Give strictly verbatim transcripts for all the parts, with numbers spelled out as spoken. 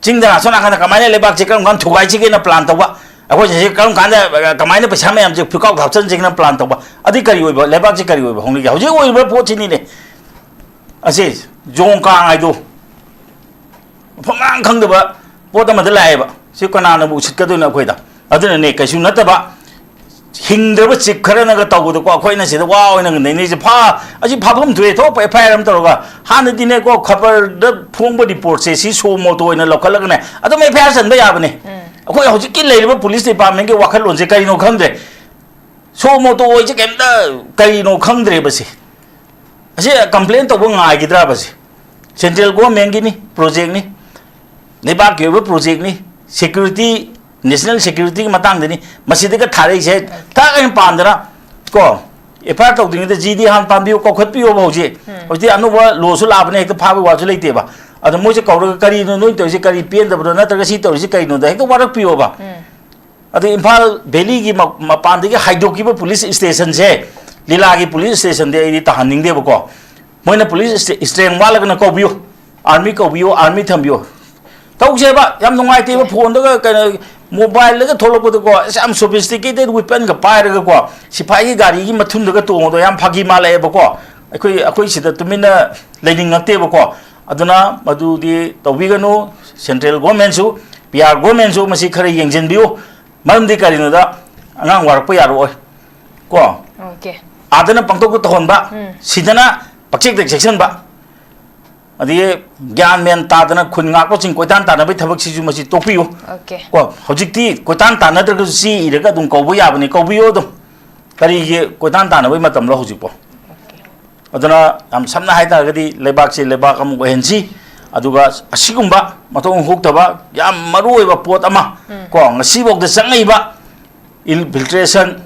ꯆꯤꯡꯗ ꯑꯁꯣꯝ ꯅꯥꯀꯟꯗ ꯀꯃꯥꯏꯅ ꯂꯩꯕꯥꯛꯁꯦ ꯀꯔꯝ ꯀꯥꯟꯗ ꯊꯨꯒꯥꯏꯁꯤꯒꯦꯅ ꯄ꯭ꯂꯥꯟ ꯇꯧꯕ, ꯑꯩꯈꯣꯏꯁꯦ ꯀꯔꯝ ꯀꯥꯟꯗ, ꯑ, ꯀꯃꯥꯏꯅ ꯄꯩꯁꯥ ꯃꯌꯥꯝꯁꯦ ꯐꯤꯀꯥꯎ ꯊꯥꯎꯁꯟꯁꯤꯒꯦꯅ ꯄ꯭ꯂꯥꯟ ꯇꯧꯕ, ꯑꯗꯨ ꯀꯔꯤ ꯑꯣꯏꯕ, ꯂꯩꯕꯥꯛꯁꯦ ꯀꯔꯤ ꯑꯣꯏꯕ ꯍꯣꯡꯂꯤꯒꯦ? ꯍꯧꯖꯤꯛ ꯑꯣꯏꯔꯤꯕ ꯄꯣꯠꯁꯤꯅꯤꯅꯦ꯫ ꯑꯁꯤ ꯖꯣꯡ ꯀꯥꯡ ꯍꯥꯏꯗꯣ ꯃꯐꯝ ꯃꯔꯥꯡ ꯈꯪꯗꯕ ꯄꯣꯠ ꯑꯃꯗ ꯂꯥꯛꯑꯦꯕ꯫ ꯁꯤ ꯀꯅꯥꯅꯕꯨ ꯎꯁꯤꯠꯀꯗꯣꯏꯅꯣ ꯑꯩꯈꯣꯏꯗ? ꯑꯗꯨꯅꯅꯦ, ꯀꯩꯁꯨ ꯅꯠꯇꯕ, ꯍꯤꯡꯗ꯭ꯔꯕ ꯆꯤꯞ ꯈꯔꯅꯒ ꯇꯧꯕꯗꯀꯣ, ꯑꯩꯈꯣꯏꯅ ꯁꯤꯗ ꯋꯥ ꯑꯣꯏꯅ ꯅꯩꯅꯩꯁꯦ꯫ ꯐꯥ-, ꯑꯁꯤ ꯐꯥꯐꯝ ꯊꯣꯛꯑꯦ, ꯊꯣꯛꯄ ꯑꯦꯐ ꯑꯥꯏ ꯑꯥꯔ ꯑꯃ ꯇꯧꯔꯒ, ꯍꯥꯟꯅꯗꯤꯅꯦꯀꯣ, ꯈꯕꯔꯗ ꯐꯣꯡꯕ ꯔꯤꯄꯣꯔꯠꯁꯦ ꯁꯤ ꯁꯣ ꯃꯣꯇꯣ ꯑꯣꯏꯅ ꯂꯧꯈꯠꯂꯒꯅꯦ ꯑꯗꯨꯝ ꯑꯦꯐ ꯑꯥꯏ ꯑꯥꯔ ꯆꯟꯕ ꯌꯥꯕꯅꯦ꯫ ꯎꯝ꯫ ꯑꯩꯈꯣꯏ ꯍꯧꯖꯤꯛꯀꯤ ꯂꯩꯔꯤꯕ ꯄꯨꯂꯤꯁ ꯗꯤꯄꯥꯔꯠꯃꯦꯟꯒꯤ ꯋꯥꯈꯜꯂꯣꯟꯁꯦ ꯀꯔꯤꯅꯣ ꯈꯪꯗ꯭ꯔꯦ꯫ ꯁꯣ ꯃꯣꯇꯣ ꯑꯣꯏꯁꯦ ꯀꯩꯝꯇ ꯀꯔꯤꯅꯣ ꯈꯪꯗ꯭ꯔꯦꯕ ꯁꯤ꯫ ꯑꯁꯤ ꯀꯝꯄ꯭ꯂꯦꯟ ꯇꯧꯕ ꯉꯥꯏꯈꯤꯗ꯭ꯔꯕ ꯁꯤ? ꯁꯦꯟꯇ꯭ꯔꯦꯜ ꯒꯣꯔꯃꯦꯟꯒꯤꯅꯤ, ꯄ꯭ꯔꯣꯖꯦꯛꯅꯤ, ꯂꯩꯕꯥꯛꯀꯤ ꯑꯣꯏꯕ ꯄ꯭ꯔꯣꯖꯦꯛꯅꯤ, ꯁꯦꯀ꯭ꯌꯨꯔꯤꯇꯤ, ꯅꯦꯁꯅꯦꯜ ꯁꯦꯀ꯭ꯌꯨꯔꯤꯇꯤꯒꯤ ꯃꯇꯥꯡꯗꯅꯤ꯫ ꯃꯁꯤꯗꯒ ꯊꯥꯔꯛꯏꯁꯦ ꯊꯥꯛ ꯑꯩꯅ ꯄꯥꯟꯗꯅ ꯀꯣ, ꯑꯦꯐ ꯑꯥꯏ ꯑꯥꯔ ꯇꯧꯗ꯭ꯔꯤꯉꯩꯗ ꯖꯤ ꯗꯤ ꯍꯥꯟꯅ ꯄꯥꯟꯕꯤꯌꯨ, ꯀꯧꯈꯠꯄꯤꯌꯣꯕ ꯍꯧꯖꯤꯛ꯫ ꯎꯝ꯫ ꯍꯧꯖꯤꯛꯇꯤ ꯑꯅꯧꯕ ꯂꯣꯁꯨ ꯂꯥꯛꯑꯕꯅꯦ, ꯍꯦꯛꯇ ꯐꯥꯕꯒꯤ ꯋꯥꯁꯨ ꯂꯩꯇꯦꯕ꯫ ꯑꯗꯣ ꯃꯣꯏꯁꯦ ꯀꯧꯔꯒ, "ꯀꯔꯤꯅꯣ ꯅꯣꯏ ꯇꯧꯔꯤꯁꯦ? ꯀꯔꯤ ꯄꯦꯟꯗꯕꯅꯣ? ꯅꯠꯇ꯭ꯔꯒ ꯁꯤ ꯇꯧꯔꯤꯁꯦ ꯀꯩꯅꯣꯗ?" ꯍꯦꯛꯇ ꯋꯥꯔꯛꯄꯤꯌꯣꯕ꯫ ꯎꯝ꯫ ꯑꯗ ꯏꯝꯐꯥꯜ ꯚꯦꯂꯤꯒꯤ ꯃ-, ꯃꯄꯥꯟꯗꯒꯤ ꯍꯥꯏꯗꯣꯛꯈꯤꯕ ꯄꯨꯂꯤꯁ ꯁ꯭ꯇꯦꯁꯟꯁꯦ, ꯂꯤꯂꯥꯒꯤ ꯄꯨꯂꯤꯁ ꯁ꯭ꯇꯦꯁꯟꯗꯤ ꯑꯩꯗꯤ ꯇꯥꯍꯟꯅꯤꯡꯗꯦꯕꯀꯣ꯫ ꯃꯣꯏꯅ ꯄꯨꯂꯤꯁ ꯁ꯭ꯇꯦ-, ꯁ꯭ꯇ꯭ꯔꯦꯡ ꯋꯥꯠꯂꯒꯅ ꯀꯧꯕꯤꯌꯨ, ꯑꯥꯔꯃꯤ ꯀꯧꯕꯤꯌꯨ, ꯑꯥꯔꯃꯤ ꯊꯝꯕꯤꯌꯨ꯫ ꯇꯧꯁꯦꯕ, ꯌꯥꯝ ꯅꯨꯡꯉꯥꯏꯇꯦꯕ꯫ ꯐꯣꯟꯗꯒ ꯀꯩꯅꯣ, ꯃꯣꯕꯥꯏꯜꯗꯒ ꯊꯣꯛꯂꯛꯄꯗꯀꯣ, ꯑꯁ, ꯌꯥꯝ ꯁꯣꯐꯤꯁꯇꯤꯀꯦꯇꯦꯠ ꯋꯤꯄꯟꯒ ꯄꯥꯏꯔꯒꯀꯣ, ꯁꯤꯐꯥꯏꯒꯤ ꯒꯥꯔꯤꯒꯤ ꯃꯊꯨꯟꯗꯒ ꯇꯣꯡꯕꯗꯣ ꯌꯥꯝ ꯐꯥꯒꯤ ꯃꯥꯜꯂꯛꯑꯦꯕꯀꯣ꯫ ꯑꯩꯈꯣꯏ, ꯑꯩꯈꯣꯏ ꯁꯤꯗ ꯇꯨꯃꯤꯟꯅ ꯂꯩꯅꯤꯡꯉꯛꯇꯦꯕꯀꯣ꯫ ꯑꯗꯨꯅ ꯃꯗꯨꯗꯤ ꯇꯧꯕꯤꯒꯅꯨ꯫ ꯁꯦꯟꯇ꯭ꯔꯦꯜ ꯒꯣꯔꯃꯦꯟꯁꯨ, ꯄꯤ ꯑꯥꯔ ꯒꯣꯔꯃꯦꯟꯁꯨ ꯃꯁꯤ ꯈꯔ ꯌꯦꯡꯁꯤꯟꯕꯤꯌꯨ꯫ ꯃꯔꯝꯗꯤ ꯀꯔꯤꯅꯣꯗ, ꯑꯉꯥꯡ ꯋꯥꯔꯛꯄ ꯌꯥꯔꯛꯑꯣꯏ ꯀꯣ꯫ ꯑꯣꯀꯦ꯫ ꯑꯥꯗꯅ ꯄꯪꯇꯧꯗ ꯇꯧꯍꯟꯕ, ꯎꯝ꯫ ꯁꯤꯗꯅ ꯄꯛꯆꯦꯛꯇ ꯆꯦꯛꯁꯤꯟꯕ꯫ ꯑꯗꯒꯤ ꯒ꯭ꯌꯥꯟ ꯃꯦꯟ ꯇꯥꯗꯅ ꯈꯨꯟ ꯉꯥꯛꯄꯁꯤꯡ ꯀꯣꯏꯇꯥꯟ ꯇꯥꯟꯅꯕꯒꯤ ꯊꯕꯛꯁꯤꯁꯨ ꯃꯁꯤ ꯇꯣꯛꯄꯤꯌꯨ꯫ ꯑꯣꯀꯦ꯫ ꯀꯣ, ꯍꯧꯖꯤꯛꯇꯤ ꯀꯣꯏꯇꯥꯟ ꯇꯥꯟꯅꯗ꯭ꯔꯒꯁꯨ ꯆꯦ ꯏꯔꯒ ꯑꯗꯨꯝ ꯀꯧꯕ ꯌꯥꯕꯅꯤ, ꯀꯧꯕꯤꯌꯨ ꯑꯗꯨꯝ꯫ ꯀꯔꯤꯒꯤ ꯀꯣꯏꯇꯥꯟ ꯇꯥꯟꯅꯕꯒꯤ ꯃꯇꯝꯂꯣ ꯍꯧꯖꯤꯛꯄꯣ? ꯑꯣꯀꯦ꯫ ꯑꯗꯨꯅ ꯌꯥꯝ ꯁꯝꯅ ꯍꯥꯏ ꯇꯥꯔꯒꯗꯤ ꯂꯩꯕꯥꯛꯁꯤ ꯂꯩꯕꯥꯛ ꯑꯃ ꯑꯣꯏꯍꯟꯁꯤ, ꯑꯗꯨꯒ ꯑꯁꯤꯒꯨꯝꯕ ꯃꯊꯣꯡ ꯍꯨꯛꯇꯕ ꯌꯥꯝ ꯃꯔꯨ ꯑꯣꯏꯕ ꯄꯣꯠ ꯑꯃ, ꯎꯝ꯫ ꯀꯣ, ꯉꯁꯤꯐꯥꯎꯗ ꯆꯪꯉꯛꯏꯕ ꯏꯟꯐꯤꯜꯇ꯭ꯔꯦꯁꯟ,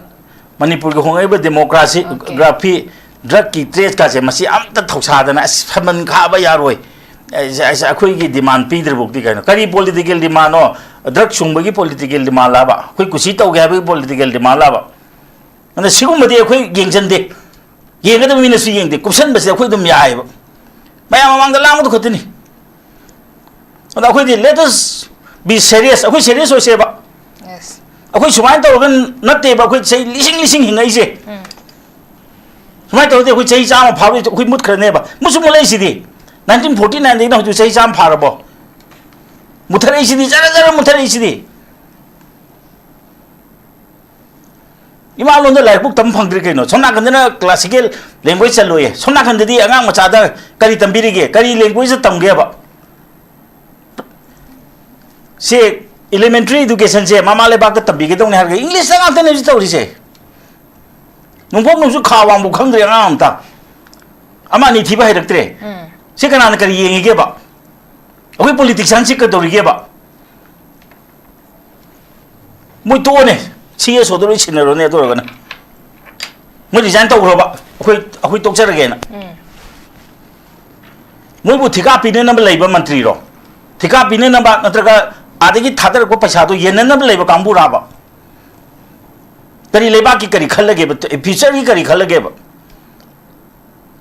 ꯃꯅꯤꯄꯨꯔꯒꯤ ꯍꯣꯡꯂꯛꯏꯕ ꯗꯦꯃꯣꯀ꯭ꯔꯥꯁꯤ, ꯑꯣꯀꯦ꯫ ꯒ꯭ꯔꯥꯐꯤ, ꯗ꯭ꯔꯒꯀꯤ ꯇ꯭ꯔꯦꯠꯀꯥꯁꯦ ꯃꯁꯤ ꯑꯝꯇ ꯊꯧꯁꯥꯗꯅ, "ꯑꯁ, ꯁꯃꯟ ꯈꯥꯕ ꯌꯥꯔꯣꯏ, ꯑꯁ, ꯑꯁ, ꯑꯩꯈꯣꯏꯒꯤ ꯗꯤꯃꯥꯟ ꯄꯤꯗ꯭ꯔꯤꯐꯥꯎꯗꯤ ꯀꯩꯅꯣ?" ꯀꯔꯤ ꯄꯣꯂꯤꯇꯤꯀꯦꯜ ꯗꯤꯃꯥꯟꯅꯣ? ꯗ꯭ꯔꯒ ꯁꯨꯡꯕꯒꯤ ꯄꯣꯂꯤꯇꯤꯀꯦꯜ ꯗꯤꯃꯥꯟ ꯂꯥꯕ? ꯑꯩꯈꯣꯏ ꯀꯨꯁꯤ ꯇꯧꯒꯦ ꯍꯥꯏꯕꯒꯤ ꯄꯣꯂꯤꯇꯤꯀꯦꯜ ꯗꯤꯃꯥꯟ ꯂꯥꯕ? ꯑꯗ ꯁꯤꯒꯨꯝꯕꯗꯤ ꯑꯩꯈꯣꯏ ꯌꯦꯡꯁꯤꯟꯗꯦ꯫ ꯌꯦꯡꯒꯗꯕ ꯃꯤꯅꯁꯨ ꯌꯦꯡꯗꯦ꯫ ꯀꯨꯞꯁꯟꯕꯁꯦ ꯑꯩꯈꯣꯏ ꯑꯗꯨꯝ ꯌꯥꯏꯑꯕ꯫ ꯃꯌꯥꯝ ꯃꯃꯥꯡꯗ ꯂꯥꯡꯕꯗꯨ ꯈꯛꯇꯅꯤ꯫ ꯑꯗ ꯑꯩꯈꯣꯏꯗꯤ let us be serious, ꯑꯩꯈꯣꯏ serious ꯑꯣꯏꯁꯦꯕ꯫ Yes. ꯑꯩꯈꯣꯏ ꯁꯨꯃꯥꯏꯅ ꯇꯧꯔꯒ ꯅꯠꯇꯦꯕ ꯑꯩꯈꯣꯏ ꯆꯍꯤ ꯂꯤꯁꯤꯡ ꯂꯤꯁꯤꯡ ꯍꯤꯡꯉꯛꯏꯁꯦ꯫ ꯎꯝ. ꯁꯨꯃꯥꯏꯅ ꯇꯧꯔꯗꯤ ꯑꯩꯈꯣꯏ ꯆꯍꯤ ꯆꯥꯝꯃ ꯐꯥꯕꯗꯤ ꯑꯩꯈꯣꯏ ꯃꯨꯠꯈ꯭ꯔꯅꯦꯕ꯫ ꯃꯨꯠꯁꯨ ꯃꯨꯠꯂꯛꯏꯁꯤꯗꯤ꯫ Nineteen forty nineꯗꯒꯤꯅ ꯍꯧꯖꯤꯛ ꯆꯍꯤ ꯆꯥꯝꯃ ꯐꯥꯔꯕꯣ? ꯃꯨꯠꯊꯔꯛꯏꯁꯤꯗꯤ, ꯖꯔ ꯖꯔ ꯃꯨꯠꯊꯔꯛꯏꯁꯤꯗꯤ꯫ ꯏꯃꯥ ꯂꯣꯟꯗ ꯂꯥꯏꯔꯤꯛ ꯄꯨꯛ ꯇꯝ ꯐꯪꯗ꯭ꯔꯦ ꯀꯩꯅꯣ? ꯁꯣꯝ ꯅꯥꯀꯟꯗꯅ classical language ꯆꯠꯂꯣꯏꯌꯦ, ꯁꯣꯝ ꯅꯥꯀꯟꯗꯗꯤ ꯑꯉꯥꯡ ꯃꯆꯥꯗ ꯀꯔꯤ ꯇꯝꯕꯤꯔꯤꯒꯦ? ꯀꯔꯤ language ꯇꯝꯒꯦꯕ? ꯁꯤ elementary educationꯁꯦ ꯃꯃꯥ ꯂꯩꯕꯥꯛꯇ ꯇꯝꯕꯤꯒꯗꯧꯅꯤ ꯍꯥꯏꯔꯒ Englishꯇ ꯉꯥꯛꯇꯅꯦ ꯍꯧꯖꯤꯛ ꯇꯧꯔꯤꯁꯦ꯫ ꯅꯣꯡꯄꯣꯛ ꯅꯣꯡꯆꯨꯞ ꯈꯥ ꯋꯥꯡꯕꯨ ꯈꯪꯗ꯭ꯔꯦ ꯑꯉꯥꯡ ꯑꯝꯇ꯫ ꯑꯃ ꯑꯅꯤ ꯊꯤꯕ ꯍꯩꯔꯛꯇ꯭ꯔꯦ꯫ ꯎꯝ. ꯁꯤ ꯀꯅꯥꯅ ꯀꯔꯤ ꯌꯦꯡꯉꯤꯒꯦꯕ? ꯑꯩꯈꯣꯏ politicianꯁꯤ ꯀꯩꯗꯧꯔꯤꯒꯦꯕ? ꯃꯣꯏ ꯇꯣꯛꯑꯅꯦ꯫ CSOꯗ ꯂꯣꯏ ꯁꯤꯟꯅꯔꯣꯅꯦ ꯑꯗꯨ ꯑꯣꯏꯔꯒꯅ꯫ ꯃꯣꯏ resign ꯇꯧꯈ꯭ꯔꯕ? ꯑꯩꯈꯣꯏ, ꯑꯩꯈꯣꯏ ꯇꯣꯛꯆꯔꯒꯦꯅ꯫ ꯎꯝ. ꯃꯣꯏꯕꯨ ꯊꯤꯀꯥ ꯄꯤꯅꯅꯕ ꯂꯩꯕ ꯃꯟꯇ꯭ꯔꯤꯔꯣ? ꯊꯤꯀꯥ ꯄꯤꯅꯅꯕ ꯅꯠꯇ꯭ꯔꯒ ꯑꯥꯗꯒꯤ ꯊꯥꯗꯔꯛꯄ ꯄꯩꯁꯥꯗꯣ ꯌꯦꯟꯅꯅꯕ ꯂꯩꯕ ꯀꯥꯡꯕꯨꯔꯥꯕ? ꯀꯔꯤ ꯂꯩꯕꯥꯛꯀꯤ ꯀꯔꯤ ꯈꯜꯂꯒꯦꯕ? Futureꯒꯤ ꯀꯔꯤ ꯈꯜꯂꯒꯦꯕ?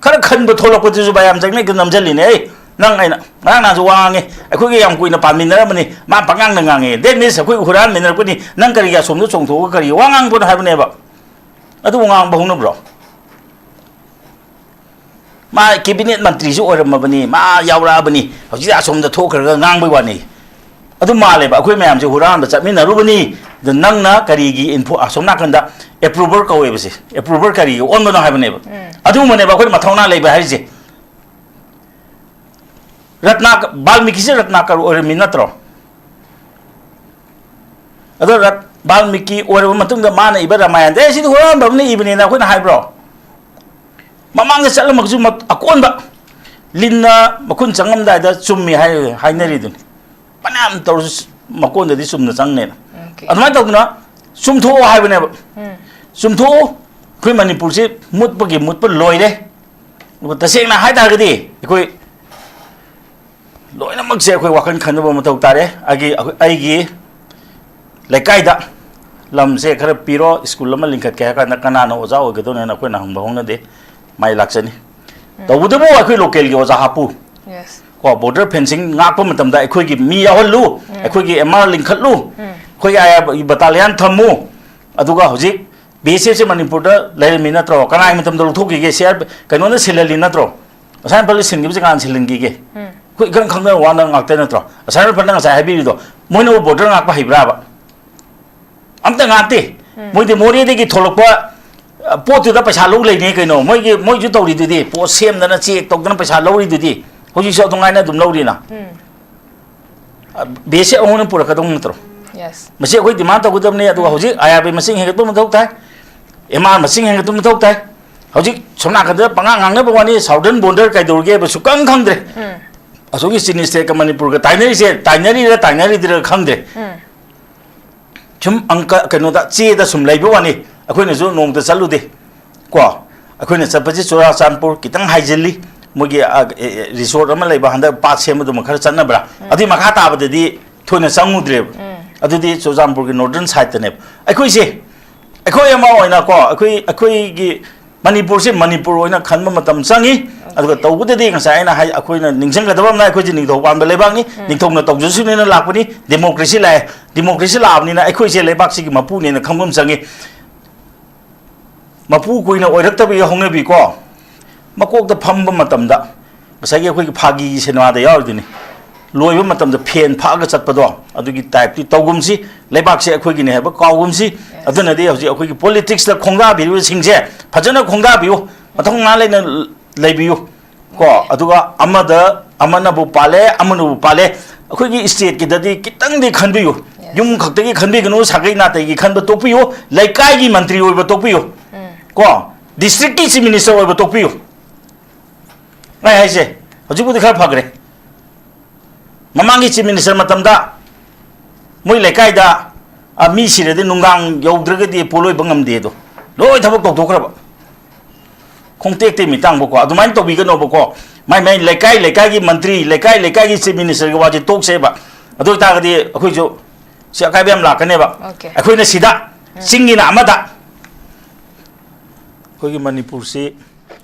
ꯈꯔ ꯈꯟꯕ ꯊꯣꯛꯂꯛꯄꯗꯨꯁꯨ ꯃꯌꯥꯝ ꯆꯪꯅ ꯍꯦꯛꯇ ꯅꯝꯁꯤꯜꯂꯤꯅꯦ꯫ ꯑꯩ, ꯅꯪ ꯑꯩꯅ ꯉꯔꯥꯡ ꯅꯍꯥꯟꯁꯨ ꯋꯥ ꯉꯥꯡꯉꯦ, ꯑꯩꯈꯣꯏꯒ ꯌꯥꯝ ꯀꯨꯏꯅ ꯄꯥꯟꯃꯤꯟꯅꯔꯝꯕꯅꯤ, ꯃꯥ ꯄꯉꯥꯡꯗ ꯉꯥꯡꯉꯦ꯫ That means ꯑꯩꯈꯣꯏ ꯍꯨꯔꯥꯟꯃꯤꯟꯅꯔꯛꯄꯅꯤ, ꯅꯪ ꯀꯔꯤꯒꯤ ꯑꯁꯣꯝꯗ ꯆꯣꯡꯊꯣꯛꯑꯒ ꯀꯔꯤꯒꯤ ꯋꯥ ꯉꯥꯡꯕꯅꯣ ꯍꯥꯏꯕꯅꯦꯕ꯫ ꯑꯗꯨꯕꯨ ꯉꯥꯡꯕ ꯍꯧꯅꯕ꯭ꯔꯣ? ꯃꯥ cabinet ꯃꯟꯇ꯭ꯔꯤꯁꯨ ꯑꯣꯏꯔꯝꯃꯕꯅꯤ, ꯃꯥ ꯌꯥꯎꯔꯛꯑꯕꯅꯤ, ꯍꯧꯖꯤꯛ ꯑꯁꯣꯝꯗ ꯊꯣꯛꯈ꯭ꯔꯒ ꯉꯥꯡꯕꯩ ꯋꯥꯅꯤ꯫ ꯑꯗꯨ ꯃꯥꯜꯂꯦꯕ, ꯑꯩꯈꯣꯏ ꯃꯌꯥꯝꯁꯦ ꯍꯨꯔꯥꯟꯕ ꯆꯠꯃꯤꯟꯅꯔꯨꯕꯅꯤ, ꯑꯗ ꯅꯪꯅ ꯀꯔꯤꯒꯤ info-, ꯑꯁꯣꯝ ꯅꯥꯀꯟꯗ approver ꯀꯧꯋꯦꯕꯁꯦ, approver ꯀꯔꯤꯒꯤ ꯑꯣꯟꯕꯅꯣ ꯍꯥꯏꯕꯅꯦꯕ꯫ ꯎꯝ. ꯑꯗꯨꯒꯨꯝꯕꯅꯦꯕ ꯑꯩꯈꯣꯏꯅ ꯃꯊꯧꯅꯥ ꯂꯩꯕ ꯍꯥꯏꯔꯤꯁꯦ꯫ ꯔꯠꯅꯥ-, ꯕꯥꯜꯃꯤꯀꯤꯁꯦ ꯔꯠꯅꯥꯀꯔ ꯑꯣꯏꯔꯝꯃꯤ ꯅꯠꯇ꯭ꯔꯣ? ꯑꯗꯣ ꯔꯠ-, ꯕꯥꯜꯃꯤꯀꯤ ꯑꯣꯏꯔꯕ ꯃꯇꯨꯡꯗ ꯃꯥꯅ ꯏꯕ ꯔꯥꯃꯥꯌꯟꯗ, "ꯑꯦ, ꯁꯤꯗꯤ ꯍꯨꯔꯥꯟꯕ ꯑꯃꯅ ꯏꯕꯅꯦꯅ" ꯑꯩꯈꯣꯏꯅ ꯍꯥꯏꯕ꯭ꯔꯣ? ꯃꯃꯥꯡꯗ ꯆꯠꯂꯝꯃꯒꯁꯨ ꯃꯠ-, ꯑꯀꯣꯟꯕ ꯂꯤꯟꯅ ꯃꯈꯨꯟ ꯆꯪꯉꯝꯗꯥꯏꯗ ꯆꯨꯝꯃꯤ ꯍꯥꯏ-, ꯍꯥꯏꯅꯔꯤꯗꯨꯅꯤ꯫ ꯐꯅꯌꯥꯝ ꯇꯧꯔꯁꯨ ꯃꯀꯣꯟꯗꯗꯤ ꯆꯨꯝꯅ ꯆꯪꯅꯦꯅ꯫ Okay. ꯑꯗꯨꯃꯥꯏꯅ ꯇꯧꯗꯅ ꯆꯨꯝꯊꯣꯛꯑꯣ ꯍꯥꯏꯕꯅꯦꯕ꯫ ꯎꯝ. ꯆꯨꯝꯊꯣꯛꯎ, ꯑꯩꯈꯣꯏ ꯃꯅꯤꯄꯨꯔꯁꯤ ꯃꯨꯠꯄꯒꯤ ꯃꯨꯠꯄ ꯂꯣꯏꯔꯦ꯫ ꯑꯗꯨꯒ ꯇꯁꯦꯡꯅ ꯍꯥꯏ ꯇꯥꯔꯒꯗꯤ ꯑꯩꯈꯣꯏ ꯂꯣꯏꯅꯃꯛꯁꯦ ꯑꯩꯈꯣꯏ ꯋꯥꯈꯜ ꯈꯟꯅꯕ ꯃꯊꯧ ꯇꯥꯔꯦ꯫ ꯑꯩꯒꯤ, ꯑꯩꯒꯤ ꯂꯩꯀꯥꯏꯗ ꯂꯝꯁꯦ ꯈꯔ ꯄꯤꯔꯣ, ꯁ꯭ꯀꯨꯜ ꯑꯃ ꯂꯤꯡꯈꯠꯀꯦ ꯍꯥꯏ ꯀꯥꯟꯗ ꯀꯅꯥꯅ ꯑꯣꯖꯥ ꯑꯣꯏꯒꯗꯧꯅꯦꯅ ꯑꯩꯈꯣꯏꯅ ꯍꯪꯕ ꯍꯧꯅꯗꯦ꯫ ꯃꯥꯏ ꯂꯥꯛꯆꯅꯤ꯫ ꯇꯧꯕꯇꯕꯨ ꯑꯩꯈꯣꯏ ꯂꯣꯀꯦꯜꯒꯤ ꯑꯣꯖꯥ ꯍꯥꯞꯄꯨ꯫ Yes. ꯀꯣ, ꯕꯣꯔꯗꯔ ꯐꯦꯟꯁꯤꯡ ꯉꯥꯛꯄ ꯃꯇꯝꯗ ꯑꯩꯈꯣꯏꯒꯤ ꯃꯤ ꯌꯥꯎꯍꯜꯂꯨ, ꯑꯩꯈꯣꯏꯒꯤ ꯑꯦꯝ ꯑꯥꯔ ꯂꯤꯡꯈꯠꯂꯨ, ꯑꯩꯈꯣꯏꯒꯤ ꯑꯥꯏ ꯑꯥꯔ ꯕꯇꯥꯂꯤꯌꯟ ꯊꯝꯃꯨ, ꯑꯗꯨꯒ ꯍꯧꯖꯤꯛ ꯕꯤ ꯑꯦꯁ ꯑꯦꯐꯁꯦ ꯃꯅꯤꯄꯨꯔꯗ ꯂꯩꯔꯝꯃꯤ ꯅꯠꯇ꯭ꯔꯣ? ꯀꯅꯥꯒꯤ ꯃꯇꯝꯗ ꯂꯧꯊꯣꯛꯈꯤꯒꯦ? ꯁꯤ ꯑꯥꯔ ꯀꯩꯅꯣꯅ ꯁꯤꯜꯍꯜꯂꯤ ꯅꯠꯇ꯭ꯔꯣ? ꯑꯁꯥꯝ ꯔꯥꯏꯐꯜꯗ ꯁꯤꯟꯈꯤꯕꯁꯦ ꯀꯅꯥꯅ ꯁꯤꯜꯍꯟꯈꯤꯒꯦ? ꯑꯩꯈꯣꯏ ꯏꯈꯪ ꯈꯪꯗꯅ ꯋꯥ ꯉꯥꯡ ꯉꯥꯛꯇ ꯅꯠꯇ꯭ꯔꯣ? ꯑꯁꯥꯝ ꯔꯥꯏꯐꯜꯅ ꯉꯁꯥꯏ ꯍꯥꯏꯕꯤꯔꯤꯗꯣ, ꯃꯣꯏꯅꯕꯨ ꯕꯣꯔꯗꯔ ꯉꯥꯛꯄ ꯍꯩꯕ꯭ꯔꯥꯕ? ꯑꯝꯇ ꯉꯥꯛꯇꯦ꯫ ꯃꯣꯏꯗꯤ ꯃꯣꯔꯦꯗꯒꯤ ꯊꯣꯛꯂꯛꯄ, ꯑ, ꯄꯣꯠꯇꯨꯗ ꯄꯩꯁꯥ ꯂꯧ ꯂꯩꯅꯦ ꯀꯩꯅꯣ꯫ ꯃꯣꯏꯒꯤ, ꯃꯣꯏꯁꯨ ꯇꯧꯔꯤꯗꯨꯗꯤ, ꯄꯣꯠ ꯁꯦꯝꯗꯅ ꯆꯦꯛ ꯇꯧꯗꯅ ꯄꯩꯁꯥ ꯂꯧꯔꯤꯗꯨꯗꯤ꯫ ꯍꯧꯖꯤꯛꯁꯨ ꯑꯗꯨꯃꯥꯏꯅ ꯑꯗꯨꯝ ꯂꯧꯔꯤꯅ꯫ ꯕꯦꯁꯁꯦ ꯑꯃꯨꯛ ꯍꯟꯅ ꯄꯨꯔꯛꯀꯗꯧ ꯅꯠꯇ꯭ꯔꯣ? ꯌꯦꯁ꯫ ꯃꯁꯤ ꯑꯩꯈꯣꯏ ꯗꯤꯃꯥꯟ ꯇꯧꯒꯗꯕꯅꯤ꯫ ꯑꯗꯨꯒ ꯍꯧꯖꯤꯛ ꯑꯥꯏ ꯑꯥꯔ ꯕꯤ ꯃꯁꯤꯡ ꯍꯦꯟꯒꯠꯄ ꯃꯊꯧ ꯇꯥꯏ, ꯑꯦꯝ ꯑꯥꯔ ꯃꯁꯤꯡ ꯍꯦꯟꯒꯠꯄ ꯃꯊꯧ ꯇꯥꯏ꯫ ꯍꯧꯖꯤꯛ ꯁꯣꯝ ꯅꯥꯀꯟꯗ ꯄꯉꯥꯡ ꯉꯥꯡꯅꯕ ꯋꯥꯅꯤ, ꯁꯥꯎꯗꯔꯟ ꯕꯣꯔꯗꯔ ꯀꯩꯗꯧꯔꯒꯦ ꯍꯥꯏꯕ ꯁꯨꯛꯈꯪ ꯈꯪꯗ꯭ꯔꯦ꯫ ꯑꯁꯣꯝꯒꯤ ꯆꯤꯅꯤ ꯁ꯭ꯇꯦꯠꯀ ꯃꯅꯤꯄꯨꯔꯒ ꯇꯥꯏꯅꯔꯤꯁꯦ, ꯇꯥꯏꯅꯔꯤꯔ ꯇꯥꯏꯅꯔꯤꯗ꯭ꯔ ꯈꯪꯗ꯭ꯔꯦ꯫ ꯁꯨꯝ ꯑꯪꯀ ꯀꯩꯅꯣꯗ, ꯆꯦꯗ ꯁꯨꯝ ꯂꯩꯕ ꯋꯥꯅꯤ꯫ ꯑꯩꯈꯣꯏꯅꯁꯨ ꯅꯣꯡꯃꯇ ꯆꯠꯂꯨꯗꯦ ꯀꯣ꯫ ꯑꯩꯈꯣꯏꯅ ꯆꯠꯄꯁꯤ ꯆꯨꯔꯥꯆꯥꯟꯄꯨꯔ ꯈꯤꯇꯪ ꯍꯥꯏꯖꯤꯜꯂꯤ, ꯃꯣꯏꯒꯤ, ꯑ, ꯑꯦ, ꯑꯦ, ꯔꯤꯁꯣꯔꯠ ꯑꯃ ꯂꯩꯕ, ꯍꯟꯗꯛ ꯄꯥꯠ ꯁꯦꯝꯕꯗꯨꯃ ꯈꯔ ꯆꯠꯅꯕ꯭ꯔꯥ? ꯑꯗꯨꯏ ꯃꯈꯥ ꯇꯥꯕꯗꯗꯤ ꯊꯣꯏꯅ ꯆꯪꯉꯨꯗ꯭ꯔꯦꯕ꯫ ꯑꯗꯨꯗꯤ ꯆꯨꯔꯥꯆꯥꯟꯄꯨꯔꯒꯤ ꯅꯣꯔꯗꯔꯟ ꯁꯥꯏꯠꯇꯅꯦꯕ꯫ ꯑꯩꯈꯣꯏꯁꯦ, ꯑꯩꯈꯣꯏ ꯑꯃ ꯑꯣꯏꯅ ꯀꯣ, ꯑꯩꯈꯣꯏ, ꯑꯩꯈꯣꯏꯒꯤ ꯃꯅꯤꯄꯨꯔꯁꯦ ꯃꯅꯤꯄꯨꯔ ꯑꯣꯏꯅ ꯈꯟꯕ ꯃꯇꯝ ꯆꯪꯉꯤ꯫ ꯑꯗꯨꯒ ꯇꯧꯕꯗꯗꯤ ꯉꯁꯥꯏ ꯑꯩꯅ ꯍꯥꯏ, ꯑꯩꯈꯣꯏꯅ ꯅꯤꯡꯁꯤꯡꯒꯗꯕ ꯑꯃꯅ, ꯑꯩꯈꯣꯏꯁꯦ ꯅꯤꯡꯊꯧ ꯄꯥꯟꯕ ꯂꯩꯕꯥꯛꯅꯤ, ꯅꯤꯡꯊꯧꯅ ꯇꯧꯖꯁꯅꯨꯅ ꯂꯥꯛꯄꯅꯤ, ꯗꯦꯃꯣꯀ꯭ꯔꯦꯁꯤ ꯂꯥꯛꯑꯦ, ꯗꯦꯃꯣꯀ꯭ꯔꯦꯁꯤ ꯂꯥꯛꯑꯕꯅꯤꯅ ꯑꯩꯈꯣꯏꯁꯦ ꯂꯩꯕꯥꯛꯁꯤꯒꯤ ꯃꯄꯨꯅꯦꯅ ꯈꯪꯕ ꯑꯃ ꯆꯪꯉꯤ꯫ ꯃꯄꯨ ꯀꯨꯏꯅ ꯑꯣꯏꯔꯛꯇꯕꯒꯤ ꯍꯧꯅꯕꯤꯀꯣ, ꯃꯀꯣꯛꯇ ꯐꯝꯕ ꯃꯇꯝꯗ ꯉꯁꯥꯏꯒꯤ ꯑꯩꯈꯣꯏꯒꯤ ꯐꯥꯒꯤꯒꯤ ꯁꯤꯅꯦꯃꯥꯗ ꯌꯥꯎꯔꯤꯗꯨꯅꯤ, ꯂꯣꯏꯕ ꯃꯇꯝꯗ ꯐꯦꯟ ꯐꯥꯛꯑꯒ ꯆꯠꯄꯗꯣ, ꯑꯗꯨꯒꯤ ꯇꯥꯏꯞꯇꯤ ꯇꯧꯒꯨꯝꯁꯤ, ꯂꯩꯕꯥꯛꯁꯦ ꯑꯩꯈꯣꯏꯒꯤꯅꯤ ꯍꯥꯏꯕ ꯀꯥꯎꯒꯨꯝꯁꯤ꯫ ꯑꯗꯨꯅꯗꯤ ꯍꯧꯖꯤꯛ ꯑꯩꯈꯣꯏꯒꯤ ꯄꯣꯂꯤꯇꯤꯛꯁꯇ ꯈꯣꯡꯗꯥꯕꯤꯔꯤꯕꯁꯤꯡꯁꯦ ꯐꯖꯅ ꯈꯣꯡꯗꯥꯕꯤꯌꯨ, ꯃꯊꯧꯅꯥ ꯂꯩꯅ ꯂꯩꯕꯤꯌꯨ꯫ ꯀꯣ, ꯑꯗꯨꯒ ꯑꯃꯗ, ꯑꯃꯅꯕꯨ ꯄꯥꯜꯂꯦ, ꯑꯃꯅꯕꯨ ꯄꯥꯜꯂꯦ, ꯑꯩꯈꯣꯏꯒꯤ ꯁ꯭ꯇꯦꯠꯀꯤꯗꯗꯤ ꯈꯤꯇꯪꯗꯤ ꯈꯟꯕꯤꯌꯨ꯫ ꯌꯨꯝ ꯈꯛꯇꯒꯤ ꯈꯟꯕꯤꯒꯅꯨ, ꯁꯥꯒꯩ ꯅꯥꯇꯩꯒꯤ ꯈꯟꯕ ꯇꯣꯛꯄꯤꯌꯨ, ꯂꯩꯀꯥꯏꯒꯤ ꯃꯟꯇ꯭ꯔꯤ ꯑꯣꯏꯕ ꯇꯣꯛꯄꯤꯌꯨ, ꯀꯣ, ꯗꯤꯁꯇ꯭ꯔꯤꯛꯀꯤ ꯆꯤꯐ ꯃꯤꯅꯤꯁꯇꯔ ꯑꯣꯏꯕ ꯇꯣꯛꯄꯤꯌꯨ꯫ ꯑꯩ ꯍꯥꯏꯁꯦ, ꯍꯧꯖꯤꯛꯄꯨꯗꯤ ꯈꯔ ꯐꯈ꯭ꯔꯦ꯫ ꯃꯃꯥꯡꯒꯤ ꯆꯤꯐ ꯃꯤꯅꯤꯁꯇꯔ ꯃꯇꯝꯗ ꯃꯣꯏ ꯂꯩꯀꯥꯏꯗ, ꯑ, ꯃꯤ ꯁꯤꯔꯗꯤ ꯅꯨꯡꯗꯥꯡ ꯌꯧꯗ꯭ꯔꯒꯗꯤ ꯄꯣꯠꯂꯣꯏꯕ ꯉꯝꯗꯦ ꯑꯗꯣ, ꯂꯣꯏ ꯊꯕꯛ ꯇꯧꯊꯣꯛꯈ꯭ꯔꯕ꯫ ꯈꯣꯡꯇꯦꯛꯇꯩ ꯃꯤꯇꯥꯡꯕꯀꯣ, ꯑꯗꯨꯃꯥꯏꯅ ꯇꯧꯕꯤꯒꯅꯣꯕꯀꯣ꯫ ꯃꯥꯏ ꯃꯥꯏ ꯂꯩꯀꯥꯏ ꯂꯩꯀꯥꯏꯒꯤ ꯃꯟꯇ꯭ꯔꯤ, ꯂꯩꯀꯥꯏ ꯂꯩꯀꯥꯏꯒꯤ ꯆꯤꯐ ꯃꯤꯅꯤꯁꯇꯔꯒꯤ ꯋꯥꯁꯦ ꯇꯣꯛꯁꯦꯕ꯫ ꯑꯗꯨ ꯑꯣꯏꯇꯥꯔꯒꯗꯤ ꯑꯩꯈꯣꯏꯁꯨ ꯁꯤ ꯑꯀꯥꯏꯕ ꯌꯥꯝ ꯂꯥꯛꯀꯅꯦꯕ꯫ ꯑꯣꯀꯦ꯫ ꯑꯩꯈꯣꯏꯅ ꯁꯤꯗ, ꯆꯤꯡꯒꯤꯅ ꯑꯃꯗ, ꯑꯩꯈꯣꯏꯒꯤ ꯃꯅꯤꯄꯨꯔꯁꯤ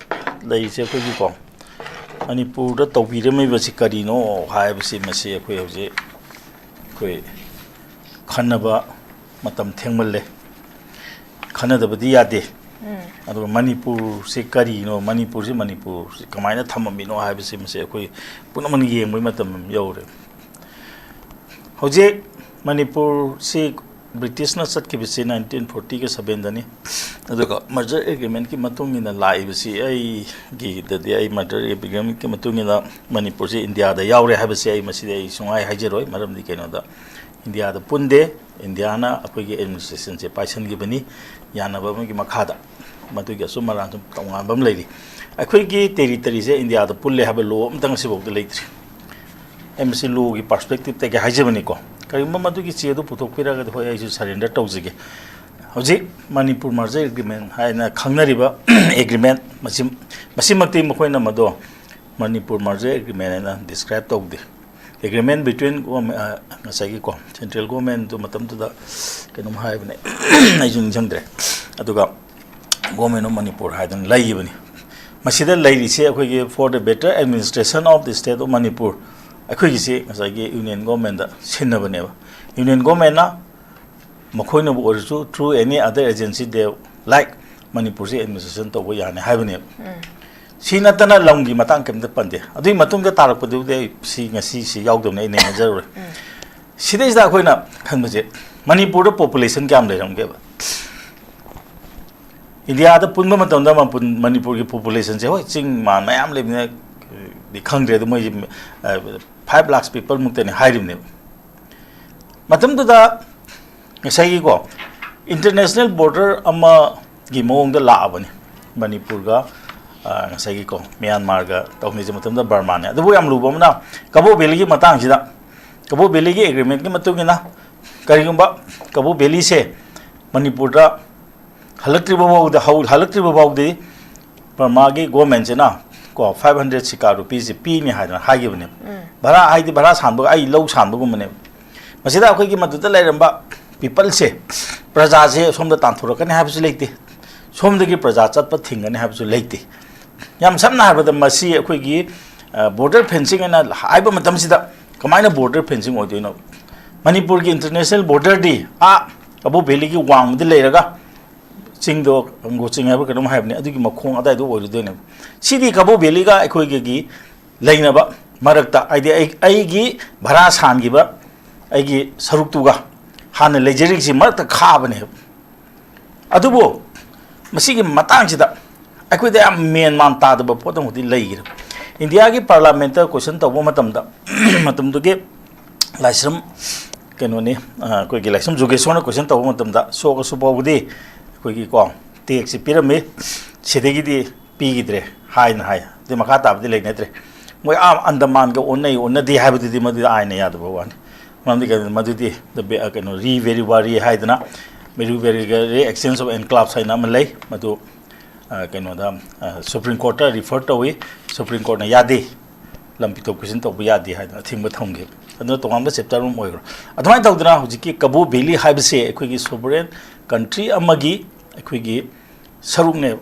ꯂꯩꯔꯤꯁꯦ ꯑꯩꯈꯣꯏꯒꯤꯀꯣ, ꯃꯅꯤꯄꯨꯔꯗ ꯇꯧꯕꯤꯔꯝꯃꯤꯕꯁꯤ ꯀꯔꯤꯅꯣ ꯍꯥꯏꯕꯁꯤ, ꯃꯁꯤ ꯑꯩꯈꯣꯏ ꯍꯧꯖꯤꯛ ꯑꯩꯈꯣꯏ ꯈꯟꯅꯕ ꯃꯇꯝ ꯊꯦꯡꯃꯜꯂꯦ꯫ ꯈꯟꯅꯗꯕꯗꯤ ꯌꯥꯗꯦ꯫ ꯑꯗꯨꯒ ꯃꯅꯤꯄꯨꯔꯁꯤ ꯀꯔꯤꯅꯣ, ꯃꯅꯤꯄꯨꯔꯁꯤ, ꯃꯅꯤꯄꯨꯔꯁꯤ ꯀꯃꯥꯏꯅ ꯊꯝꯃꯝꯃꯤꯅꯣ ꯍꯥꯏꯕꯁꯤ, ꯃꯁꯤ ꯑꯩꯈꯣꯏ ꯄꯨꯝꯅꯃꯛꯅ ꯌꯦꯡꯕꯒꯤ ꯃꯇꯝ ꯑꯃ ꯌꯧꯔꯦ꯫ ꯍꯧꯖꯤꯛ ꯃꯅꯤꯄꯨꯔꯁꯤ ꯕ꯭ꯔꯤꯇꯤꯁꯅ ꯆꯠꯈꯤꯕꯁꯤ nineteen forty-ꯒ seven-ꯗꯅꯤ꯫ ꯑꯗꯨꯒ merger agreement-ꯀꯤ ꯃꯇꯨꯡ ꯏꯟꯅ ꯂꯥꯛꯏꯕꯁꯤ, ꯑꯩꯒꯤꯗꯗꯤ, ꯑꯩ merger agreement-ꯀꯤ ꯃꯇꯨꯡ ꯏꯟꯅ ꯃꯅꯤꯄꯨꯔꯁꯤ ꯏꯟꯗꯤꯌꯥꯗ ꯌꯥꯎꯔꯦ ꯍꯥꯏꯕꯁꯤ ꯑꯩ ꯃꯁꯤꯗꯤ ꯑꯩ ꯁꯨꯡꯍꯥꯏ ꯍꯥꯏꯖꯔꯣꯏ꯫ ꯃꯔꯝꯗꯤ ꯀꯩꯅꯣꯗ, ꯏꯟꯗꯤꯌꯥꯗ ꯄꯨꯟꯗꯦ꯫ ꯏꯟꯗꯤꯌꯥꯅ ꯑꯩꯈꯣꯏꯒꯤ administration-ꯁꯦ ꯄꯥꯏꯁꯟꯈꯤꯕꯅꯤ, ꯌꯥꯅꯕ ꯑꯃꯒꯤ ꯃꯈꯥꯗ꯫ ꯃꯗꯨꯒꯤ ꯑꯆꯨꯝ ꯑꯔꯥꯟ ꯁꯨꯝ ꯇꯣꯉꯥꯟꯕ ꯑꯃ ꯂꯩꯔꯤ꯫ ꯑꯩꯈꯣꯏꯒꯤ territory-ꯁꯦ ꯏꯟꯗꯤꯌꯥꯗ ꯄꯨꯜꯂꯦ ꯍꯥꯏꯕ law ꯑꯃꯇꯪ ꯉꯁꯤꯐꯥꯎꯗ ꯂꯩꯇ꯭ꯔꯤ꯫ ꯑꯩ ꯃꯁꯤ law-ꯒꯤ perspective-ꯇꯒꯤ ꯍꯥꯏꯖꯕꯅꯤꯀꯣ꯫ ꯀꯔꯤꯒꯨꯝꯕ ꯃꯗꯨꯒꯤ ꯆꯦꯗꯨ ꯄꯨꯊꯣꯛꯄꯤꯔꯒꯗꯤ, ꯍꯣꯏ, ꯑꯩꯁꯨ surrender ꯇꯧꯖꯒꯦ꯫ ꯍꯧꯖꯤꯛ ꯃꯅꯤꯄꯨꯔ merger agreement ꯍꯥꯏꯅ ꯈꯪꯅꯔꯤꯕ agreement, ꯃꯁꯤ, ꯃꯁꯤꯃꯛꯇꯤ ꯃꯈꯣꯏꯅ ꯃꯗꯣ ꯃꯅꯤꯄꯨꯔ merger agreement ꯍꯥꯏꯅ describe ꯇꯧꯗꯦ꯫ Agreement between government, ꯑ, ꯉꯁꯥꯏꯒꯤꯀꯣ, central government-ꯇꯨ ꯃꯇꯝꯗꯨꯗ ꯀꯩꯅꯣꯝ ꯍꯥꯏꯕꯅꯦ, ꯑꯩꯁꯨ ꯅꯤꯡꯁꯤꯡꯗ꯭ꯔꯦ꯫ ꯑꯗꯨꯒ Government of Manipur ꯍꯥꯏꯗꯅ ꯂꯩꯈꯤꯕꯅꯤ꯫ ꯃꯁꯤꯗ ꯂꯩꯔꯤꯁꯦ ꯑꯩꯈꯣꯏꯒꯤ for the better administration of the state of Manipur, ꯑꯩꯈꯣꯏꯒꯤꯁꯤ ꯉꯁꯥꯏꯒꯤ union government-ꯗ ꯁꯤꯟꯅꯕꯅꯦꯕ꯫ Union government-ꯅ ꯃꯈꯣꯏꯅꯕꯨ ꯑꯣꯏꯔꯁꯨ through any other agency they like ꯃꯅꯤꯄꯨꯔꯁꯤ administration ꯇꯧꯕ ꯌꯥꯅꯤ ꯍꯥꯏꯕꯅꯦꯕ꯫ ꯁꯤ ꯅꯠꯇꯅ ꯂꯝꯒꯤ ꯃꯇꯥꯡ ꯀꯔꯤꯝꯇ ꯄꯟꯗꯦ꯫ ꯑꯗꯨꯒꯤ ꯃꯇꯨꯡꯗ ꯇꯥꯔꯛꯄꯗꯨꯕꯨꯗꯤ ꯑꯩ ꯁꯤ ꯉꯁꯤ ꯁꯤ ꯌꯥꯎꯗꯕꯅꯤ, ꯑꯩ ꯅꯩꯅꯖꯔꯔꯣꯏ꯫ ꯁꯤꯗꯩꯁꯤꯗ ꯑꯩꯈꯣꯏꯅ ꯈꯪꯕꯁꯦ, ꯃꯅꯤꯄꯨꯔꯗ population ꯀꯌꯥꯝ ꯂꯩꯔꯝꯒꯦꯕ? ꯏꯟꯗꯤꯌꯥꯗ ꯄꯨꯟꯕ ꯃꯇꯝꯗ ꯃꯄꯨꯟ-, ꯃꯅꯤꯄꯨꯔꯒꯤ population-ꯁꯦ, ꯍꯣꯏ, ꯆꯤꯡ ꯃꯥꯟ ꯃꯌꯥꯝ ꯂꯩꯕꯅꯤꯅ, ꯗꯤ ꯈꯪꯗ꯭ꯔꯦ, ꯑꯗꯣ ꯃꯣꯏꯁꯦ, ꯑ, five lakhs people ꯃꯨꯛꯇꯅꯤ ꯍꯥꯏꯔꯤꯕꯅꯦꯕ꯫ ꯃꯇꯝꯗꯨꯗ ꯉꯁꯥꯏꯒꯤꯀꯣ, international border ꯑꯃꯒꯤ ꯃꯑꯣꯡꯗ ꯂꯥꯛꯑꯕꯅꯤ ꯃꯅꯤꯄꯨꯔꯒ, ꯑ, ꯉꯁꯥꯏꯒꯤꯀꯣ, ꯃ꯭ꯌꯥꯟꯃꯥꯔꯒ ꯇꯧꯅꯔꯤꯁꯦ꯫ ꯃꯇꯝꯗꯨꯗ ꯕꯔꯃꯥꯅꯦ꯫ ꯑꯗꯨꯕꯨ ꯌꯥꯝ ꯂꯨꯕ ꯑꯃꯅ, ꯀꯕꯣ ꯚꯦꯂꯤꯒꯤ ꯃꯇꯥꯡꯁꯤꯗ, ꯀꯕꯣ ꯚꯦꯂꯤꯒꯤ agreement-ꯀꯤ ꯃꯇꯨꯡ ꯏꯟꯅ, ꯀꯔꯤꯒꯨꯝꯕ ꯀꯕꯣ ꯚꯦꯂꯤꯁꯦ ꯃꯅꯤꯄꯨꯔꯗ ꯍꯜꯂꯛꯇ꯭ꯔꯤꯕ ꯐꯥꯎꯗ, ꯍꯧ-, ꯍꯜꯂꯛꯇ꯭ꯔꯤꯕ ꯐꯥꯎꯗꯤ ꯕꯔꯃꯥꯒꯤ government-ꯁꯤꯅ ꯀꯣ, five hundred ꯁꯤꯀꯥ rupees-ꯁꯦ ꯄꯤꯅꯤ ꯍꯥꯏꯗꯅ ꯍꯥꯏꯈꯤꯕꯅꯦꯕ꯫ ꯚꯔꯥ ꯍꯥꯏꯗꯤ ꯚꯔꯥ ꯁꯥꯟꯕꯒ, ꯑꯩ ꯂꯧ ꯁꯥꯟꯕꯒꯨꯝꯕꯅꯦꯕ꯫ ꯃꯁꯤꯗ ꯑꯩꯈꯣꯏꯒꯤ ꯃꯗꯨꯗ ꯂꯩꯔꯝꯕ people-ꯁꯦ, ꯄ꯭ꯔꯖꯥꯁꯦ ꯁꯣꯝꯗ ꯇꯥꯟꯊꯣꯔꯛꯀꯅꯤ ꯍꯥꯏꯕꯁꯨ ꯂꯩꯇꯦ, ꯁꯣꯝꯗꯒꯤ ꯄ꯭ꯔꯖꯥ ꯆꯠꯄ ꯊꯤꯡꯒꯅꯤ ꯍꯥꯏꯕꯁꯨ ꯂꯩꯇꯦ꯫ ꯌꯥꯝ ꯁꯝꯅ ꯍꯥꯏꯔꯕꯗ, ꯃꯁꯤ ꯑꯩꯈꯣꯏꯒꯤ ꯕꯣꯔꯗꯔ ꯐꯦꯟꯁꯤꯡ ꯍꯥꯏꯅ ꯍꯥꯏꯕ ꯃꯇꯝꯁꯤꯗ ꯀꯃꯥꯏꯅ ꯕꯣꯔꯗꯔ ꯐꯦꯟꯁꯤꯡ ꯑꯣꯏꯗꯣꯏꯅꯣ? ꯃꯅꯤꯄꯨꯔꯒꯤ ꯏꯟꯇꯔꯅꯦꯁꯅꯦꯜ ꯕꯣꯔꯗꯔꯗꯤ ꯑꯥ ꯀꯕꯣ ꯚꯦꯂꯤꯒꯤ ꯋꯥꯡꯃꯗ ꯂꯩꯔꯒ, ꯆꯤꯡꯗꯣ ꯀꯪꯒꯣ ꯆꯤꯡ ꯍꯥꯏꯕ꯭ꯔꯥ ꯀꯩꯅꯣꯝ ꯍꯥꯏꯕꯅꯤ, ꯑꯗꯨꯒꯤ ꯃꯈꯣꯡ ꯑꯗꯥꯏꯗꯣ ꯑꯣꯏꯔꯨꯗꯣꯏꯅꯦꯕ꯫ ꯁꯤꯗꯤ ꯀꯕꯣ ꯚꯦꯂꯤꯒ ꯑꯩꯈꯣꯏꯒꯤ ꯂꯩꯅꯕ ꯃꯔꯛꯇ, ꯍꯥꯏꯗꯤ ꯑꯩ, ꯑꯩꯒꯤ ꯚꯔꯥ ꯁꯥꯟꯈꯤꯕ ꯑꯩꯒꯤ ꯁꯔꯨꯛꯇꯨꯒ ꯍꯥꯟꯅ ꯂꯩꯖꯔꯤꯁꯤ ꯃꯔꯛꯇ ꯈꯥꯕꯅꯦꯕ꯫ ꯑꯗꯨꯕꯨ ꯃꯁꯤꯒꯤ ꯃꯇꯥꯡꯁꯤꯗ ꯑꯩꯈꯣꯏꯗ ꯌꯥꯝ ꯃꯦꯟ ꯃꯥꯟ ꯇꯥꯗꯕ ꯄꯣꯠ ꯑꯃꯗꯤ ꯂꯩꯈ꯭ꯔꯦ꯫ ꯏꯟꯗꯤꯌꯥꯒꯤ ꯄꯥꯔꯂꯥꯃꯦꯟꯇ ꯀꯣꯏꯁꯟ ꯇꯧꯕ ꯃꯇꯝꯗ, ꯃꯇꯝꯗꯨꯒꯤ ꯂꯥꯏꯁ꯭ꯔꯝ, ꯀꯩꯅꯣꯅꯤ, ꯑ, ꯑꯩꯈꯣꯏꯒꯤ ꯂꯥꯏꯁ꯭ꯔꯝ ꯖꯨꯒꯦꯁꯣꯔꯅ ꯀꯣꯏꯁꯟ ꯇꯧꯕ ꯃꯇꯝꯗ, ꯁꯣꯛꯑꯁꯨ ꯐꯥꯎꯕꯗꯤ ꯑꯩꯈꯣꯏꯒꯤ ꯀꯣ ꯇꯦꯛꯁꯁꯤ ꯄꯤꯔꯝꯃꯤ, ꯁꯤꯗꯒꯤꯗꯤ ꯄꯤꯈꯤꯗ꯭ꯔꯦ ꯍꯥꯏꯅ ꯍꯥꯏ꯫ ꯑꯗꯨ ꯃꯈꯥ ꯇꯥꯕꯗꯤ ꯂꯩꯅꯗ꯭ꯔꯦ꯫ ꯃꯣꯏ ꯑꯥ ꯑꯟꯗꯃꯥꯟꯒ ꯑꯣꯟꯅꯩ ꯑꯣꯟꯅꯗꯦ ꯍꯥꯏꯕꯗꯨꯗꯤ ꯃꯗꯨꯗꯤ ꯑꯥꯏꯟꯅ ꯌꯥꯗꯕ ꯋꯥꯅꯤ꯫ ꯃꯔꯝꯗꯤ ꯀꯩꯅꯣ, ꯃꯗꯨꯗꯤ the be-, ꯑ, ꯀꯩꯅꯣ, ꯔꯤ ꯚꯦꯔꯤꯋꯥꯔꯤ ꯍꯥꯏꯗꯅ, ꯚꯦꯔꯤꯋꯥꯔꯤꯒ exchange of enclaves ꯍꯥꯏꯅ ꯑꯃ ꯂꯩ꯫ ꯃꯗꯨ, ꯑ, ꯀꯩꯅꯣꯗ, ꯑ, ꯁꯨꯄ꯭ꯔꯤꯝ ꯀꯣꯔꯠꯇ ꯔꯤꯐꯔ ꯇꯧꯏ꯫ ꯁꯨꯄ꯭ꯔꯤꯝ ꯀꯣꯔꯠꯅ ꯌꯥꯗꯦ, ꯂꯝ ꯄꯤꯊꯣꯛ ꯄꯤꯁꯤꯟ ꯇꯧꯕ ꯌꯥꯗꯦ ꯍꯥꯏꯗꯅ ꯑꯊꯤꯡꯕ ꯊꯝꯈꯤ꯫ ꯑꯗꯨꯅ ꯇꯣꯉꯥꯟꯕ ꯆꯦꯞꯇꯔ ꯑꯃ ꯑꯣꯏꯈ꯭ꯔꯣ꯫ ꯑꯗꯨꯃꯥꯏꯅ ꯇꯧꯗꯅ ꯍꯧꯖꯤꯛꯀꯤ ꯀꯕꯣ ꯚꯦꯂꯤ ꯍꯥꯏꯕꯁꯦ ꯑꯩꯈꯣꯏꯒꯤ ꯁꯣꯚꯔꯦꯟ ꯀꯟꯇ꯭ꯔꯤ ꯑꯃꯒꯤ ꯑꯩꯈꯣꯏꯒꯤ ꯁꯔꯨꯛꯅꯦꯕ꯫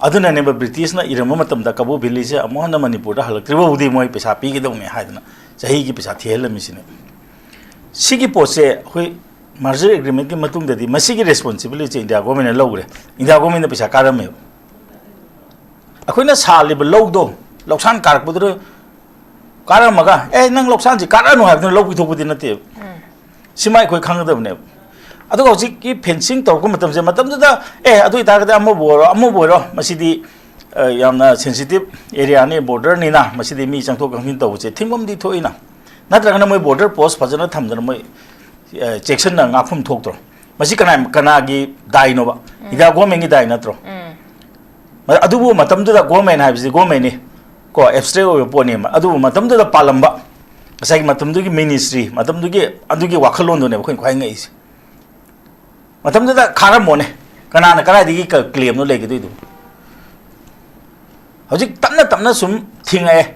ꯑꯗꯨꯅꯅꯦꯕ ꯕ꯭ꯔꯤꯇꯤꯁꯅ ꯏꯔꯝꯕ ꯃꯇꯝꯗ ꯀꯕꯣ ꯚꯦꯂꯤꯁꯦ ꯑꯃꯨꯛ ꯍꯟꯅ ꯃꯅꯤꯄꯨꯔꯗ ꯍꯜꯂꯛꯇ꯭ꯔꯤꯕ ꯐꯥꯎꯗꯤ ꯃꯣꯏ ꯄꯩꯁꯥ ꯄꯤꯒꯗꯧꯅꯦ ꯍꯥꯏꯗꯅ ꯆꯍꯤꯒꯤ ꯄꯩꯁꯥ ꯊꯤꯍꯜꯂꯝꯃꯤꯁꯤꯅꯦ꯫ ꯁꯤꯒꯤ ꯄꯣꯠꯁꯦ ꯑꯩꯈꯣꯏ ꯃꯔꯖꯔ ꯑꯦꯒ꯭ꯔꯤꯃꯦꯟꯒꯤ ꯃꯇꯨꯡꯗꯗꯤ ꯃꯁꯤꯒꯤ ꯔꯦꯁꯄꯣꯟꯁꯤꯕꯤꯂꯤꯇꯤꯁꯦ ꯏꯟꯗꯤꯌꯥ ꯒꯣꯔꯃꯦꯟꯅ ꯂꯧꯈ꯭ꯔꯦ꯫ ꯏꯟꯗꯤꯌꯥ ꯒꯣꯔꯃꯦꯟꯅ ꯄꯩꯁꯥ ꯀꯥꯔꯝꯃꯦꯕ꯫ ꯑꯩꯈꯣꯏꯅ ꯁꯥꯜꯂꯤꯕ ꯂꯧꯗꯣ ꯂꯧꯁꯥꯟ ꯀꯥꯔꯛꯄꯗꯨꯗ ꯀꯥꯔꯝꯃꯒ, "ꯑꯦ, ꯅꯪ ꯂꯧꯁꯥꯟꯁꯤ ꯀꯥꯔꯛꯑꯅꯨ" ꯍꯥꯏꯕꯗꯨꯅ ꯂꯧ ꯄꯤꯊꯣꯛꯄꯗꯤ ꯅꯠꯇꯦꯕ꯫ ꯁꯤꯃ ꯑꯩꯈꯣꯏ ꯈꯪꯒꯗꯕꯅꯦꯕ꯫ ꯑꯗꯨꯒ ꯍꯧꯖꯤꯛꯀꯤ ꯐꯦꯟꯁꯤꯡ ꯇꯧꯔꯛꯄ ꯃꯇꯝꯁꯦ, ꯃꯇꯝꯗꯨꯗ, "ꯑꯦ, ꯑꯗꯨ ꯑꯣꯏꯇꯥꯔꯒꯗꯤ ꯑꯃꯕꯨ ꯑꯣꯏꯔꯣ, ꯑꯃꯕꯨ ꯑꯣꯏꯔꯣ, ꯃꯁꯤꯗꯤ, ꯑ, ꯌꯥꯝꯅ ꯁꯦꯟꯁꯤꯇꯤꯞ ꯑꯦꯔꯤꯌꯥꯅꯤ, ꯕꯣꯔꯗꯔꯅꯤꯅ ꯃꯁꯤꯗꯤ ꯃꯤ ꯆꯪꯊꯣꯛ ꯆꯪꯁꯤꯟ ꯇꯧꯕꯁꯦ ꯊꯤꯡꯐꯝꯗꯤ ꯊꯣꯛꯏꯅ"? ꯅꯠꯇ꯭ꯔꯒꯅ ꯃꯣꯏ ꯕꯣꯔꯗꯔ ꯄꯣꯁ ꯐꯖꯅ ꯊꯝꯗꯅ ꯃꯣꯏ, ꯑ, ꯆꯦꯛꯁꯤꯟꯅ ꯉꯥꯛꯐꯝ ꯊꯣꯛꯇ꯭ꯔꯣ? ꯃꯁꯤ ꯀꯅꯥ, ꯀꯅꯥꯒꯤ ꯗꯥꯏꯅꯣꯕ? ꯏꯟꯗꯤꯌꯥ ꯒꯣꯔꯃꯦꯟꯒꯤ ꯗꯥꯏ ꯅꯠꯇ꯭ꯔꯣ? ꯑꯗꯨꯕꯨ ꯃꯇꯝꯗꯨꯗ ꯒꯣꯔꯃꯦꯟ ꯍꯥꯏꯕꯁꯤꯗꯤ ꯒꯣꯔꯃꯦꯟꯅꯤ ꯀꯣ, ꯑꯦꯕꯁꯇ꯭ꯔꯦꯛ ꯑꯣꯏꯕ ꯄꯣꯠꯅꯦꯕ꯫ ꯑꯗꯨꯕꯨ ꯃꯇꯝꯗꯨꯗ ꯄꯥꯜꯂꯝꯕ ꯉꯁꯥꯏꯒꯤ ꯃꯇꯝꯗꯨꯒꯤ ꯃꯤꯅꯤꯁꯇ꯭ꯔꯤ, ꯃꯇꯝꯗꯨꯒꯤ ꯑꯗꯨꯒꯤ ꯋꯥꯈꯜꯂꯣꯟꯗꯨꯅꯦꯕ ꯑꯩꯈꯣꯏꯅ ꯈ꯭ꯋꯥꯏ ꯉꯛꯏꯁꯦ꯫ ꯃꯇꯝꯗꯨꯗ ꯈꯥꯔꯝꯃꯣꯅꯦ, ꯀꯅꯥꯅ ꯀꯗꯥꯏꯗꯒꯤ ꯀ-, ꯀ꯭ꯂꯦꯝꯅꯣ ꯂꯩꯒꯗꯣꯏꯗꯨꯕꯨ? ꯍꯧꯖꯤꯛ ꯇꯞꯅ ꯇꯞꯅ ꯁꯨꯝ ꯊꯤꯡꯉꯛꯑꯦ꯫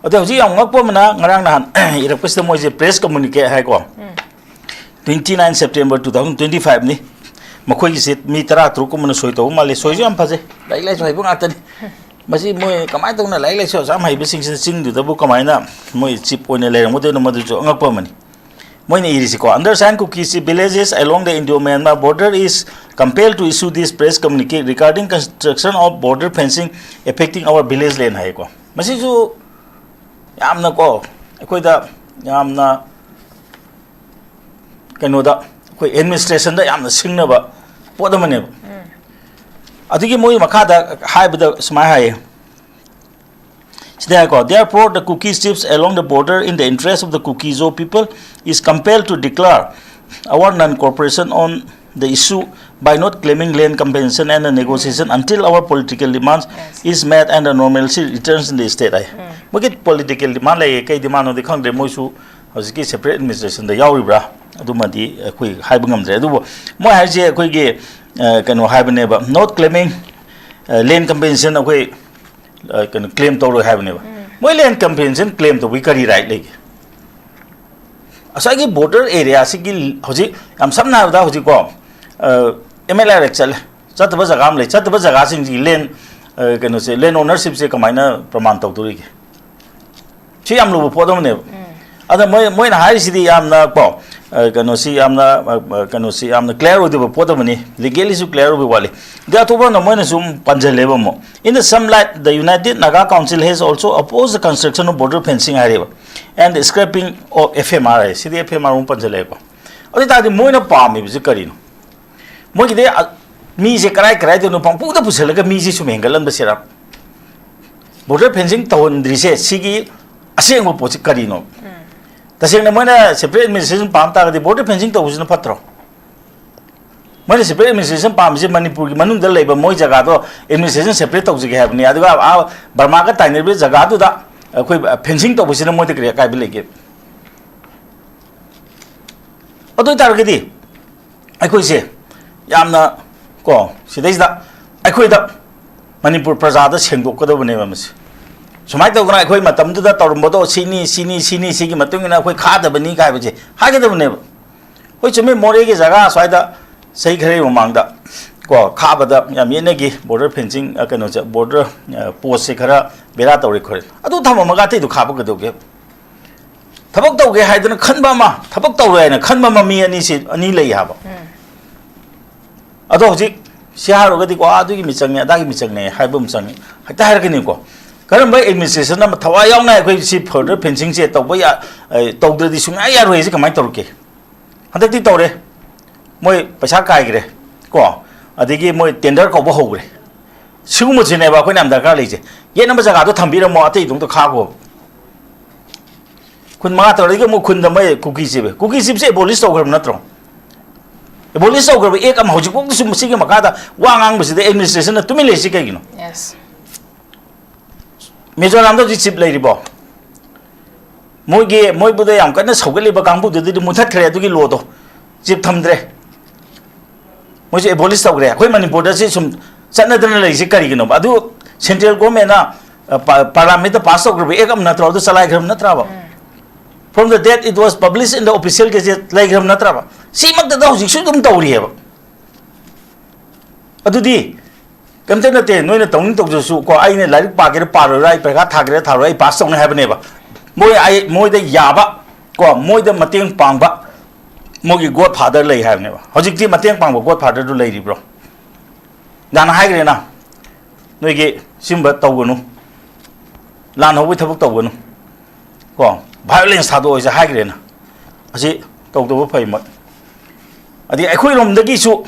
ꯑꯗꯣ ꯍꯧꯖꯤꯛ ꯌꯥꯝ ꯉꯛꯄ ꯑꯃꯅ, ꯉꯔꯥꯡ ꯅꯍꯥꯟ ꯏꯔꯛꯄꯁꯤꯗ ꯃꯣꯏꯁꯦ ꯄ꯭ꯔꯦꯁ ꯀꯝꯃꯨꯅꯤꯀꯦ ꯍꯥꯏꯀꯣ, twenty nine September two thousand twenty five ꯅꯤ꯫ ꯃꯈꯣꯏꯒꯤꯁꯦ ꯃꯤ ꯇꯔꯥ ꯇꯔꯨꯛ ꯀꯨꯝꯕꯅ ꯁꯣꯏ ꯇꯧꯕ ꯃꯥꯜꯂꯤ꯫ ꯁꯣꯏꯁꯨ ꯌꯥꯝ ꯐꯖꯩ, ꯂꯥꯏꯔꯤꯛ ꯂꯥꯏꯁꯨ ꯍꯩꯕ ꯉꯥꯛꯇꯅꯤ꯫ ꯃꯁꯤ ꯃꯣꯏ ꯀꯃꯥꯏꯅ ꯇꯧꯅ ꯂꯥꯏꯔꯤꯛ ꯂꯥꯏꯁꯨ ꯑꯁꯨꯛ ꯌꯥꯝ ꯍꯩꯕꯁꯤꯡꯁꯤꯅ ꯆꯤꯡꯗꯨꯗꯕꯨ ꯀꯃꯥꯏꯅ ꯃꯣꯏ ꯆꯤꯞ ꯑꯣꯏꯅ ꯂꯩꯔꯝꯒꯗꯣꯏꯅꯣ, ꯃꯗꯨꯁꯨ ꯑꯉꯛꯄ ꯑꯃꯅꯤ꯫ ꯃꯣꯏꯅ ꯏꯔꯤꯁꯤꯀꯣ, "Undersigned Kuki chief villages along the Indo-Myanmar border is compelled to issue this press communique regarding construction of border fencing affecting our village land" ꯍꯥꯏꯌꯦꯀꯣ꯫ ꯃꯁꯤꯁꯨ ꯌꯥꯝꯅ ꯀꯣ, ꯑꯩꯈꯣꯏꯗ ꯌꯥꯝꯅ ꯀꯩꯅꯣꯗ, ꯑꯩꯈꯣꯏ ꯑꯦꯗꯃꯤꯅꯤꯁꯇ꯭ꯔꯦꯁꯟꯗ ꯌꯥꯝꯅ ꯁꯤꯡꯅꯕ ꯄꯣꯠ ꯑꯃꯅꯦꯕ꯫ ꯑꯗꯨꯒꯤ ꯃꯣꯏ ꯃꯈꯥꯗ ꯍꯥꯏꯕꯗ ꯁꯨꯃꯥꯏꯅ ꯍꯥꯏꯌꯦ, ꯁꯤꯗ ꯍꯥꯏꯀꯣ, "Therefore, the Kuki chiefs along the border, in the interest of the Kuki Zo people, is compelled to declare our non-cooperation on the issue by not claiming land compensation and the negotiation until our political demands Yes. is met and the normalcy returns in the state" ꯍꯥꯏ꯫ ꯃꯣꯏꯒꯤ political ꯗꯤꯃꯥꯟ ꯂꯩꯌꯦ, ꯀꯩ ꯗꯤꯃꯥꯟꯅꯣꯗꯤ ꯈꯪꯗ꯭ꯔꯦ, ꯃꯣꯏꯁꯨ ꯍꯧꯖꯤꯛꯀꯤ separate ꯑꯦꯗꯃꯤꯅꯤꯁꯇ꯭ꯔꯦꯁꯟꯗ ꯌꯥꯎꯔꯤꯕ꯭ꯔꯥ ꯑꯗꯨꯃꯗꯤ ꯑꯩꯈꯣꯏ ꯍꯥꯏꯕ ꯉꯝꯗ꯭ꯔꯦ꯫ ꯑꯗꯨꯕꯨ ꯃꯣꯏ ꯍꯥꯏꯁꯦ ꯑꯩꯈꯣꯏꯒꯤ, ꯑ, ꯀꯩꯅꯣ ꯍꯥꯏꯕꯅꯦꯕ, "Not claiming, ꯑ, land compensation" ꯑꯩꯈꯣꯏ, ꯑ, ꯀꯩꯅꯣ, ꯀ꯭ꯂꯦꯝ ꯇꯧꯔꯣꯏ ꯍꯥꯏꯕꯅꯦꯕ꯫ ꯃꯣꯏ ꯂꯦꯟ ꯀꯝꯄꯦꯟꯁꯦꯁꯟ ꯀ꯭ꯂꯦꯝ ꯇꯧꯕꯒꯤ ꯀꯔꯤ ꯔꯥꯏꯠ ꯂꯩꯒꯦ? ꯉꯁꯥꯏꯒꯤ ꯕꯣꯔꯗꯔ ꯑꯦꯔꯤꯌꯥꯁꯤꯒꯤ ꯍꯧꯖꯤꯛ ꯌꯥꯝ ꯁꯝꯅ ꯍꯥꯏꯔꯕꯗ ꯍꯧꯖꯤꯛꯀꯣ, ꯑ, ꯑꯦꯝ ꯑꯦꯜ ꯑꯦ ꯔꯦꯛ ꯆꯠꯂꯦ, ꯆꯠꯇꯕ ꯖꯒꯥ ꯑꯃ ꯂꯩ, ꯆꯠꯇꯕ ꯖꯒꯥꯁꯤꯡꯁꯤꯒꯤ ꯂꯦꯟ, ꯑ, ꯀꯩꯅꯣꯁꯦ, ꯂꯦꯟ ꯑꯣꯅꯔꯁꯤꯞꯁꯦ ꯀꯃꯥꯏꯅ ꯄ꯭ꯔꯃꯥꯟ ꯇꯧꯗꯣꯔꯤꯒꯦ? ꯁꯤ ꯌꯥꯝ ꯂꯨꯕ ꯄꯣꯠ ꯑꯃꯅꯦꯕ꯫ ꯑꯗ ꯃꯣꯏ, ꯃꯣꯏꯅ ꯍꯥꯏꯔꯤꯁꯤꯗꯤ ꯌꯥꯝꯅ ꯀꯣ, ꯑ, ꯀꯩꯅꯣꯁꯤ ꯌꯥꯝꯅ, ꯑ, ꯑ, ꯀꯩꯅꯣꯁꯤ ꯌꯥꯝꯅ ꯀ꯭ꯂꯤꯌꯥꯔ ꯑꯣꯏꯗꯕ ꯄꯣꯠ ꯑꯃꯅꯤ, ꯂꯤꯒꯦꯜꯂꯤꯁꯨ ꯀ꯭ꯂꯤꯌꯥꯔ ꯑꯣꯏꯕ ꯋꯥꯠꯂꯤ꯫ ꯑꯗꯩ ꯑꯇꯣꯞꯄ ꯑꯃꯅ ꯃꯣꯏꯅ ꯁꯨꯝ ꯄꯟꯖꯜꯂꯦꯕ ꯑꯃꯨꯛ, "In the same light, the United Naga Council has also opposed the construction of border fencing" ꯍꯥꯏꯔꯦꯕ, "and the scrapping of F M R" high, CD F M R ꯑꯃꯨꯛ ꯄꯟꯖꯜꯂꯛꯑꯦꯀꯣ꯫ ꯑꯗꯨ ꯑꯣꯏ ꯇꯥꯔꯗꯤ ꯃꯣꯏꯅ ꯄꯥꯝꯃꯤꯕꯁꯤ ꯀꯔꯤꯅꯣ? ꯃꯣꯏꯒꯤꯗꯤ, ꯑ, ꯃꯤꯁꯦ ꯀꯔꯥꯏ ꯀꯔꯥꯏꯗꯅꯣ ꯄꯪꯄꯨꯗ ꯄꯨꯁꯜꯂꯒ ꯃꯤꯁꯦ ꯁꯨꯝ ꯍꯦꯟꯒꯠꯍꯟꯕꯁꯤꯔ? ꯕꯣꯔꯗꯔ ꯐꯦꯟꯁꯤꯡ ꯇꯧꯍꯟꯗ꯭ꯔꯤꯁꯦ ꯁꯤꯒꯤ ꯑꯁꯦꯡꯕ ꯄꯣꯠꯁꯤ ꯀꯔꯤꯅꯣ? ꯇꯁꯦꯡꯅ ꯃꯣꯏꯅ ꯁꯦꯄꯔꯦꯠ ꯑꯦꯗꯃꯤꯅꯤꯁꯇ꯭ꯔꯦꯁꯟ ꯄꯥꯝ ꯇꯥꯔꯒꯗꯤ ꯕꯣꯔꯗꯔ ꯐꯦꯟꯁꯤꯡ ꯇꯧꯕꯁꯤꯅ ꯐꯠꯇ꯭ꯔꯣ? ꯃꯣꯏꯅ ꯁꯦꯄꯔꯦꯠ ꯑꯦꯗꯃꯤꯅꯤꯁꯇ꯭ꯔꯦꯁꯟ ꯄꯥꯝꯃꯤꯁꯦ ꯃꯅꯤꯄꯨꯔꯒꯤ ꯃꯅꯨꯡꯗ ꯂꯩꯕ ꯃꯣꯏ ꯖꯒꯥꯗꯣ ꯑꯦꯗꯃꯤꯅꯤꯁꯇ꯭ꯔꯦꯁꯟ ꯁꯦꯄꯔꯦꯠ ꯇꯧꯖꯒꯦ ꯍꯥꯏꯕꯅꯤ, ꯑꯗꯨꯒ ꯑꯥ ꯕꯔꯃꯥꯒ ꯇꯥꯏꯅꯔꯤꯕ ꯖꯒꯥꯗꯨꯗ ꯑꯩꯈꯣꯏ ꯐꯦꯟꯁꯤꯡ ꯇꯧꯕꯁꯤꯅ ꯃꯣꯏꯗ ꯀꯔꯤ ꯑꯀꯥꯏꯕ ꯂꯩꯒꯦ? ꯑꯗꯨ ꯑꯣꯏ ꯇꯥꯔꯒꯗꯤ ꯑꯩꯈꯣꯏꯁꯦ ꯌꯥꯝꯅ, ꯀꯣ, ꯁꯤꯗꯩꯁꯤꯗ ꯑꯩꯈꯣꯏꯗ ꯃꯅꯤꯄꯨꯔ ꯄ꯭ꯔꯖꯥꯗ ꯁꯦꯡꯗꯣꯛꯀꯗꯕꯅꯦꯕ ꯃꯁꯤ꯫ ꯁꯨꯃꯥꯏꯅ ꯇꯧꯗꯅ ꯑꯩꯈꯣꯏ ꯃꯇꯝꯗꯨꯗ ꯇꯧꯔꯝꯕꯗꯣ ꯁꯤꯅꯤ, ꯁꯤꯅꯤ, ꯁꯤꯅꯤ, ꯁꯤꯒꯤ ꯃꯇꯨꯡ ꯏꯟꯅ ꯑꯩꯈꯣꯏ ꯈꯥꯗꯕꯅꯤ ꯀꯥꯏꯕꯁꯦ ꯍꯥꯏꯒꯗꯕꯅꯦꯕ꯫ ꯍꯣꯏ, ꯆꯨꯝꯃꯤ, ꯃꯣꯔꯦꯒꯤ ꯖꯒꯥ ꯑꯁ꯭ꯋꯥꯏꯗ ꯆꯍꯤ ꯈꯔꯒꯤ ꯃꯃꯥꯡꯗ ꯀꯣ, ꯈꯥꯕꯗ ꯌꯥꯝ ꯌꯦꯠꯅꯈꯤ꯫ ꯕꯣꯔꯗꯔ ꯐꯦꯟꯁꯤꯡ, ꯑ, ꯀꯩꯅꯣꯁꯦ, ꯕꯣꯔꯗꯔ, ꯑ, ꯄꯣꯁꯁꯦ ꯈꯔ ꯕꯦꯔꯥ ꯇꯧꯔꯦ ꯈꯣꯠꯂꯦ꯫ ꯑꯗꯨ ꯊꯝꯃꯝꯃꯒ ꯑꯇꯩꯗꯨ ꯈꯥꯕ ꯀꯩꯗꯧꯒꯦ? ꯊꯕꯛ ꯇꯧꯒꯦ ꯍꯥꯏꯗꯅ ꯈꯟꯕ ꯑꯃ, ꯊꯕꯛ ꯇꯧꯔꯣꯏ ꯍꯥꯏꯅ ꯈꯟꯕ ꯑꯃ, ꯃꯤ ꯑꯅꯤꯁꯤ, ꯑꯅꯤ ꯂꯩ ꯍꯥꯏꯕ꯫ ꯑꯗꯣ ꯍꯧꯖꯤꯛ ꯁꯤ ꯍꯥꯏꯔꯨꯔꯒꯗꯤꯀꯣ, "ꯑꯥ, ꯑꯗꯨꯒꯤ ꯃꯤꯆꯪꯅꯦ, ꯑꯗꯥꯒꯤ ꯃꯤꯆꯪꯅꯦ" ꯍꯥꯏꯕ ꯑꯃ ꯆꯪꯉꯤ꯫ ꯍꯦꯛꯇ ꯍꯥꯏꯔꯛꯀꯅꯤꯀꯣ, ꯀꯔꯝꯕ ꯑꯦꯗꯃꯤꯅꯤꯁꯇ꯭ꯔꯦꯁꯟ ꯑꯃ ꯊꯋꯥꯏ ꯌꯥꯎꯅ ꯑꯩꯈꯣꯏ ꯁꯤ ꯕꯣꯔꯗꯔ ꯐꯦꯟꯁꯤꯡꯁꯦ ꯇꯧꯕ ꯌꯥ-, ꯑ, ꯇꯧꯗ꯭ꯔꯗꯤ ꯁꯨꯡꯌꯥ ꯌꯥꯔꯣꯏ ꯍꯥꯏꯁꯦ ꯀꯃꯥꯏꯅ ꯇꯧꯔꯛꯀꯦ? ꯍꯟꯗꯛꯇꯤ ꯇꯧꯔꯦ꯫ ꯃꯣꯏ ꯄꯩꯁꯥ ꯀꯥꯏꯈ꯭ꯔꯦ ꯀꯣ, ꯑꯗꯒꯤ ꯃꯣꯏ ꯇꯦꯟꯗꯔ ꯀꯧꯕ ꯍꯧꯈ꯭ꯔꯦ꯫ ꯁꯤꯒꯨꯝꯕꯁꯤꯅꯦꯕ ꯑꯩꯈꯣꯏꯅ ꯌꯥꯝ ꯗꯔꯀꯥꯔ ꯂꯩꯁꯦ꯫ ꯌꯦꯠꯅꯕ ꯖꯒꯥꯗꯣ ꯊꯝꯕꯤꯔꯝꯃꯣ, ꯑꯇꯩꯗꯣ ꯑꯝꯇ ꯈꯥꯛꯈꯣ꯫ ꯈꯨꯟ ꯃꯉꯥ ꯇꯧꯔꯗꯤ ꯑꯃꯨꯛ ꯈꯨꯟꯗ ꯃꯣꯏ ꯀꯨꯀꯤ ꯆꯤꯞ, ꯀꯨꯀꯤ ꯆꯤꯞꯁꯦ ꯑꯦꯕꯣꯂꯤꯁ ꯇꯧꯈ꯭ꯔꯕ ꯅꯠꯇ꯭ꯔꯣ? ꯑꯦꯕꯣꯂꯤꯁ ꯇꯧꯈ꯭ꯔꯕ ꯑꯦꯛ ꯑꯃ ꯍꯧꯖꯤꯛꯐꯥꯎꯗꯁꯨ ꯃꯁꯤꯒꯤ ꯃꯈꯥꯗ ꯋꯥ ꯉꯥꯡꯕꯁꯤꯗ ꯑꯦꯗꯃꯤꯅꯤꯁꯇ꯭ꯔꯦꯁꯟꯅ ꯇꯨꯃꯤꯟ ꯂꯩꯔꯤꯁꯤ ꯀꯩꯒꯤꯅꯣ? Yes. ꯃꯤꯖꯣꯔꯥꯝꯗ ꯍꯧꯖꯤꯛ ꯆꯤꯞ ꯂꯩꯔꯤꯕꯣ? ꯃꯣꯏꯒꯤ, ꯃꯣꯏꯕꯨꯗ ꯌꯥꯝ ꯀꯟꯅ ꯁꯧꯒꯠꯂꯤꯕ ꯀꯥꯡꯕꯨꯗꯨꯗꯤ ꯃꯨꯊꯠꯈ꯭ꯔꯦ ꯑꯗꯨꯒꯤ ꯂꯣꯗꯣ, ꯆꯤꯞ ꯊꯝꯗ꯭ꯔꯦ꯫ ꯃꯣꯏꯁꯦ ꯑꯦꯕꯣꯂꯤꯁ ꯇꯧꯈ꯭ꯔꯦ꯫ ꯑꯩꯈꯣꯏ ꯃꯅꯤꯄꯨꯔꯗ ꯁꯤ ꯁꯨꯝ ꯆꯠꯅꯗꯅ ꯂꯩꯔꯤꯁꯦ ꯀꯔꯤꯒꯤꯅꯣꯕ? ꯑꯗꯨ ꯁꯦꯟꯇ꯭ꯔꯦꯜ ꯒꯣꯔꯃꯦꯟꯅ, ꯑ, ꯄꯥ-, ꯄꯥꯔꯂꯥꯃꯦꯟꯠꯇ ꯄꯥꯁ ꯇꯧꯈ꯭ꯔꯕ ꯑꯦꯛ ꯑꯃ ꯅꯠꯇ꯭ꯔꯣ? ꯑꯗꯨ ꯆꯂꯥꯏꯈ꯭ꯔꯕ ꯅꯠꯇ꯭ꯔꯕ? From the date it was published in the official gazette ꯂꯩꯈ꯭ꯔꯕ ꯅꯠꯇ꯭ꯔꯕ? ꯁꯤꯃꯛꯇꯗ ꯍꯧꯖꯤꯛꯁꯨ ꯑꯗꯨꯝ ꯇꯧꯔꯤꯑꯕ꯫ ꯑꯗꯨꯗꯤ ꯀꯩꯝꯇ ꯅꯠꯇꯦ, ꯅꯣꯏꯅ ꯇꯧꯅꯤꯡ ꯇꯧꯖꯔꯁꯨ ꯀꯣ, ꯑꯩꯅ ꯂꯥꯏꯔꯤꯛ ꯄꯥꯒꯦꯔꯥ ꯄꯥꯔꯣꯏꯔꯥ, ꯑꯩ ꯄꯔꯤꯈꯥ ꯊꯥꯒꯦꯔꯥ ꯊꯥꯔꯣꯏ, ꯑꯩ ꯄꯥꯁ ꯇꯧꯅꯤ ꯍꯥꯏꯕꯅꯦꯕ꯫ ꯃꯣꯏ, ꯑꯩ, ꯃꯣꯏꯗ ꯌꯥꯕ ꯀꯣ, ꯃꯣꯏꯗ ꯃꯇꯦꯡ ꯄꯥꯡꯕ ꯃꯣꯏꯒꯤ ꯒꯣꯗ ꯐꯥꯗꯔ ꯂꯩ ꯍꯥꯏꯕꯅꯦꯕ꯫ ꯍꯧꯖꯤꯛꯇꯤ ꯃꯇꯦꯡ ꯄꯥꯡꯕ ꯒꯣꯗ ꯐꯥꯗꯔꯗꯨ ꯂꯩꯔꯤꯕ꯭ꯔꯣ? ꯅꯍꯥꯟ ꯍꯥꯏꯈ꯭ꯔꯦꯅ, ꯅꯣꯏꯒꯤ ꯁꯤꯒꯨꯝꯕ ꯇꯧꯒꯅꯨ, ꯂꯥꯟ ꯍꯧꯕꯒꯤ ꯊꯕꯛ ꯇꯧꯒꯅꯨ ꯀꯣ, ꯚꯥꯏꯑꯣꯂꯦꯟꯁ ꯊꯥꯗꯣꯛꯑꯣꯁꯦ ꯍꯥꯏꯈ꯭ꯔꯦꯅ꯫ ꯑꯁꯤ ꯇꯧꯗꯕ ꯐꯩ ꯃꯣꯏ꯫ ꯑꯗꯩ ꯑꯩꯈꯣꯏꯔꯣꯝꯗꯒꯤꯁꯨ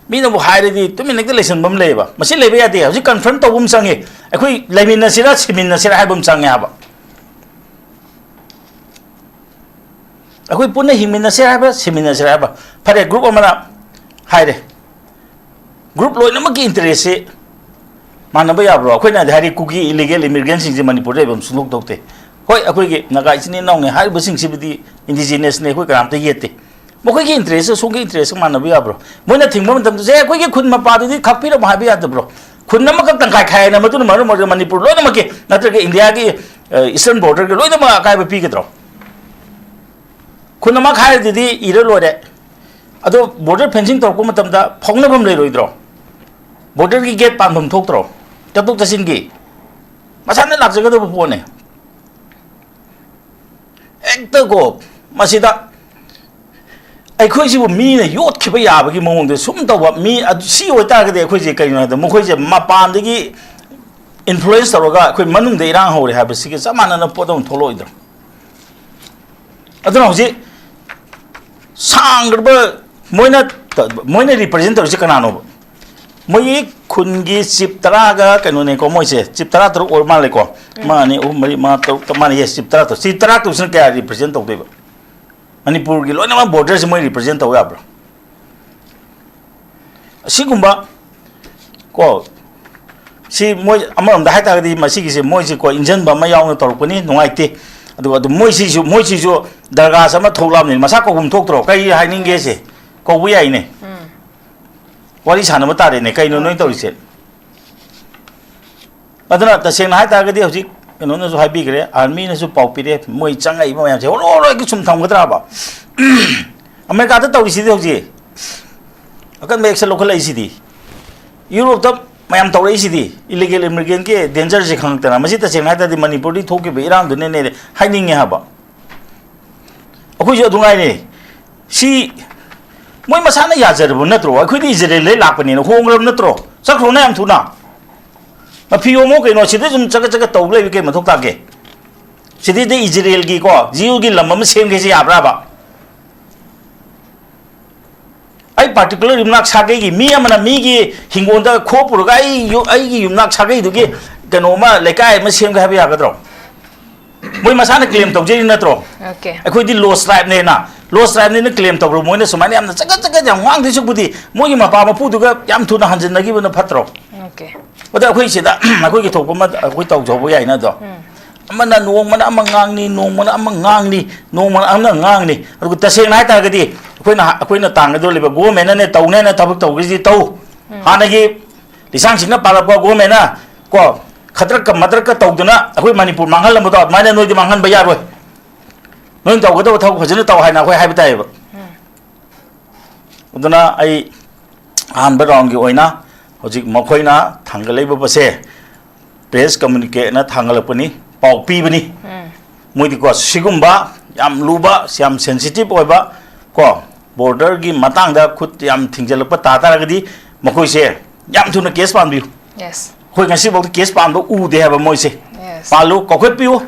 ꯃꯤꯅꯕꯨ ꯍꯥꯏꯔꯗꯤ ꯇꯨꯃꯤꯟ ꯍꯦꯛꯇ ꯂꯩꯁꯟꯕ ꯑꯃ ꯂꯩꯌꯦꯕ꯫ ꯃꯁꯤ ꯂꯩꯕ ꯌꯥꯗꯦ꯫ ꯍꯧꯖꯤꯛ ꯀꯟꯐ꯭ꯔꯟꯠ ꯇꯧꯕ ꯑꯃ ꯆꯪꯉꯦ꯫ ꯑꯩꯈꯣꯏ ꯂꯩꯃꯤꯟꯅꯁꯤꯔꯥ ꯁꯤꯃꯤꯟꯅꯁꯤꯔꯥ ꯍꯥꯏꯕ ꯑꯃ ꯆꯪꯉꯦ ꯍꯥꯏꯕ꯫ ꯑꯩꯈꯣꯏ ꯄꯨꯟꯅ ꯍꯤꯡꯃꯤꯟꯅꯁꯦ ꯍꯥꯏꯕ꯭ꯔꯥ, ꯁꯤꯃꯤꯟꯅꯁꯦ ꯍꯥꯏꯕ꯭ꯔꯥ? ꯐꯔꯦ, ꯒ꯭ꯔꯨꯞ ꯑꯃꯅ ꯍꯥꯏꯔꯦ, ꯒ꯭ꯔꯨꯞ ꯂꯣꯏꯅꯃꯛꯀꯤ ꯏꯟꯇꯔꯦꯁꯁꯤ ꯃꯥꯟꯅꯕ ꯌꯥꯕ꯭ꯔꯣ? ꯑꯩꯈꯣꯏꯅ ꯍꯥꯏꯗꯤ ꯀꯨꯀꯤ ꯏꯂꯤꯒꯦꯜ ꯏꯃꯤꯒ꯭ꯔꯦꯟꯁꯤꯡꯁꯦ ꯃꯅꯤꯄꯨꯔꯗ ꯂꯩꯕ ꯑꯃ ꯁꯨꯡꯊꯣꯛ ꯊꯣꯛꯇꯦ꯫ ꯍꯣꯏ, ꯑꯩꯈꯣꯏꯒꯤ ꯅꯥꯒꯥ ꯏꯆꯤꯟ ꯏꯅꯥꯎꯅꯤ ꯍꯥꯏꯔꯤꯕꯁꯤꯡꯁꯤꯕꯨꯗꯤ ꯏꯟꯗꯤꯖꯤꯅꯁꯅꯤ, ꯑꯩꯈꯣꯏ ꯀꯅꯥꯝꯇ ꯌꯦꯠꯇꯦ꯫ ꯃꯈꯣꯏꯒꯤ ꯏꯟꯇꯔꯦꯁꯀ ꯁꯣꯝꯒꯤ ꯏꯟꯇꯔꯦꯁꯀ ꯃꯥꯟꯅꯕ ꯌꯥꯕ꯭ꯔꯣ? ꯃꯣꯏꯅ ꯊꯤꯡꯕ ꯃꯇꯝꯗ, "ꯁꯦ, ꯑꯩꯈꯣꯏꯒꯤ ꯈꯨꯟ ꯃꯄꯥꯗꯨꯗꯤ ꯈꯥꯛꯄꯤꯔꯝꯃꯣ" ꯍꯥꯏꯕ ꯌꯥꯗꯕ꯭ꯔꯣ? ꯈꯨꯟ ꯑꯃꯈꯛ ꯇꯪꯈꯥꯏ ꯈꯥꯏꯅ ꯃꯗꯨꯅ ꯃꯔꯝ ꯑꯣꯏꯔꯒ ꯃꯅꯤꯄꯨꯔ ꯂꯣꯏꯅꯃꯛꯀꯤ ꯅꯠꯇ꯭ꯔꯒ ꯏꯟꯗꯤꯌꯥꯒꯤ, ꯑ, ꯏꯁꯇꯔꯟ ꯕꯣꯔꯗꯔꯒꯤ ꯂꯣꯏꯅꯃꯛ ꯑꯀꯥꯏꯕ ꯄꯤꯒꯗ꯭ꯔꯣ? ꯈꯨꯟ ꯑꯃ ꯈꯥꯏꯔꯗꯨꯗꯤ ꯏꯔ ꯂꯣꯏꯔꯦ꯫ ꯑꯗꯣ border fencing ꯇꯧꯔꯛꯄ ꯃꯇꯝꯗ ꯐꯥꯎꯅꯐꯝ ꯂꯩꯔꯣꯏꯗ꯭ꯔꯣ? Borderꯒꯤ gate ꯄꯥꯟꯐꯝ ꯊꯣꯛꯇ꯭ꯔꯣ? ꯆꯠꯊꯣꯛ ꯆꯠꯁꯤꯟꯒꯤ ꯃꯁꯥꯅ ꯂꯥꯛꯆꯒꯗꯕ ꯄꯣꯠꯅꯦ꯫ ꯍꯦꯛꯇ ꯀꯣ, ꯃꯁꯤꯗ ꯑꯩꯈꯣꯏꯁꯤꯕꯨ ꯃꯤꯅ ꯌꯣꯠꯈꯤꯕ ꯌꯥꯕꯒꯤ ꯃꯑꯣꯡꯗ ꯁꯨꯝ ꯇꯧꯕ ꯃꯤ ꯑꯗꯨ, ꯁꯤ ꯑꯣꯏꯇꯥꯔꯒꯗꯤ ꯑꯩꯈꯣꯏꯁꯦ ꯀꯩꯅꯣ ꯍꯥꯏꯕꯗ, ꯃꯈꯣꯏꯁꯦ ꯃꯄꯥꯟꯗꯒꯤ influence ꯇꯧꯔꯒ ꯑꯩꯈꯣꯏ ꯃꯅꯨꯡꯗ ꯏꯔꯥꯡ ꯍꯧꯔꯦ ꯍꯥꯏꯕꯁꯤꯒ ꯆꯞ ꯃꯥꯟꯅꯅ ꯄꯣꯠ ꯑꯃ ꯊꯣꯛꯂꯛꯑꯣꯏꯗ꯭ꯔꯣ? ꯑꯗꯨꯅ ꯍꯧꯖꯤꯛ ꯁꯥꯡꯈ꯭ꯔꯕ ꯃꯣꯏꯅ, ꯃꯣꯏꯅ represent ꯇꯧꯔꯤꯁꯦ ꯀꯅꯥꯅꯣꯕ? ꯃꯣꯏꯒꯤ ꯈꯨꯟꯒꯤ chief ꯇꯔꯥꯒ ꯀꯩꯅꯣꯅꯦꯀꯣ, ꯃꯣꯏꯁꯦ chief ꯇꯔꯥ ꯇꯔꯨꯛ ꯑꯣꯏꯔ ꯃꯥꯜꯂꯦꯀꯣ꯫ ꯎꯝ꯫ ꯑꯃ, ꯑꯅꯤ, ꯑꯍꯨꯝ, ꯃꯔꯤ, ꯃꯉꯥ, ꯇꯔꯨꯛ, ꯃꯥꯅꯦ, yes, chief ꯇꯔꯥ ꯇꯔꯨꯛ꯫ Chief ꯇꯔꯥ ꯇꯔꯨꯛꯁꯤꯅ ꯀꯌꯥ represent ꯇꯧꯗꯣꯏꯕ? ꯃꯅꯤꯄꯨꯔꯒꯤ ꯂꯣꯏꯅꯃꯛ borderꯁꯦ ꯃꯣꯏ represent ꯇꯧ ꯌꯥꯕ꯭ꯔꯣ? ꯑꯁꯤꯒꯨꯝꯕ ꯀꯣ, ꯁꯤ ꯃꯣꯏ ꯑꯃꯔꯣꯝꯗ ꯍꯥꯏꯇꯥꯔꯒꯗꯤ ꯃꯁꯤꯒꯤꯁꯦ ꯃꯣꯏꯁꯦ ꯀꯣ, ꯏꯟꯖꯟꯕ ꯑꯃ ꯌꯥꯎꯅ ꯇꯧꯔꯛꯄꯅꯤ, ꯅꯨꯡꯉꯥꯏꯇꯦ꯫ ꯑꯗꯨꯒ ꯑꯗꯨ ꯃꯣꯏꯁꯤꯁꯨ, ꯃꯣꯏꯁꯤꯁꯨ ꯗꯔꯒꯥꯁ ꯑꯃ ꯊꯣꯛꯂꯛꯑꯕꯅꯤ, ꯃꯁꯥ ꯀꯧꯐꯝ ꯊꯣꯛꯇ꯭ꯔꯣ? ꯀꯔꯤ ꯍꯥꯏꯅꯤꯡꯒꯦꯁꯦ? ꯀꯧꯕ ꯌꯥꯏꯅꯦ꯫ ꯎꯝ꯫ ꯋꯥꯔꯤ ꯁꯥꯟꯅꯕ ꯇꯥꯔꯦꯅꯦ, ꯀꯩꯅꯣ ꯅꯣꯏ ꯇꯧꯔꯤꯁꯦ? ꯑꯗꯨꯅ ꯇꯁꯦꯡꯅ ꯍꯥꯏꯇꯥꯔꯒꯗꯤ ꯍꯧꯖꯤꯛ ꯀꯩꯅꯣꯅꯁꯨ ꯍꯥꯏꯕꯤꯈ꯭ꯔꯦ, ꯑꯥꯔꯃꯤꯅꯁꯨ ꯄꯥꯎ ꯄꯤꯔꯦ, ꯃꯣꯏ ꯆꯪꯉꯛꯏꯕ ꯃꯌꯥꯝꯁꯦ ꯍꯣꯔꯣ ꯍꯣꯔꯣ ꯍꯦꯛꯇ ꯁꯨꯝ ꯊꯝꯒꯗ꯭ꯔꯕ? ꯑꯃꯦꯔꯤꯀꯥꯗ ꯇꯧꯔꯤꯁꯤꯗꯤ ꯍꯧꯖꯤꯛ ꯑꯀꯟꯕ action ꯂꯧꯈꯠꯂꯛꯏꯁꯤꯗꯤ, ꯌꯨꯔꯣꯞꯇ ꯃꯌꯥꯝ ꯇꯧꯔꯛꯏꯁꯤꯗꯤ, illegal immigrantꯀꯤ dangerꯁꯦ ꯈꯪꯉꯛꯇꯅ꯫ ꯃꯁꯤ ꯇꯁꯦꯡꯅ ꯍꯥꯏꯇꯥꯔꯗꯤ ꯃꯅꯤꯄꯨꯔꯗꯒꯤ ꯊꯣꯛꯈꯤꯕ ꯏꯔꯥꯡꯗꯨꯅꯅꯦ ꯍꯥꯏꯅꯤꯡꯉꯦ ꯍꯥꯏꯕ꯫ ꯑꯩꯈꯣꯏꯁꯨ ꯑꯗꯨ ꯉꯥꯏꯔꯦ꯫ ꯁꯤ ꯃꯣꯏ ꯃꯁꯥꯅ ꯌꯥꯖꯔꯕ ꯅꯠꯇ꯭ꯔꯣ? ꯑꯩꯈꯣꯏꯗꯤ ꯏꯖꯔꯦꯜꯗꯩ ꯂꯥꯛꯄꯅꯦꯅ ꯍꯣꯡꯈ꯭ꯔꯕ ꯅꯠꯇ꯭ꯔꯣ? ꯆꯠꯈ꯭ꯔꯣꯅ ꯌꯥꯝ ꯊꯨꯅ꯫ ꯃꯐꯤ ꯌꯣꯝꯃꯣ ꯀꯩꯅꯣ, ꯁꯤꯗ ꯁꯨꯝ ꯆꯒꯠ ꯆꯒꯠ ꯇꯧ ꯂꯩꯕ ꯀꯩ ꯃꯊꯧ ꯇꯥꯒꯦ? ꯁꯤꯗꯩꯗ ꯏꯖꯔꯦꯜꯒꯤꯀꯣ, ꯖꯤꯌꯨꯒꯤ ꯂꯝ ꯑꯃ ꯁꯦꯝꯒꯦꯁꯦ ꯌꯥꯕ꯭ꯔꯥꯕ? ꯑꯩ particular ꯌꯨꯝꯅꯥꯛ ꯁꯥꯒꯩꯒꯤ ꯃꯤ ꯑꯃꯅ ꯃꯤꯒꯤ ꯍꯤꯡꯒꯣꯜꯗ ꯈꯣꯞꯄꯨꯔꯒ ꯑꯩ ꯌꯨ-, ꯑꯩꯒꯤ ꯌꯨꯝꯅꯥꯛ ꯁꯥꯒꯩꯗꯨꯒꯤ ꯀꯩꯅꯣ ꯑꯃ, ꯂꯩꯀꯥꯏ ꯑꯃ ꯁꯦꯝꯒꯦ ꯍꯥꯏꯕ ꯌꯥꯒꯗ꯭ꯔꯣ? ꯃꯣꯏ ꯃꯁꯥꯅ claim ꯇꯧꯖꯔꯤ ꯅꯠꯇ꯭ꯔꯣ? Okay. ꯑꯩꯈꯣꯏꯗꯤ lost tribeꯅꯦꯅ, lost tribeꯅꯦꯅ claim ꯇꯧꯔꯨ꯫ ꯃꯣꯏꯅ ꯁꯨꯃꯥꯏꯅ ꯌꯥꯝꯅ ꯆꯒꯠ ꯆꯒꯠ ꯌꯥꯝ ꯉꯥꯡꯗꯣꯏ ꯁꯔꯨꯛꯄꯨꯗꯤ ꯃꯣꯏꯒꯤ ꯃꯄꯥ ꯃꯄꯨꯗꯨꯒ ꯌꯥꯝ ꯊꯨꯅ ꯍꯟꯖꯤꯟꯅꯈꯤꯕꯅ ꯐꯠꯇ꯭ꯔꯣ? Okay. ꯑꯗ ꯑꯩꯈꯣꯏ ꯁꯤꯗ ꯑꯩꯈꯣꯏꯒꯤ ꯊꯣꯛꯄ ꯑꯃ ꯑꯩꯈꯣꯏ ꯇꯧꯖꯍꯧꯕ ꯌꯥꯏꯅ ꯑꯗꯣ꯫ ꯎꯝ꯫ ꯑꯃꯅ ꯅꯣꯡꯃꯅ ꯑꯃ ꯉꯥꯡꯅꯤ, ꯅꯣꯡꯃꯅ ꯑꯃ ꯉꯥꯡꯅꯤ, ꯅꯣꯡꯃꯅ ꯑꯃꯅ ꯉꯥꯡꯅꯤ꯫ ꯑꯗꯨꯒ ꯇꯁꯦꯡꯅ ꯍꯥꯏꯇꯥꯔꯒꯗꯤ ꯑꯩꯈꯣꯏꯅ, ꯑꯩꯈꯣꯏꯅ ꯇꯥꯡꯒꯗꯧꯔꯤꯕ governmentꯅꯅꯦ ꯇꯧꯅꯦꯅ ꯊꯕꯛ ꯇꯧꯈ꯭ꯔꯤꯁꯤꯗꯤ ꯇꯧ꯫ ꯎꯝ꯫ ꯍꯥꯟꯅꯒꯤ ꯂꯤꯁꯥꯡ ꯁꯤꯡꯅ ꯄꯥꯜꯂꯛꯄ governmentꯅ ꯀꯣ, ꯈꯗ꯭ꯔꯛꯀ ꯃꯗ꯭ꯔꯛꯀ ꯇꯧꯗꯅ ꯑꯩꯈꯣꯏ ꯃꯅꯤꯄꯨꯔ ꯃꯥꯡꯍꯜꯂꯝꯕꯗꯣ ꯑꯗꯨꯃꯥꯏꯅ ꯅꯣꯏꯗꯤ ꯃꯥꯡꯍꯟꯕ ꯌꯥꯔꯣꯏ꯫ ꯅꯣꯏꯅ ꯇꯧꯒꯗꯕ ꯊꯕꯛ ꯐꯖꯅ ꯇꯧ ꯍꯥꯏꯅ ꯑꯩꯈꯣꯏ ꯍꯥꯏꯕ ꯇꯥꯏꯌꯦꯕ꯫ ꯎꯝ꯫ ꯑꯗꯨꯅ ꯑꯩ ꯑꯍꯥꯟꯕ ꯔꯥꯎꯟꯒꯤ ꯑꯣꯏꯅ ꯍꯧꯖꯤꯛ ꯃꯈꯣꯏꯅ ꯊꯥꯡꯒꯠꯂꯛꯏꯕꯁꯦ ꯄ꯭ꯔꯦꯁ ꯀꯝꯃꯨꯅꯤꯀꯦꯠꯅ ꯊꯥꯡꯒꯠꯂꯛꯄꯅꯤ, ꯄꯥꯎ ꯄꯤꯕꯅꯤ꯫ ꯃꯣꯏꯗꯤꯀꯣ ꯁꯤꯒꯨꯝꯕ ꯌꯥꯝ ꯂꯨꯕ, ꯌꯥꯝ ꯁꯦꯟꯁꯤꯇꯤꯚ ꯑꯣꯏꯕ ꯀꯣ ꯕꯣꯔꯗꯔꯒꯤ ꯃꯇꯥꯡꯗ ꯈꯨꯠ ꯌꯥꯝ ꯊꯤꯡꯖꯤꯜꯂꯛꯄ ꯇꯥ ꯇꯥꯔꯒꯗꯤ ꯃꯈꯣꯏꯁꯦ ꯌꯥꯝ ꯊꯨꯅ ꯀꯦꯁ ꯄꯥꯟꯕꯤꯌꯨ꯫ Yes. ꯑꯩꯈꯣꯏ ꯉꯁꯤꯐꯥꯎꯗ ꯀꯦꯁ ꯄꯥꯟꯕ ꯎꯗꯦ ꯍꯥꯏꯕ ꯃꯣꯏꯁꯦ꯫ Yes. ꯄꯥꯜꯂꯨ, ꯀꯧꯈꯠꯄꯤꯌꯨ,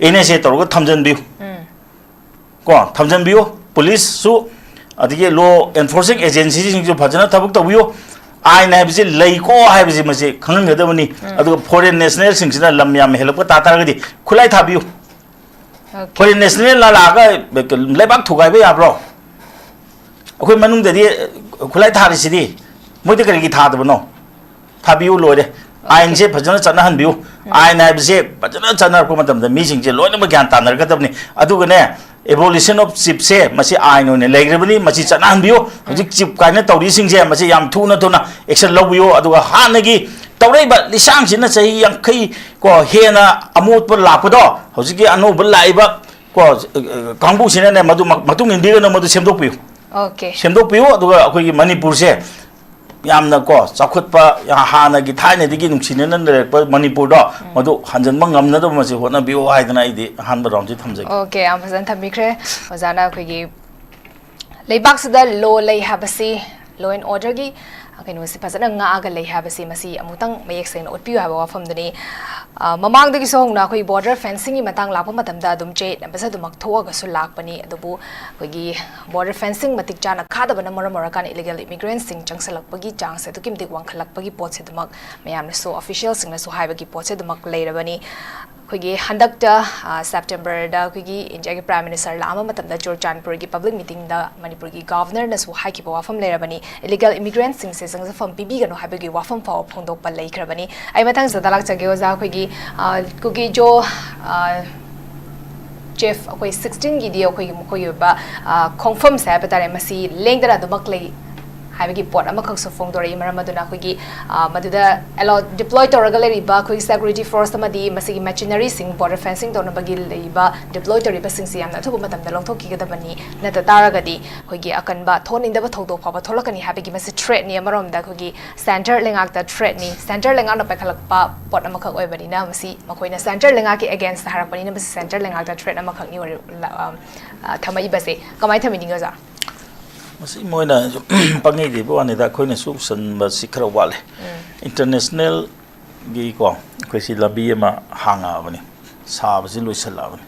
ꯑꯦꯟ ꯑꯦꯁ ꯑꯦ ꯇꯧꯔꯒ ꯊꯝꯖꯤꯟꯕꯤꯌꯨ꯫ ꯎꯝ. ꯀꯣ ꯊꯝꯖꯤꯟꯕꯤꯌꯨ꯫ ꯄꯨꯂꯤꯁꯁꯨ ꯑꯗꯒꯤ ꯂꯣ ꯑꯦꯟꯐꯣꯔꯁꯤꯡ ꯑꯦꯖꯦꯟꯁꯤꯁꯤꯡꯁꯨ ꯐꯖꯅ ꯊꯕꯛ ꯇꯧꯕꯤꯌꯨ꯫ ꯑꯥꯏꯟ ꯍꯥꯏꯕꯁꯤ ꯂꯩꯀꯣ ꯍꯥꯏꯕꯁꯤ ꯃꯁꯤ ꯈꯪꯍꯟꯒꯗꯕꯅꯤ꯫ ꯑꯗꯨꯒ ꯐꯣꯔꯦꯟ ꯅꯦꯁꯅꯦꯜꯁꯤꯡꯁꯤꯅ ꯂꯝ ꯌꯥꯝ ꯍꯦꯜꯂꯛꯄ ꯇꯥ ꯇꯥꯔꯒꯗꯤ ꯈꯨꯠꯂꯥꯏ ꯊꯥꯕꯤꯌꯨ꯫ Okay. ꯐꯣꯔꯦꯟ ꯅꯦꯁꯅꯦꯜ ꯂꯥꯛꯑꯒ ꯂꯩꯕꯥꯛ ꯊꯨꯒꯥꯏꯕ ꯌꯥꯕ꯭ꯔꯣ? ꯑꯩꯈꯣꯏ ꯃꯅꯨꯡꯗꯗꯤ ꯈꯨꯠꯂꯥꯏ ꯊꯥꯔꯤꯁꯤꯗꯤ, ꯃꯣꯏꯗꯤ ꯀꯔꯤꯒꯤ ꯊꯥꯗꯕꯅꯣ? ꯊꯥꯕꯤꯌꯨ, ꯂꯣꯏꯔꯦ꯫ ꯑꯥꯏꯟꯁꯦ ꯐꯖꯅ ꯆꯠꯅꯍꯟꯕꯤꯌꯨ꯫ ꯑꯥꯏꯟ ꯍꯥꯏꯕꯁꯦ ꯐꯖꯅ ꯆꯠꯅꯔꯛꯄ ꯃꯇꯝꯗ ꯃꯤꯁꯤꯡꯁꯦ ꯂꯣꯏꯅꯃꯛ ꯒ꯭ꯌꯥꯟ ꯇꯥꯅꯔꯛꯀꯗꯕꯅꯤ꯫ ꯑꯗꯨꯒꯅꯦ, ꯑꯦꯕꯣꯂꯤꯁꯟ ꯑꯣꯐ ꯆꯤꯞꯁꯦ ꯃꯁꯤ ꯑꯥꯏꯟ ꯑꯣꯏꯅ ꯂꯩꯈ꯭ꯔꯕꯅꯤ, ꯃꯁꯤ ꯆꯠꯅꯍꯟꯕꯤꯌꯨ꯫ ꯍꯧꯖꯤꯛ ꯆꯤꯞ ꯀꯥꯏꯅ ꯇꯧꯔꯤꯁꯤꯡꯁꯦ ꯃꯁꯤ ꯌꯥꯝ ꯊꯨꯅ ꯊꯨꯅ ꯑꯦꯛꯁꯟ ꯂꯧꯕꯤꯌꯨ꯫ ꯑꯗꯨꯒ ꯍꯥꯟꯅꯒꯤ ꯇꯧꯔꯛꯏꯕ ꯂꯤꯁꯥꯡꯁꯤꯅ ꯆꯍꯤ ꯌꯥꯡꯈꯩ ꯀꯣ ꯍꯦꯟꯅ ꯑꯃꯣꯠꯄ ꯂꯥꯛꯄꯗꯣ, ꯍꯧꯖꯤꯛꯀꯤ ꯑꯅꯧꯕ ꯂꯥꯛꯏꯕ ꯀꯣ ꯀꯥꯡꯕꯨꯁꯤꯅꯅꯦ ꯃꯗꯨ ꯃ- ꯃꯇꯨꯡ ꯏꯟꯕꯤꯒꯅꯨ, ꯃꯗꯨ ꯁꯦꯝꯗꯣꯛꯄꯤꯌꯨ꯫ Okay. ꯁꯦꯝꯗꯣꯛꯄꯤꯌꯨ꯫ ꯑꯗꯨꯒ ꯑꯩꯈꯣꯏꯒꯤ ꯃꯅꯤꯄꯨꯔꯁꯦ ꯌꯥꯝꯅ ꯀꯣ ꯆꯥꯎꯈꯠꯄ, ꯌꯥ- ꯍꯥꯟꯅꯒꯤ ꯊꯥꯏꯅꯗꯒꯤ ꯅꯨꯡꯁꯤꯅꯅ ꯂꯩꯔꯛꯄ ꯃꯅꯤꯄꯨꯔꯗꯣ ꯃꯗꯨ ꯍꯟꯖꯤꯟꯕ ꯉꯝꯅꯗꯕ ꯃꯁꯤ ꯍꯣꯠꯅꯕꯤꯌꯨ ꯍꯥꯏꯗꯅ ꯑꯩꯗꯤ ꯑꯍꯥꯟꯕ ꯔꯥꯎꯟꯁꯤ ꯊꯝꯖꯒꯦ꯫ Okay, ꯌꯥꯝ ꯐꯖꯅ ꯊꯝꯕꯤꯈ꯭ꯔꯦ ꯑꯣꯖꯥꯅ꯫ ꯑꯩꯈꯣꯏꯒꯤ ꯂꯩꯕꯥꯛꯁꯤꯗ ꯂꯣ ꯂꯩ ꯍꯥꯏꯕꯁꯤ, ꯂꯣ ꯑꯦꯟ ꯑꯣꯔꯗꯔꯒꯤ ꯀꯩꯅꯣꯁꯤ ꯐꯖꯅ ꯉꯥꯛꯑꯒ ꯂꯩ ꯍꯥꯏꯕꯁꯤ ꯃꯁꯤ ꯑꯃꯨꯛꯇꯪ ꯃꯌꯦꯛ ꯁꯦꯡꯅ ꯎꯠꯄꯤꯌꯨ ꯍꯥꯏꯕ ꯋꯥꯐꯝꯗꯨꯅꯤ꯫ ꯑ, ꯃꯃꯥꯡꯗꯒꯤꯁꯨ ꯍꯧꯅ ꯑꯩꯈꯣꯏ ꯕꯣꯔꯗꯔ ꯐꯦꯟꯁꯤꯡꯒꯤ ꯃꯇꯥꯡ ꯂꯥꯛꯄ ꯃꯇꯝꯗ ꯑꯗꯨꯝ ꯆꯌꯦꯠꯅꯕꯁꯦ ꯑꯗꯨꯃꯛ ꯊꯣꯛꯑꯒꯁꯨ ꯂꯥꯛꯄꯅꯤ꯫ ꯑꯗꯨꯕꯨ ꯑꯩꯈꯣꯏꯒꯤ ꯕꯣꯔꯗꯔ ꯐꯦꯟꯁꯤꯡ ꯃꯇꯤꯛ ꯆꯥꯅ ꯈꯥꯗꯕꯅ ꯃꯔꯝ ꯑꯣꯏꯔꯀꯥꯟꯗ ꯏꯂꯤꯒꯦꯜ ꯏꯃꯤꯒ꯭ꯔꯦꯟꯁꯤꯡ ꯆꯪꯁꯤꯜꯂꯛꯄꯒꯤ ꯆꯥꯡꯁꯦ ꯑꯗꯨꯛꯀꯤ ꯃꯇꯤꯛ ꯋꯥꯡꯈꯠꯂꯛꯄꯒꯤ ꯄꯣꯠꯁꯦ ꯑꯗꯨꯃꯛ ꯃꯌꯥꯝꯅꯁꯨ, ꯑꯣꯐꯤꯁꯤꯌꯦꯜꯁꯤꯡꯅꯁꯨ ꯍꯥꯏꯕꯒꯤ ꯄꯣꯠꯁꯦ ꯑꯗꯨꯃꯛ ꯂꯩꯔꯕꯅꯤ꯫ ꯑꯩꯈꯣꯏꯒꯤ ꯍꯟꯗꯛꯇ, ꯑ, ꯁꯦꯞꯇꯦꯝꯕꯔꯗ ꯑꯩꯈꯣꯏꯒꯤ ꯏꯟꯗꯤꯌꯥꯒꯤ ꯄ꯭ꯔꯥꯏꯝ ꯃꯤꯅꯤꯁꯇꯔ ꯂꯥꯛꯑꯝꯕ ꯃꯇꯝꯗ ꯆꯨꯔꯆꯥꯟꯄꯨꯔꯒꯤ ꯄꯕ꯭ꯂꯤꯛ ꯃꯤꯇꯤꯡꯗ ꯃꯅꯤꯄꯨꯔꯒꯤ ꯒꯚꯔꯅꯔꯅꯁꯨ ꯍꯥꯏꯈꯤꯕ ꯋꯥꯐꯝ ꯂꯩꯔꯕꯅꯤ, ꯏꯂꯤꯒꯦꯜ ꯏꯃꯤꯒ꯭ꯔꯦꯟꯁꯤꯡꯁꯦ ꯆꯪꯖꯐꯝ ꯄꯤꯕꯤꯒꯅꯨ ꯍꯥꯏꯕꯒꯤ ꯋꯥꯐꯝ ꯐꯥꯎꯕ ꯐꯣꯡꯗꯣꯛꯄ ꯂꯩꯈ꯭ꯔꯕꯅꯤ꯫ ꯑꯩ ꯃꯊꯪꯁꯤꯗ ꯇꯥꯛꯂꯛꯆꯒꯦ ꯑꯣꯖꯥ, ꯑꯩꯈꯣꯏꯒꯤ, ꯑ, ꯀꯨꯀꯤꯖꯣ, ꯑ, ꯆꯤꯐ ꯑꯩꯈꯣꯏ ꯁꯤꯛꯁꯇꯤꯟꯒꯤꯗꯤ ꯑꯩꯈꯣꯏꯒꯤ ꯃꯈꯣꯏꯒꯤ ꯑꯣꯏꯕ, ꯑ, ꯈꯣꯡꯐꯝꯁꯦ ꯍꯥꯏꯕ ꯇꯥꯔꯦ, ꯃꯁꯤ ꯂꯦꯡꯗꯅ ꯑꯗꯨꯃꯛ ꯂꯩ ꯍꯥꯏꯕꯒꯤ ꯄꯣꯠ ꯑꯃꯈꯛꯁꯨ ꯐꯣꯡꯗꯣꯔꯛꯏ꯫ ꯃꯔꯝ ꯑꯗꯨꯅ ꯑꯩꯈꯣꯏꯒꯤ, ꯑ, ꯃꯗꯨꯗ ꯑꯦꯂꯣ-, ꯗꯤꯄ꯭ꯂꯣꯏ ꯇꯧꯔꯒ ꯂꯩꯔꯤꯕ ꯑꯩꯈꯣꯏꯒꯤ ꯁꯦꯀ꯭ꯌꯨꯔꯤꯇꯤ ꯐꯣꯔꯁ ꯑꯃꯗꯤ ꯃꯁꯤꯒꯤ ꯃꯦꯆꯤꯅꯔꯤꯁꯤꯡ, ꯕꯣꯔꯗꯔ ꯐꯦꯟꯁꯤꯡ ꯇꯧꯅꯕꯒꯤ ꯂꯩꯔꯤꯕ ꯗꯤꯄ꯭ꯂꯣꯏ ꯇꯧꯔꯤꯕꯁꯤꯡꯁꯤ ꯌꯥꯝꯅ ꯑꯊꯨꯕ ꯃꯇꯝꯗ ꯂꯧꯊꯣꯛꯈꯤꯒꯗꯕꯅꯤ, ꯅꯠꯇ ꯇꯥꯔꯒꯗꯤ ꯑꯩꯈꯣꯏꯒꯤ ꯑꯀꯟꯕ ꯊꯣꯛꯍꯟꯅꯤꯡꯗꯕ ꯊꯧꯗꯣꯛ ꯐꯥꯎꯕ ꯊꯣꯛꯂꯛꯀꯅꯤ ꯍꯥꯏꯕꯒꯤ ꯃꯁꯤ ꯊ꯭ꯔꯦꯠꯅꯤ꯫ ꯑꯃꯔꯣꯝꯗ ꯑꯩꯈꯣꯏꯒꯤ ꯁꯦꯟꯇꯔ ꯂꯩꯉꯥꯛꯇ ꯊ꯭ꯔꯦꯠꯅꯤ, ꯁꯦꯟꯇꯔ ꯂꯩꯉꯥꯛꯅ ꯄꯥꯏꯈꯠꯂꯛꯄ ꯄꯣꯠ ꯑꯃꯈꯛ ꯑꯣꯏꯕꯅꯤꯅ, ꯃꯁꯤ ꯃꯈꯣꯏꯅ ꯁꯦꯟꯇꯔ ꯂꯩꯉꯥꯛꯀꯤ ꯑꯦꯒꯦꯟꯁꯇ ꯍꯥꯏꯔꯛꯄꯅꯤꯅ, ꯃꯁꯤ ꯁꯦꯟꯇꯔ ꯂꯩꯉꯥꯛꯇ ꯊ꯭ꯔꯦꯠ ꯑꯃꯈꯛꯅꯤ ꯑꯣꯏꯔꯤ-, ꯂ-, ꯑ, ꯑ, ꯊꯝꯃꯛꯏꯕꯁꯦ꯫ ꯀꯃꯥꯏꯅ ꯊꯝꯕꯤꯅꯤꯡꯉꯤ, ꯑꯣꯖꯥ? ꯃꯁꯤ ꯃꯣꯏꯅ ꯁꯨꯝ ꯄꯪꯏꯗ ꯏꯕ ꯋꯥꯅꯤꯗ, ꯑꯩꯈꯣꯏꯅꯁꯨ ꯎꯁꯟꯕꯁꯤ ꯈꯔ ꯋꯥꯠꯂꯦ꯫ ꯎꯝ꯫ ꯏꯟꯇꯔꯅꯦꯁꯅꯦꯜꯒꯤꯀꯣ, ꯑꯩꯈꯣꯏꯁꯤ ꯂꯝꯕꯤ ꯑꯃ ꯍꯥꯡꯉꯛꯑꯕꯅꯤ, ꯁꯥꯕꯁꯤ ꯂꯣꯏꯁꯤꯜꯂꯛꯑꯕꯅꯤ꯫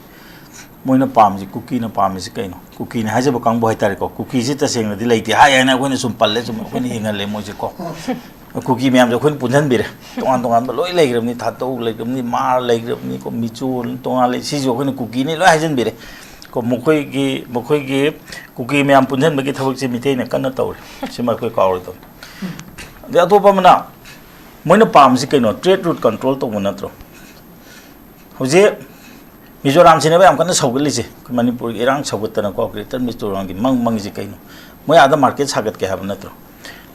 ꯃꯣꯏꯅ ꯄꯥꯝꯃꯤꯁꯤ, ꯀꯨꯀꯤꯅ ꯄꯥꯝꯃꯤꯁꯤ ꯀꯩꯅꯣ? ꯀꯨꯀꯤꯅꯤ ꯍꯥꯏꯖꯕ ꯀꯥꯡꯕꯨ ꯍꯥꯏꯇꯥꯔꯦꯀꯣ, ꯀꯨꯀꯤꯁꯤ ꯇꯁꯦꯡꯅꯗꯤ ꯂꯩꯇꯦ ꯍꯥꯏ ꯍꯥꯏꯅ ꯑꯩꯈꯣꯏꯅ ꯁꯨꯝ ꯄꯜꯂꯦ, ꯁꯨꯝ ꯑꯩꯈꯣꯏꯅ ꯍꯤꯡꯍꯜꯂꯦ ꯃꯣꯏꯁꯦꯀꯣ꯫ ꯀꯨꯀꯤ ꯃꯌꯥꯝꯁꯦ ꯑꯩꯈꯣꯏꯅ ꯄꯨꯟꯁꯤꯟꯕꯤꯔꯦ, ꯇꯣꯉꯥꯟ ꯇꯣꯉꯥꯟꯕ ꯂꯣꯏ ꯂꯩꯈ꯭ꯔꯕꯅꯤ, ꯊꯥꯇꯧ ꯂꯩꯈ꯭ꯔꯕꯅꯤ, ꯃꯥꯔ ꯂꯩꯈ꯭ꯔꯕꯅꯤ ꯀꯣ, ꯃꯤꯆꯣ ꯇꯣꯉꯥꯟ ꯂꯩ, ꯁꯤꯁꯨ ꯑꯩꯈꯣꯏꯅ ꯀꯨꯀꯤꯅꯤ ꯂꯣꯏ ꯍꯥꯏꯖꯤꯟꯕꯤꯔꯦ ꯀꯣ꯫ ꯃꯈꯣꯏꯒꯤ, ꯃꯈꯣꯏꯒꯤ ꯀꯨꯀꯤ ꯃꯌꯥꯝ ꯄꯨꯟꯁꯤꯟꯕꯒꯤ ꯊꯕꯛꯁꯦ ꯃꯤꯇꯩꯅ ꯀꯟꯅ ꯇꯧꯔꯤ, ꯁꯤꯃ ꯑꯩꯈꯣꯏ ꯀꯥꯎꯔꯣꯏꯗꯧꯅꯤ꯫ ꯑꯗꯩ ꯑꯇꯣꯞꯄ ꯑꯃꯅ, ꯃꯣꯏꯅ ꯄꯥꯝꯃꯤꯁꯤ ꯀꯩꯅꯣ? ꯇ꯭ꯔꯦꯗ ꯔꯨꯠ ꯀꯟꯇ꯭ꯔꯣꯜ ꯇꯧꯕ ꯅꯠꯇ꯭ꯔꯣ? ꯍꯧꯖꯤꯛ ꯃꯤꯖꯣꯔꯥꯝꯁꯤꯅꯦꯕ ꯌꯥꯝ ꯀꯟꯅ ꯁꯧꯒꯠꯂꯤꯁꯦ, ꯑꯩꯈꯣꯏ ꯃꯅꯤꯄꯨꯔꯒꯤ ꯏꯔꯥꯡ ꯁꯧꯒꯠꯇꯅꯀꯣ, ꯒ꯭ꯔꯦꯇꯔ ꯃꯤꯖꯣꯔꯥꯝꯒꯤ ꯃꯪ ꯃꯪꯉꯤꯁꯦ ꯀꯩꯅꯣ? ꯃꯣꯏ ꯑꯥꯗ ꯃꯥꯔꯀꯦꯠ ꯁꯥꯒꯠꯀꯦ ꯍꯥꯏꯕ ꯅꯠꯇ꯭ꯔꯣ?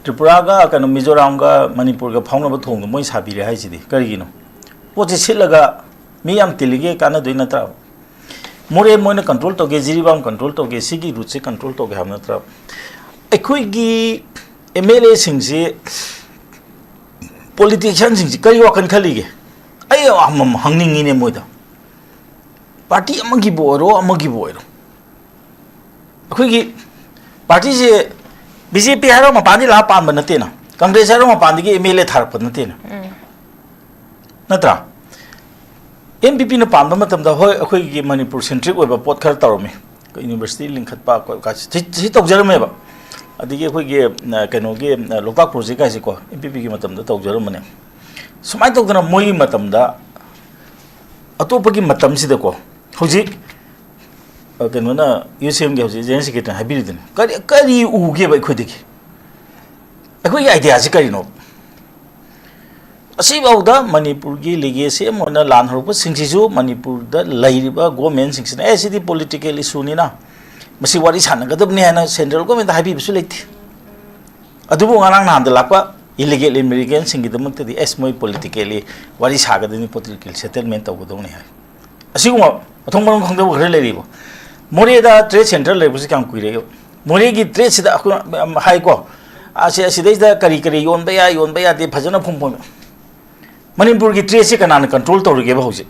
ꯇ꯭ꯔꯤꯄꯨꯔꯥꯒ ꯀꯩꯅꯣ, ꯃꯤꯖꯣꯔꯥꯝꯒ ꯃꯅꯤꯄꯨꯔꯒ ꯐꯥꯎꯅꯕ ꯊꯣꯡꯗꯣ ꯃꯣꯏ ꯁꯥꯕꯤꯔꯦ ꯍꯥꯏꯁꯤꯗꯤ ꯀꯔꯤꯒꯤꯅꯣ? ꯄꯣꯠꯁꯦ ꯁꯤꯠꯂꯒ ꯃꯤ ꯌꯥꯝ ꯇꯤꯜꯂꯤꯒꯦ ꯀꯥꯟꯅꯗꯣꯏ ꯅꯠꯇ꯭ꯔꯥ? ꯃꯣꯔꯦ ꯃꯣꯏꯅ ꯀꯟꯇ꯭ꯔꯣꯜ ꯇꯧꯒꯦ, ꯖꯤꯔꯤꯕꯥꯝ ꯀꯟꯇ꯭ꯔꯣꯜ ꯇꯧꯒꯦ, ꯁꯤꯒꯤ ꯔꯨꯠꯁꯦ ꯀꯟꯇ꯭ꯔꯣꯜ ꯇꯧꯒꯦ ꯍꯥꯏꯕ ꯅꯠꯇ꯭ꯔꯥ? ꯑꯩꯈꯣꯏꯒꯤ ꯑꯦꯝ ꯑꯦꯜ ꯑꯦꯁꯤꯡꯁꯤ, ꯄꯣꯂꯤꯇꯤꯁꯤꯌꯥꯟꯁꯤꯡꯁꯤ ꯀꯔꯤ ꯋꯥꯈꯜ ꯈꯜꯂꯤꯒꯦ? ꯑꯩ ꯑꯃꯃꯝ ꯍꯪꯅꯤꯡꯉꯤꯅꯦ ꯃꯣꯏꯗ꯫ ꯄꯥꯔꯇꯤ ꯑꯃꯒꯤꯕꯨ ꯑꯣꯏꯔꯣ, ꯑꯃꯒꯤꯕꯨ ꯑꯣꯏꯔꯣ, ꯑꯩꯈꯣꯏꯒꯤ ꯄꯥꯔꯇꯤꯁꯦ ꯕꯤ ꯖꯦ ꯄꯤ ꯍꯥꯏꯔꯣ ꯃꯄꯥꯟꯗꯒꯤ ꯂꯥꯛꯑ ꯄꯥꯟꯕ ꯅꯠꯇꯦꯅ, ꯀꯪꯒ꯭ꯔꯦꯁ ꯍꯥꯏꯔꯣ ꯃꯄꯥꯟꯗꯒꯤ ꯑꯦꯝ ꯑꯦꯜ ꯑꯦ ꯊꯥꯔꯛꯄ ꯅꯠꯇꯦꯅ, ꯎꯝ꯫ ꯅꯠꯇ꯭ꯔꯥ? ꯑꯦꯟ ꯄꯤ ꯄꯤꯅ ꯄꯥꯟꯕ ꯃꯇꯝꯗ, ꯍꯣꯏ, ꯑꯩꯈꯣꯏꯒꯤ ꯃꯅꯤꯄꯨꯔ ꯁꯦꯟꯇ꯭ꯔꯤꯛ ꯑꯣꯏꯕ ꯄꯣꯠ ꯈꯔ ꯇꯧꯔꯝꯃꯤ, ꯑꯩꯈꯣꯏ ꯌꯨꯅꯤꯚꯔꯁꯤꯇꯤ ꯂꯤꯡꯈꯠꯄ, ꯑꯩꯈꯣꯏ ꯀ-, ꯁꯤ, ꯁꯤ ꯇꯧꯖꯔꯝꯃꯦꯕ꯫ ꯑꯗꯒꯤ ꯑꯩꯈꯣꯏꯒꯤ, ꯑ, ꯀꯩꯅꯣꯒꯤ, ꯑ, ꯂꯣꯛꯇꯥꯛ ꯄ꯭ꯔꯣꯖꯦꯛ ꯍꯥꯏꯁꯦꯀꯣ, ꯑꯦꯟ ꯄꯤ ꯄꯤꯒꯤ ꯃꯇꯝꯗ ꯇꯧꯖꯔꯝꯕꯅꯦ꯫ ꯁꯨꯃꯥꯏꯅ ꯇꯧꯗꯅ ꯃꯣꯏꯒꯤ ꯃꯇꯝꯗ, ꯑꯇꯣꯞꯄꯒꯤ ꯃꯇꯝꯁꯤꯗꯀꯣ, ꯍꯧꯖꯤꯛ, ꯑ, ꯀꯩꯅꯣꯅ, ꯌꯨ ꯁꯤ ꯑꯦꯝꯒꯤ ꯍꯧꯖꯤꯛ ꯖꯦꯅꯔꯦꯜ ꯁꯦꯀ꯭ꯔꯦꯇꯔꯤꯅ ꯍꯥꯏꯕꯤꯔꯤꯗꯨꯅꯤ, ꯀꯔꯤ, ꯀꯔꯤ ꯎꯒꯦꯕ ꯑꯩꯈꯣꯏꯗꯒꯤ? ꯑꯩꯈꯣꯏꯒꯤ ꯑꯥꯏꯗꯤꯌꯥꯁꯤ ꯀꯔꯤꯅꯣ? ꯑꯁꯤꯐꯥꯎꯗ ꯃꯅꯤꯄꯨꯔꯒꯤ ꯂꯤꯒꯦꯁꯤ ꯑꯃ ꯑꯣꯏꯅ ꯂꯥꯟ ꯍꯧꯔꯛꯄꯁꯤꯡꯁꯤꯁꯨ ꯃꯅꯤꯄꯨꯔꯗ ꯂꯩꯔꯤꯕ ꯒꯣꯔꯃꯦꯟꯁꯤꯡꯁꯤꯅ, "ꯑꯦ, ꯁꯤꯗꯤ ꯄꯣꯂꯤꯇꯤꯀꯦꯜ ꯏꯁꯨꯅꯤꯅ ꯃꯁꯤ ꯋꯥꯔꯤ ꯁꯥꯟꯅꯒꯗꯕꯅꯤ" ꯍꯥꯏꯅ ꯁꯦꯟꯇ꯭ꯔꯦꯜ ꯒꯣꯔꯃꯦꯟꯗ ꯍꯥꯏꯕꯤꯕꯁꯨ ꯂꯩꯇꯦ꯫ ꯑꯗꯨꯕꯨ ꯉꯔꯥꯡ ꯅꯍꯥꯟꯗ ꯂꯥꯛꯄ ꯏꯂꯤꯒꯦꯜ ꯏꯃꯤꯒ꯭ꯔꯦꯟꯁꯤꯡꯒꯤꯗꯃꯛꯇꯗꯤ ꯑꯦꯁ ꯃꯣꯏ ꯄꯣꯂꯤꯇꯤꯀꯦꯜꯂꯤ ꯋꯥꯔꯤ ꯁꯥꯒꯗꯣꯏꯅꯤ, ꯄꯣꯂꯤꯇꯤꯀꯦꯜ ꯁꯦꯇꯜꯃꯦꯟ ꯇꯧꯒꯗꯧꯅꯤ ꯍꯥꯏ꯫ ꯑꯁꯤꯒꯨꯝꯕ ꯃꯊꯣꯡ ꯃꯔꯝ ꯈꯪꯗꯕ ꯈꯔ ꯂꯩꯔꯤꯕ꯫ ꯃꯣꯔꯦꯗ ꯇ꯭ꯔꯦꯗ ꯁꯦꯟꯇꯔ ꯂꯩꯕꯁꯤ ꯀꯌꯥꯝ ꯀꯨꯏꯔꯦ? ꯃꯣꯔꯦꯒꯤ ꯇ꯭ꯔꯦꯗꯁꯤꯗ ꯑꯩꯈꯣꯏ ꯌꯥꯝ ꯍꯥꯏꯀꯣ, ꯑꯁꯤ ꯑꯁꯤꯗꯩꯁꯤꯗ ꯀꯔꯤ ꯀꯔꯤ ꯌꯣꯟꯕ ꯌꯥꯏ, ꯌꯣꯟꯕ ꯌꯥꯗꯦ ꯐꯖꯅ ꯐꯣꯡ ꯐꯣꯡ꯫ ꯃꯅꯤꯄꯨꯔꯒꯤ ꯇ꯭ꯔꯦꯗꯁꯤ ꯀꯅꯥꯅ ꯀꯟꯇ꯭ꯔꯣꯜ ꯇꯧꯔꯤꯒꯦꯕ ꯍꯧꯖꯤꯛ?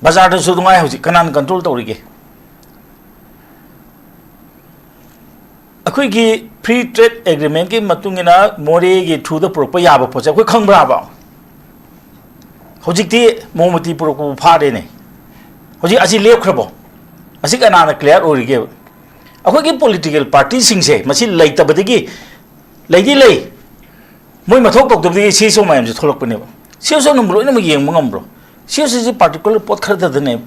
ꯕꯖꯥꯔꯗꯁꯨ ꯑꯗꯨꯉꯥꯏ ꯍꯧꯖꯤꯛ ꯀꯅꯥꯅ ꯀꯟꯇ꯭ꯔꯣꯜ ꯇꯧꯔꯤꯒꯦ? ꯑꯩꯈꯣꯏꯒꯤ ꯐ꯭ꯔꯤ ꯇ꯭ꯔꯦꯗ ꯑꯦꯒ꯭ꯔꯤꯃꯦꯟꯒꯤ ꯃꯇꯨꯡ ꯏꯟꯅ ꯃꯣꯔꯦꯒꯤ ꯊ꯭ꯔꯨꯗ ꯄꯨꯔꯛꯄ ꯌꯥꯕ ꯄꯣꯠꯁꯦ ꯑꯩꯈꯣꯏ ꯈꯪꯕ꯭ꯔꯥꯕ? ꯍꯧꯖꯤꯛꯇꯤ ꯃꯣꯃꯇꯤ ꯄꯨꯔꯛꯄꯕꯨ ꯐꯥꯔꯦꯅꯦ꯫ ꯍꯧꯖꯤꯛ ꯑꯁꯤ ꯂꯦꯞꯈ꯭ꯔꯕꯣ? ꯑꯁꯤ ꯀꯅꯥꯅ ꯀ꯭ꯂꯤꯌꯥꯔ ꯑꯣꯏꯔꯤꯒꯦꯕ? ꯑꯩꯈꯣꯏꯒꯤ ꯄꯣꯂꯤꯇꯤꯀꯦꯜ ꯄꯥꯔꯇꯤꯁꯤꯡꯁꯦ ꯃꯁꯤ ꯂꯩꯇꯕꯗꯒꯤ, ꯂꯩꯗꯤ ꯂꯩ, ꯃꯣꯏ ꯃꯊꯧ ꯇꯧꯗꯕꯗꯒꯤ ꯁꯤ ꯁꯣ ꯃꯌꯥꯝꯁꯦ ꯊꯣꯛꯂꯛꯄꯅꯦꯕ꯫ ꯁꯤ ꯁꯣ ꯅꯪꯕꯨ ꯂꯣꯏꯅꯃꯛ ꯌꯦꯡꯕ ꯉꯝꯕ꯭ꯔꯣ? ꯁꯤ ꯁꯤꯁꯤ ꯄꯥꯔꯇꯤꯀꯨꯂꯔ ꯄꯣꯠ ꯈꯔꯗꯗꯅꯦꯕ꯫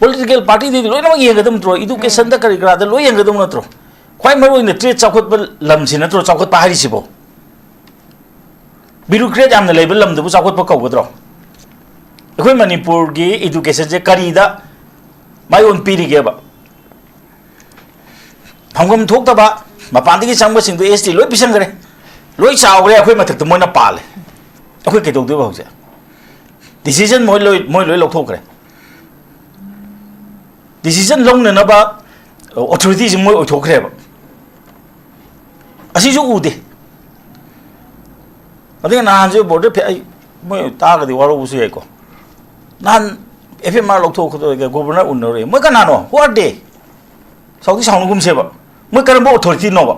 ꯄꯣꯂꯤꯇꯤꯀꯦꯜ ꯄꯥꯔꯇꯤꯗꯤ ꯂꯣꯏꯅꯃꯛ ꯌꯦꯡꯒꯗꯕ ꯅꯠꯇ꯭ꯔꯣ? ꯏꯗꯨꯀꯦꯁꯟꯗ ꯀꯔꯤ ꯀꯔꯥꯗ ꯂꯣꯏ ꯌꯦꯡꯒꯗꯕ ꯅꯠꯇ꯭ꯔꯣ? ꯈ꯭ꯋꯥꯏ ꯃꯔꯨ ꯑꯣꯏꯅ ꯇ꯭ꯔꯦꯗ ꯆꯥꯎꯈꯠꯄ ꯂꯝꯁꯤ ꯅꯠꯇ꯭ꯔꯣ ꯆꯥꯎꯈꯠꯄ ꯍꯥꯏꯔꯤꯁꯤꯕꯣ? ꯕ꯭ꯌꯨꯔꯣꯀ꯭ꯔꯦꯠ ꯌꯥꯝꯅ ꯂꯩꯕ ꯂꯝꯗꯨꯕꯨ ꯆꯥꯎꯈꯠꯄ ꯀꯧꯒꯗ꯭ꯔꯣ? ꯑꯩꯈꯣꯏ ꯃꯅꯤꯄꯨꯔꯒꯤ ꯏꯗꯨꯀꯦꯁꯟꯁꯦ ꯀꯔꯤꯗ ꯃꯥꯏꯑꯣꯟ ꯄꯤꯔꯤꯒꯦꯕ? ꯐꯪꯐꯝ ꯊꯣꯛꯇꯕ ꯃꯄꯥꯟꯗꯒꯤ ꯆꯪꯕꯁꯤꯡꯗꯣ ꯑꯦꯁ ꯇꯤ ꯂꯣꯏ ꯄꯤꯁꯟꯈ꯭ꯔꯦ, ꯂꯣꯏ ꯆꯥꯎꯈ꯭ꯔꯦ, ꯑꯩꯈꯣꯏ ꯃꯊꯛꯇ ꯃꯣꯏꯅ ꯄꯥꯜꯂꯦ꯫ ꯑꯩꯈꯣꯏ ꯀꯩꯗꯧꯗꯣꯏꯕ ꯍꯧꯖꯤꯛ? ꯗꯤꯁꯤꯖꯟ ꯃꯣꯏ ꯂꯣꯏ, ꯃꯣꯏ ꯂꯣꯏ ꯂꯧꯊꯣꯛꯈ꯭ꯔꯦ꯫ ꯗꯤꯁꯤꯖꯟ ꯂꯧꯅꯅꯕ ꯑꯣꯊꯣꯔꯤꯇꯤꯁꯤ ꯃꯣꯏ ꯑꯣꯏꯊꯣꯛꯈ꯭ꯔꯦꯕ꯫ ꯑꯁꯤꯁꯨ ꯎꯗꯦ꯫ ꯑꯗꯒꯤ ꯅꯍꯥꯟꯁꯨ ꯕꯣꯔꯗꯔ ꯐꯦ-, ꯑꯩ, ꯃꯣꯏ ꯇꯥꯔꯒꯗꯤ ꯋꯥꯔꯧꯕꯁꯨ ꯌꯥꯏꯀꯣ꯫ ꯅꯍꯥꯟ ꯑꯦꯐ ꯑꯦꯝ ꯑꯥꯔ ꯂꯧꯊꯣꯛ ꯈꯣꯠꯇꯣꯛꯑꯒ ꯒꯣꯕꯔꯅꯔ ꯎꯅꯔꯨꯏ꯫ ꯃꯣꯏ ꯀꯅꯥꯅꯣ? Who are they? ꯁꯥꯎꯗꯤ ꯁꯥꯎꯅꯒꯨꯝꯁꯦꯕ꯫ ꯃꯣꯏ ꯀꯔꯝꯕ ꯑꯣꯊꯣꯔꯤꯇꯤꯅꯣꯕ?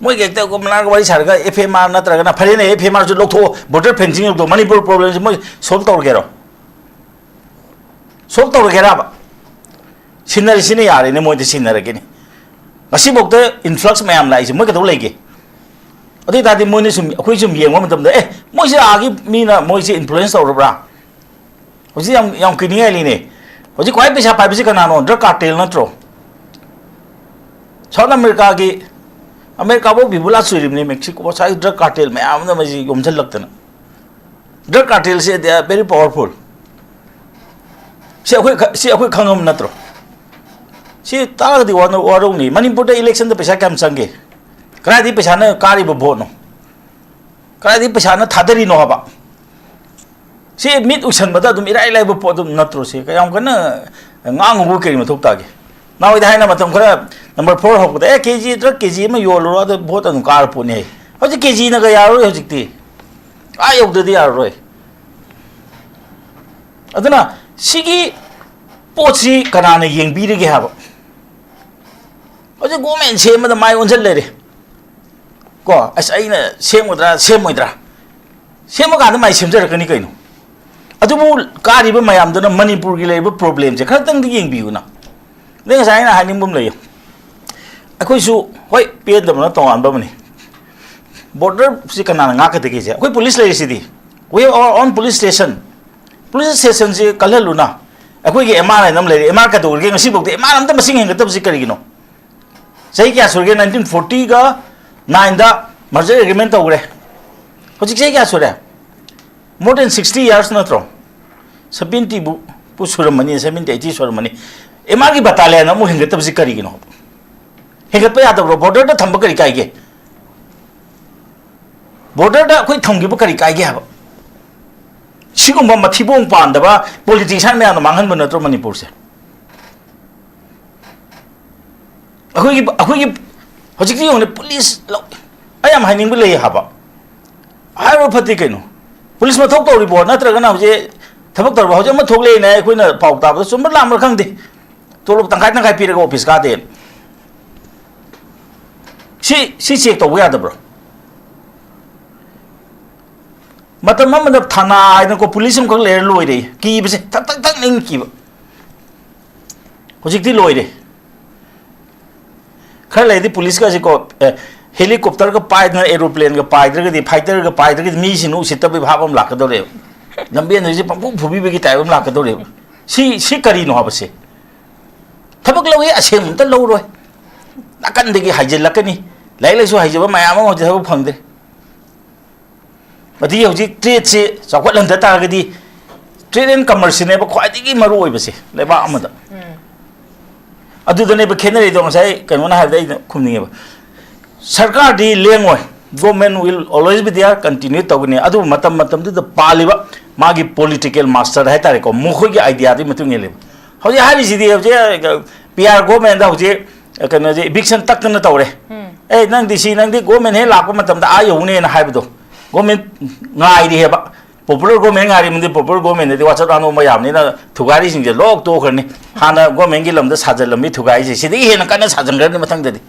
ꯃꯣꯏꯒ ꯍꯦꯛꯇ ꯒꯣꯕꯔꯅꯔꯒ ꯋꯥꯔꯤ ꯁꯥꯔꯒ ꯑꯦꯐ ꯑꯦꯝ ꯑꯥꯔ ꯅꯠꯇ꯭ꯔꯒꯅ, ꯐꯔꯦꯅꯦ, ꯑꯦꯐ ꯑꯦꯝ ꯑꯥꯔꯁꯨ ꯂꯧꯊꯣꯛꯑꯣ, ꯕꯣꯔꯗꯔ ꯐꯦꯟꯁꯤꯡ ꯂꯧꯊꯣꯛꯑꯣ, ꯃꯅꯤꯄꯨꯔ ꯄ꯭ꯔꯣꯕ꯭ꯂꯦꯝꯁꯤ ꯃꯣꯏ ꯁꯣꯜꯕ ꯇꯧꯔꯒꯦꯔꯣ? ꯁꯣꯜꯕ ꯇꯧꯔꯒꯦꯔꯕ? ꯁꯤꯟꯅꯔꯤꯁꯤꯅ ꯌꯥꯔꯦꯅꯦ, ꯃꯣꯏꯗ ꯁꯤꯟꯅꯔꯒꯦꯅꯦ꯫ ꯉꯁꯤꯐꯥꯎꯗ ꯏꯟꯐ꯭ꯂꯛꯁ ꯃꯌꯥꯝ ꯂꯥꯛꯏꯁꯦ ꯃꯣꯏ ꯀꯩꯗꯧ ꯂꯩꯒꯦ? ꯑꯗꯨ ꯑꯣꯏ ꯇꯥꯔꯗꯤ ꯃꯣꯏꯅ ꯁꯨꯝ, ꯑꯩꯈꯣꯏ ꯁꯨꯝ ꯌꯦꯡꯕ ꯃꯇꯝꯗ, "ꯑꯦ, ꯃꯣꯏꯁꯦ ꯑꯥꯒꯤ ꯃꯤꯅ ꯃꯣꯏꯁꯦ ꯏꯟꯐ꯭ꯂꯨꯌꯦꯟꯁ ꯇꯧꯔꯕ꯭ꯔꯥ?" ꯍꯧꯖꯤꯛ ꯌꯥꯝ, ꯌꯥꯝ ꯀꯤꯅꯤꯡꯉꯥꯏ ꯂꯩꯅꯦ꯫ ꯍꯧꯖꯤꯛ ꯈ꯭ꯋꯥꯏ ꯄꯩꯁꯥ ꯄꯥꯏꯕꯁꯤ ꯀꯅꯥꯅꯣ? ꯗ꯭ꯔꯒ ꯀꯥꯔꯇꯦꯜ ꯅꯠꯇ꯭ꯔꯣ? ꯁꯥꯎꯠ ꯑꯃꯦꯔꯤꯀꯥꯒꯤ, ꯑꯃꯦꯔꯤꯀꯥꯐꯥꯎ ꯕꯤꯕꯨꯂꯥ ꯆꯨꯔꯤꯕꯅꯤ, ꯃꯦꯛꯁꯤꯀꯣ ꯉꯁꯥꯏ ꯗ꯭ꯔꯒ ꯀꯥꯔꯇꯦꯜ ꯃꯌꯥꯝ ꯑꯃ ꯃꯁꯤ ꯌꯣꯝꯁꯤꯜꯂꯛꯇꯅ꯫ ꯗ꯭ꯔꯒ ꯀꯥꯔꯇꯦꯜꯁꯦ they are very powerful꯫ ꯁꯤ ꯑꯩꯈꯣꯏ ꯈ-, ꯁꯤ ꯑꯩꯈꯣꯏ ꯈꯪꯉꯕ ꯅꯠꯇ꯭ꯔꯣ? ꯁꯤ ꯇꯥꯔꯒꯗꯤ ꯋꯥꯅ-, ꯋꯥꯔꯧꯅꯤ꯫ ꯃꯅꯤꯄꯨꯔꯗ ꯏꯂꯦꯛꯁꯟꯗ ꯄꯩꯁꯥ ꯀꯌꯥꯝ ꯆꯪꯒꯦ? ꯀꯗꯥꯏꯗꯒꯤ ꯄꯩꯁꯥꯅ ꯀꯥꯔꯤꯕ ꯚꯣꯠꯅꯣ? ꯀꯗꯥꯏꯗꯒꯤ ꯄꯩꯁꯥꯅ ꯊꯥꯗꯔꯤꯅꯣ ꯍꯥꯏꯕ? ꯁꯤ ꯃꯤꯠ ꯎꯁꯟꯕꯗ ꯑꯗꯨꯝ ꯏꯔꯥꯏ ꯂꯥꯏꯕ ꯄꯣꯠ ꯑꯗꯨꯝ ꯅꯠꯇ꯭ꯔꯣ? ꯁꯤ ꯀꯌꯥꯝ ꯀꯟꯅ ꯉꯥꯡꯉꯨꯕ ꯀꯔꯤ ꯃꯊꯧ ꯇꯥꯒꯦ? ꯅꯍꯥꯟꯋꯥꯏꯗ ꯍꯥꯏꯅ ꯃꯇꯝ ꯈꯔ ꯅꯝꯕꯔ ꯐꯣꯔ ꯍꯧꯕꯗ, "ꯑꯦ, ꯀꯦ ꯖꯤ ꯗ꯭ꯔꯒ ꯀꯦ ꯖꯤ ꯑꯃ ꯌꯣꯜꯂꯨꯔꯣ, ꯑꯗ ꯚꯣꯠ ꯑꯗꯨꯝ ꯀꯥꯔ ꯄꯣꯠꯅꯤ" ꯍꯥꯏ꯫ ꯍꯧꯖꯤꯛ ꯀꯦ ꯖꯤꯅꯒ ꯌꯥꯔꯔꯣꯏ ꯍꯧꯖꯤꯛꯇꯤ꯫ ꯑꯥ ꯌꯧꯗ꯭ꯔꯗꯤ ꯌꯥꯔꯔꯣꯏ꯫ ꯑꯗꯨꯅ ꯁꯤꯒꯤ ꯄꯣꯠꯁꯤ ꯀꯅꯥꯅ ꯌꯦꯡꯕꯤꯔꯤꯒꯦ ꯍꯥꯏꯕ? ꯍꯧꯖꯤꯛ ꯒꯣꯔꯃꯦꯟ ꯁꯦꯝꯕꯗ ꯃꯥꯏ ꯑꯣꯟꯁꯤꯜ ꯂꯩꯔꯦ꯫ ꯀꯣ, ꯑꯁ, ꯑꯩꯅ ꯁꯦꯝꯒꯗ꯭ꯔꯥ, ꯁꯦꯝꯃꯣꯏꯗ꯭ꯔꯥ? ꯁꯦꯝꯃꯀꯥꯟꯗ ꯃꯥꯏ ꯁꯦꯝꯖꯔꯛꯀꯅꯤ ꯀꯩꯅꯣ꯫ ꯑꯗꯨꯕꯨ ꯀꯥꯔꯤꯕ ꯃꯌꯥꯝꯗꯨꯅ ꯃꯅꯤꯄꯨꯔꯒꯤ ꯂꯩꯔꯤꯕ ꯄ꯭ꯔꯣꯕ꯭ꯂꯦꯝꯁꯦ ꯈꯔꯇꯪꯗꯤ ꯌꯦꯡꯕꯤꯌꯨꯅ꯫ ꯑꯗꯩ ꯉꯁꯥꯏ ꯑꯩꯅ ꯍꯥꯏꯅꯤꯡꯕ ꯑꯃ ꯂꯩꯌꯦ꯫ ꯑꯩꯈꯣꯏꯁꯨ, ꯍꯣꯏ, ꯄꯦꯟꯗꯕꯅ ꯇꯣꯉꯥꯟꯕ ꯑꯃꯅꯤ꯫ ꯕꯣꯔꯗꯔꯁꯤ ꯀꯅꯥꯅ ꯉꯥꯛꯀꯗꯒꯦꯁꯦ? ꯑꯩꯈꯣꯏ ꯄꯨꯂꯤꯁ ꯂꯩꯔꯤꯁꯤꯗꯤ꯫ We have our own police station꯫ Police ꯁ꯭ꯇꯦꯁꯟꯁꯤ ꯀꯜꯍꯜꯂꯨꯅ꯫ ꯑꯩꯈꯣꯏꯒꯤ ꯑꯦꯝ ꯑꯥꯔ ꯍꯥꯏꯅ ꯑꯃ ꯂꯩꯔꯦ꯫ ꯑꯦꯝ ꯑꯥꯔ ꯀꯩꯗꯧꯔꯒꯦ? ꯉꯁꯤꯐꯥꯎꯗ ꯑꯦꯝ ꯑꯥꯔ ꯑꯝꯇ ꯃꯁꯤꯡ ꯍꯦꯟꯒꯠꯇꯕꯁꯤ ꯀꯔꯤꯒꯤꯅꯣ? ꯆꯍꯤ ꯀꯌꯥ ꯁꯨꯔꯒꯦ? ꯅꯥꯏꯟꯇꯤꯟ ꯐꯣꯔꯇꯤꯒ ꯅꯥꯏꯟꯗ merger agreement ꯇꯧꯈ꯭ꯔꯦ꯫ ꯍꯧꯖꯤꯛ ꯆꯍꯤ ꯀꯌꯥ ꯁꯨꯔꯦ? More than sixty years ꯅꯠꯇ꯭ꯔꯣ? ꯁꯕꯦꯟꯇꯤꯕꯨ ꯄꯨ ꯁꯨꯔꯝꯃꯅꯤ, ꯁꯕꯦꯟꯇꯤ, ꯑꯩꯠꯇꯤ ꯁꯨꯔꯝꯃꯅꯤ꯫ ꯑꯦꯝ ꯑꯥꯔꯒꯤ ꯕꯇꯥꯂꯤꯌꯟ ꯑꯃꯨꯛ ꯍꯦꯟꯒꯠꯇꯕꯁꯤ ꯀꯔꯤꯒꯤꯅꯣ? ꯍꯦꯟꯒꯠꯄ ꯌꯥꯗꯕ꯭ꯔꯣ? ꯕꯣꯔꯗꯔꯗ ꯊꯝꯕ ꯀꯔꯤ ꯀꯥꯏꯒꯦ? ꯕꯣꯔꯗꯔꯗ ꯑꯩꯈꯣꯏ ꯊꯝꯈꯤꯕ ꯀꯔꯤ ꯀꯥꯏꯒꯦ ꯍꯥꯏꯕ? ꯁꯤꯒꯨꯝꯕ ꯃꯊꯤꯕꯣꯡ ꯄꯥꯟꯗꯕ ꯄꯣꯂꯤꯇꯤꯁꯤꯌꯥꯟ ꯃꯌꯥꯝꯅ ꯃꯥꯡꯍꯟꯕ ꯅꯠꯇ꯭ꯔꯣ ꯃꯅꯤꯄꯨꯔꯁꯦ? ꯑꯩꯈꯣꯏꯒꯤ, ꯑꯩꯈꯣꯏꯒꯤ ꯍꯧꯖꯤꯛꯇꯤ ꯌꯦꯡꯉꯨꯅꯦ, ꯄꯨꯂꯤꯁ ꯂꯧ-, ꯑꯩ ꯌꯥꯝ ꯍꯥꯏꯅꯤꯡꯕ ꯂꯩ ꯍꯥꯏꯕ꯫ ꯍꯥꯏꯔꯨ ꯐꯠꯇꯦ ꯀꯩꯅꯣ? ꯄꯨꯂꯤꯁ ꯃꯊꯧ ꯇꯧꯔꯤꯕꯣ? ꯅꯠꯇ꯭ꯔꯒꯅ ꯍꯧꯖꯤꯛ ꯊꯕꯛ ꯇꯧꯔꯤꯕꯣ? ꯍꯧꯖꯤꯛ ꯑꯃ ꯊꯣꯛꯂꯛꯑꯦꯅ ꯑꯩꯈꯣꯏꯅ ꯄꯥꯎ ꯇꯥꯕꯗ ꯆꯨꯝꯕ꯭ꯔꯥ ꯂꯥꯟꯕ꯭ꯔꯥ ꯈꯪꯗꯦ꯫ ꯇꯣꯂꯣꯞ ꯇꯪꯈꯥꯏ ꯇꯪꯈꯥꯏ ꯄꯤꯔꯒ ꯑꯣꯐꯤꯁ ꯀꯥꯗꯦ꯫ ꯁꯤ, ꯁꯤ ꯆꯦꯛ ꯇꯧꯕ ꯌꯥꯗꯕ꯭ꯔꯣ? ꯃꯇꯝ ꯑꯃꯗ ꯊꯥꯅꯥ ꯍꯥꯏꯗꯅꯀꯣ, ꯄꯨꯂꯤꯁ ꯑꯃꯈꯛ ꯂꯩꯔ ꯂꯣꯏꯔꯦ꯫ ꯀꯤꯕꯁꯦ ꯊꯛ ꯊꯛ ꯊꯛ ꯅꯤꯡ ꯀꯤꯕ꯫ ꯍꯧꯖꯤꯛꯇꯤ ꯂꯣꯏꯔꯦ꯫ ꯈꯔ ꯂꯩꯔꯗꯤ ꯄꯨꯂꯤꯁꯀꯁꯤꯀꯣ, ꯑꯦ, ꯍꯦꯂꯤꯀꯣꯞꯇꯔꯒ ꯄꯥꯏꯗꯅ, ꯑꯦꯔꯣꯄ꯭ꯂꯦꯟꯒ ꯄꯥꯏꯗ꯭ꯔꯒꯗꯤ, ꯐꯥꯏꯇꯔꯒ ꯄꯥꯏꯗ꯭ꯔꯒꯗꯤ ꯃꯤꯁꯤꯡꯅ ꯎꯁꯤꯠꯇꯕꯒꯤ ꯚꯥꯕ ꯑꯃ ꯂꯥꯛꯀꯗꯧꯔꯦꯕ꯫ ꯂꯝꯕꯦꯟꯗ ꯍꯧꯖꯤꯛ ꯄꯪꯐꯨ ꯐꯨꯕꯤꯕꯒꯤ ꯇꯥꯏꯞ ꯑꯃ ꯂꯥꯛꯀꯗꯧꯔꯦꯕ꯫ ꯁꯤ, ꯁꯤ ꯀꯔꯤꯅꯣ ꯍꯥꯏꯕꯁꯦ? ꯊꯕꯛ ꯂꯧꯏ, ꯑꯁꯦꯡꯕ ꯑꯝꯇ ꯂꯧꯔꯣꯏ꯫ ꯅꯥꯀꯟꯗꯒꯤ ꯍꯥꯏꯖꯤꯜꯂꯛꯀꯅꯤ꯫ ꯂꯥꯏꯔꯤꯛ ꯂꯥꯏꯁꯨ ꯍꯩꯖꯕ ꯃꯌꯥꯝ ꯑꯃ ꯍꯧꯖꯤꯛ ꯊꯕꯛ ꯐꯪꯗ꯭ꯔꯦ꯫ ꯑꯗꯒꯤ ꯍꯧꯖꯤꯛ ꯇ꯭ꯔꯦꯗꯁꯤ ꯆꯥꯎꯈꯠꯍꯟꯗ ꯇꯥꯔꯒꯗꯤ, ꯇ꯭ꯔꯦꯗ ꯑꯦꯟ ꯀꯃꯔꯁꯁꯤꯅꯦꯕ ꯈ꯭ꯋꯥꯏꯗꯒꯤ ꯃꯔꯨ ꯑꯣꯏꯕꯁꯦ ꯂꯩꯕꯥꯛ ꯑꯃꯗ꯫ ꯎꯝ꯫ ꯑꯗꯨꯗꯅꯦꯕ ꯈꯦꯠꯅꯔꯤꯗꯣ, ꯉꯁꯥꯏ ꯀꯩꯅꯣꯅ ꯍꯥꯏꯕꯗ ꯑꯩꯅ ꯈꯨꯝꯅꯤꯡꯉꯦꯕ꯫ ꯁꯔꯀꯥꯔꯗꯤ ꯂꯦꯡꯉꯣꯏ, government will always be there, continue ꯇꯧꯒꯅꯤ꯫ ꯑꯗꯨꯕꯨ ꯃꯇꯝ ꯃꯇꯝꯗꯨꯗ ꯄꯥꯜꯂꯤꯕ ꯃꯥꯒꯤ political master ꯍꯥꯏꯇꯥꯔꯦꯀꯣ, ꯃꯈꯣꯏꯒꯤ ideaꯗꯨꯒꯤ ꯃꯇꯨꯡ ꯏꯜꯂꯦꯕ꯫ ꯍꯧꯖꯤꯛ ꯍꯥꯏꯔꯤꯁꯤꯗꯤ ꯍꯧꯖꯤꯛ ꯄꯤ ꯑꯥꯔ governmentꯗ ꯍꯧꯖꯤꯛ ꯀꯩꯅꯣꯁꯦ eviction ꯇꯛꯇꯅ ꯇꯧꯔꯦ꯫ ꯑꯦ, ꯅꯪꯗꯤ ꯁꯤ, ꯅꯪꯗꯤ government ꯍꯦꯛ ꯂꯥꯛꯄ ꯃꯇꯝꯗ ꯑꯥ ꯌꯧꯅꯦꯅ ꯍꯥꯏꯕꯗꯣ, government ꯉꯥꯏꯔꯤ ꯍꯥꯏꯕ꯫ Popular government ꯉꯥꯏꯔꯤꯕꯗꯤ popular governmentꯗꯗꯤ ꯋꯥꯆꯠ ꯋꯥꯅꯣꯝꯕ ꯌꯥꯕꯅꯤꯅ ꯊꯨꯒꯥꯏꯔꯤꯁꯤꯡꯁꯦ ꯂꯣꯛ ꯇꯣꯛꯈ꯭ꯔꯅꯤ꯫ ꯍꯥꯟꯅ governmentꯀꯤ ꯂꯝꯗ ꯁꯥꯖꯜꯂꯝꯃꯤ ꯊꯨꯒꯥꯏꯔꯤꯁꯦ, ꯁꯤꯗꯒꯤ ꯍꯦꯟꯅ ꯀꯟꯅ ꯁꯥꯖꯟꯈ꯭ꯔꯅꯤ ꯃꯊꯪꯗꯗꯤ꯫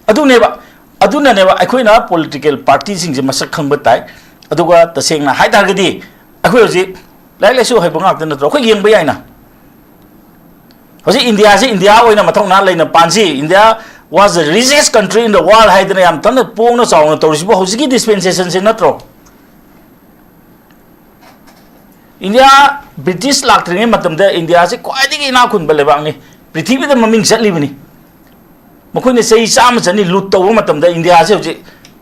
ꯑꯗꯨꯅꯦꯕ, ꯑꯗꯨꯅꯅꯦꯕ ꯑꯩꯈꯣꯏꯅ political partyꯁꯤꯡꯁꯦ ꯃꯁꯛ ꯈꯪꯕ ꯇꯥꯏ꯫ ꯑꯗꯨꯒ ꯇꯁꯦꯡꯅ ꯍꯥꯏ ꯇꯥꯔꯒꯗꯤ ꯑꯩꯈꯣꯏ ꯍꯧꯖꯤꯛ ꯂꯥꯏꯔꯤꯛ ꯂꯥꯏꯁꯨ ꯍꯩꯕ ꯉꯥꯛꯇ ꯅꯠꯇ꯭ꯔꯣ? ꯑꯩꯈꯣꯏ ꯌꯦꯡꯕ ꯌꯥꯏꯅ꯫ ꯍꯧꯖꯤꯛ ꯏꯟꯗꯤꯌꯥꯁꯤ ꯏꯟꯗꯤꯌꯥ ꯑꯣꯏꯅ ꯃꯊꯧꯅꯥ ꯂꯩꯅ ꯄꯥꯟꯁꯤ, India was the richest country in the world ꯍꯥꯏꯗꯅ ꯌꯥꯝ ꯀꯟꯅ ꯄꯣꯡꯅ ꯆꯥꯎꯅ ꯇꯧꯔꯤꯁꯤꯕꯨ ꯍꯧꯖꯤꯛꯀꯤ dispensation ꯁꯤ ꯅꯠꯇ꯭ꯔꯣ? ꯏꯟꯗꯤꯌꯥ ꯕ꯭ꯔꯤꯇꯤꯁ ꯂꯥꯛꯇ꯭ꯔꯤꯉꯩ ꯃꯇꯝꯗ ꯏꯟꯗꯤꯌꯥꯁꯤ ꯈ꯭ꯋꯥꯏꯗꯒꯤ ꯏꯅꯥꯛ ꯈꯨꯟꯕ ꯂꯩꯕꯥꯛꯅꯤ, ꯄ꯭ꯔꯤꯊꯤꯕꯤꯗ ꯃꯃꯤꯡ ꯆꯠꯂꯤꯕꯅꯤ꯫ ꯃꯈꯣꯏꯅ ꯆꯍꯤ ꯆꯥꯝꯃ ꯆꯅꯤ ꯂꯨꯠ ꯇꯧꯕ ꯃꯇꯝꯗ ꯏꯟꯗꯤꯌꯥꯁꯤ ꯍꯧꯖꯤꯛ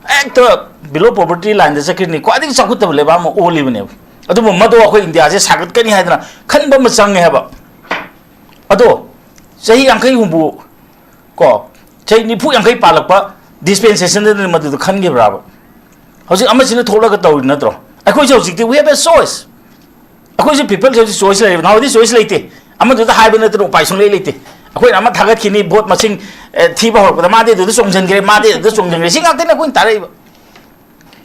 ꯍꯦꯛꯇ below poverty lineꯗ ꯆꯠꯈ꯭ꯔꯤꯅꯤ, ꯈ꯭ꯋꯥꯏꯗꯒꯤ ꯆꯥꯎꯈꯠꯇꯕ ꯂꯩꯕꯥꯛ ꯑꯃ ꯑꯣꯜꯂꯤꯕꯅꯦꯕ꯫ ꯑꯗꯨꯕꯨ ꯃꯗꯨ ꯑꯩꯈꯣꯏ ꯏꯟꯗꯤꯌꯥꯁꯦ ꯁꯥꯒꯠꯀꯅꯤ ꯍꯥꯏꯗꯅ ꯈꯟꯕ ꯑꯃ ꯆꯪꯉꯦ ꯍꯥꯏꯕ꯫ ꯑꯗꯣ ꯆꯍꯤ ꯌꯥꯡꯈꯩ ꯍꯨꯝꯐꯨ ꯀꯣ, ꯆꯍꯤ ꯅꯤꯐꯨ ꯌꯥꯡꯈꯩ ꯄꯥꯜꯂꯛꯄ dispensation ꯗꯅ ꯃꯗꯨꯗ ꯈꯟꯈꯤꯕ꯭ꯔꯥꯕ? ꯍꯧꯖꯤꯛ ꯑꯃꯁꯤꯅ ꯊꯣꯛꯂꯒ ꯇꯧꯔꯤ ꯅꯠꯇ꯭ꯔꯣ? ꯑꯩꯈꯣꯏꯁꯨ ꯍꯧꯖꯤꯛꯇꯤ we have a choice꯫ ꯑꯩꯈꯣꯏꯁꯨ people ꯁꯦ ꯍꯧꯖꯤꯛ choice ꯂꯩꯔꯦꯕ, ꯅꯍꯥꯟꯋꯥꯏꯗꯤ choice ꯂꯩꯇꯦ꯫ ꯑꯃꯗꯨꯗ ꯍꯥꯏꯕ ꯅꯠꯇꯅ ꯎꯄꯥꯏ ꯁꯨꯡꯂꯩ ꯂꯩꯇꯦ꯫ ꯑꯩꯈꯣꯏꯅ ꯑꯃ ꯊꯥꯒꯠꯈꯤꯅꯤ, vote ꯃꯁꯤꯡ ꯑꯦ, ꯊꯤꯕ ꯍꯧꯔꯛꯄꯗ ꯃꯥꯗꯤ ꯑꯗꯨꯗ ꯆꯣꯡꯁꯤꯟꯈ꯭ꯔꯦ, ꯃꯥꯗꯤ ꯑꯗꯨꯗ ꯆꯣꯡꯁꯤꯟꯈ꯭ꯔꯦ, ꯁꯤ ꯉꯥꯛꯇꯅꯤ ꯑꯩꯈꯣꯏꯅ ꯇꯥꯔꯛꯏꯕ꯫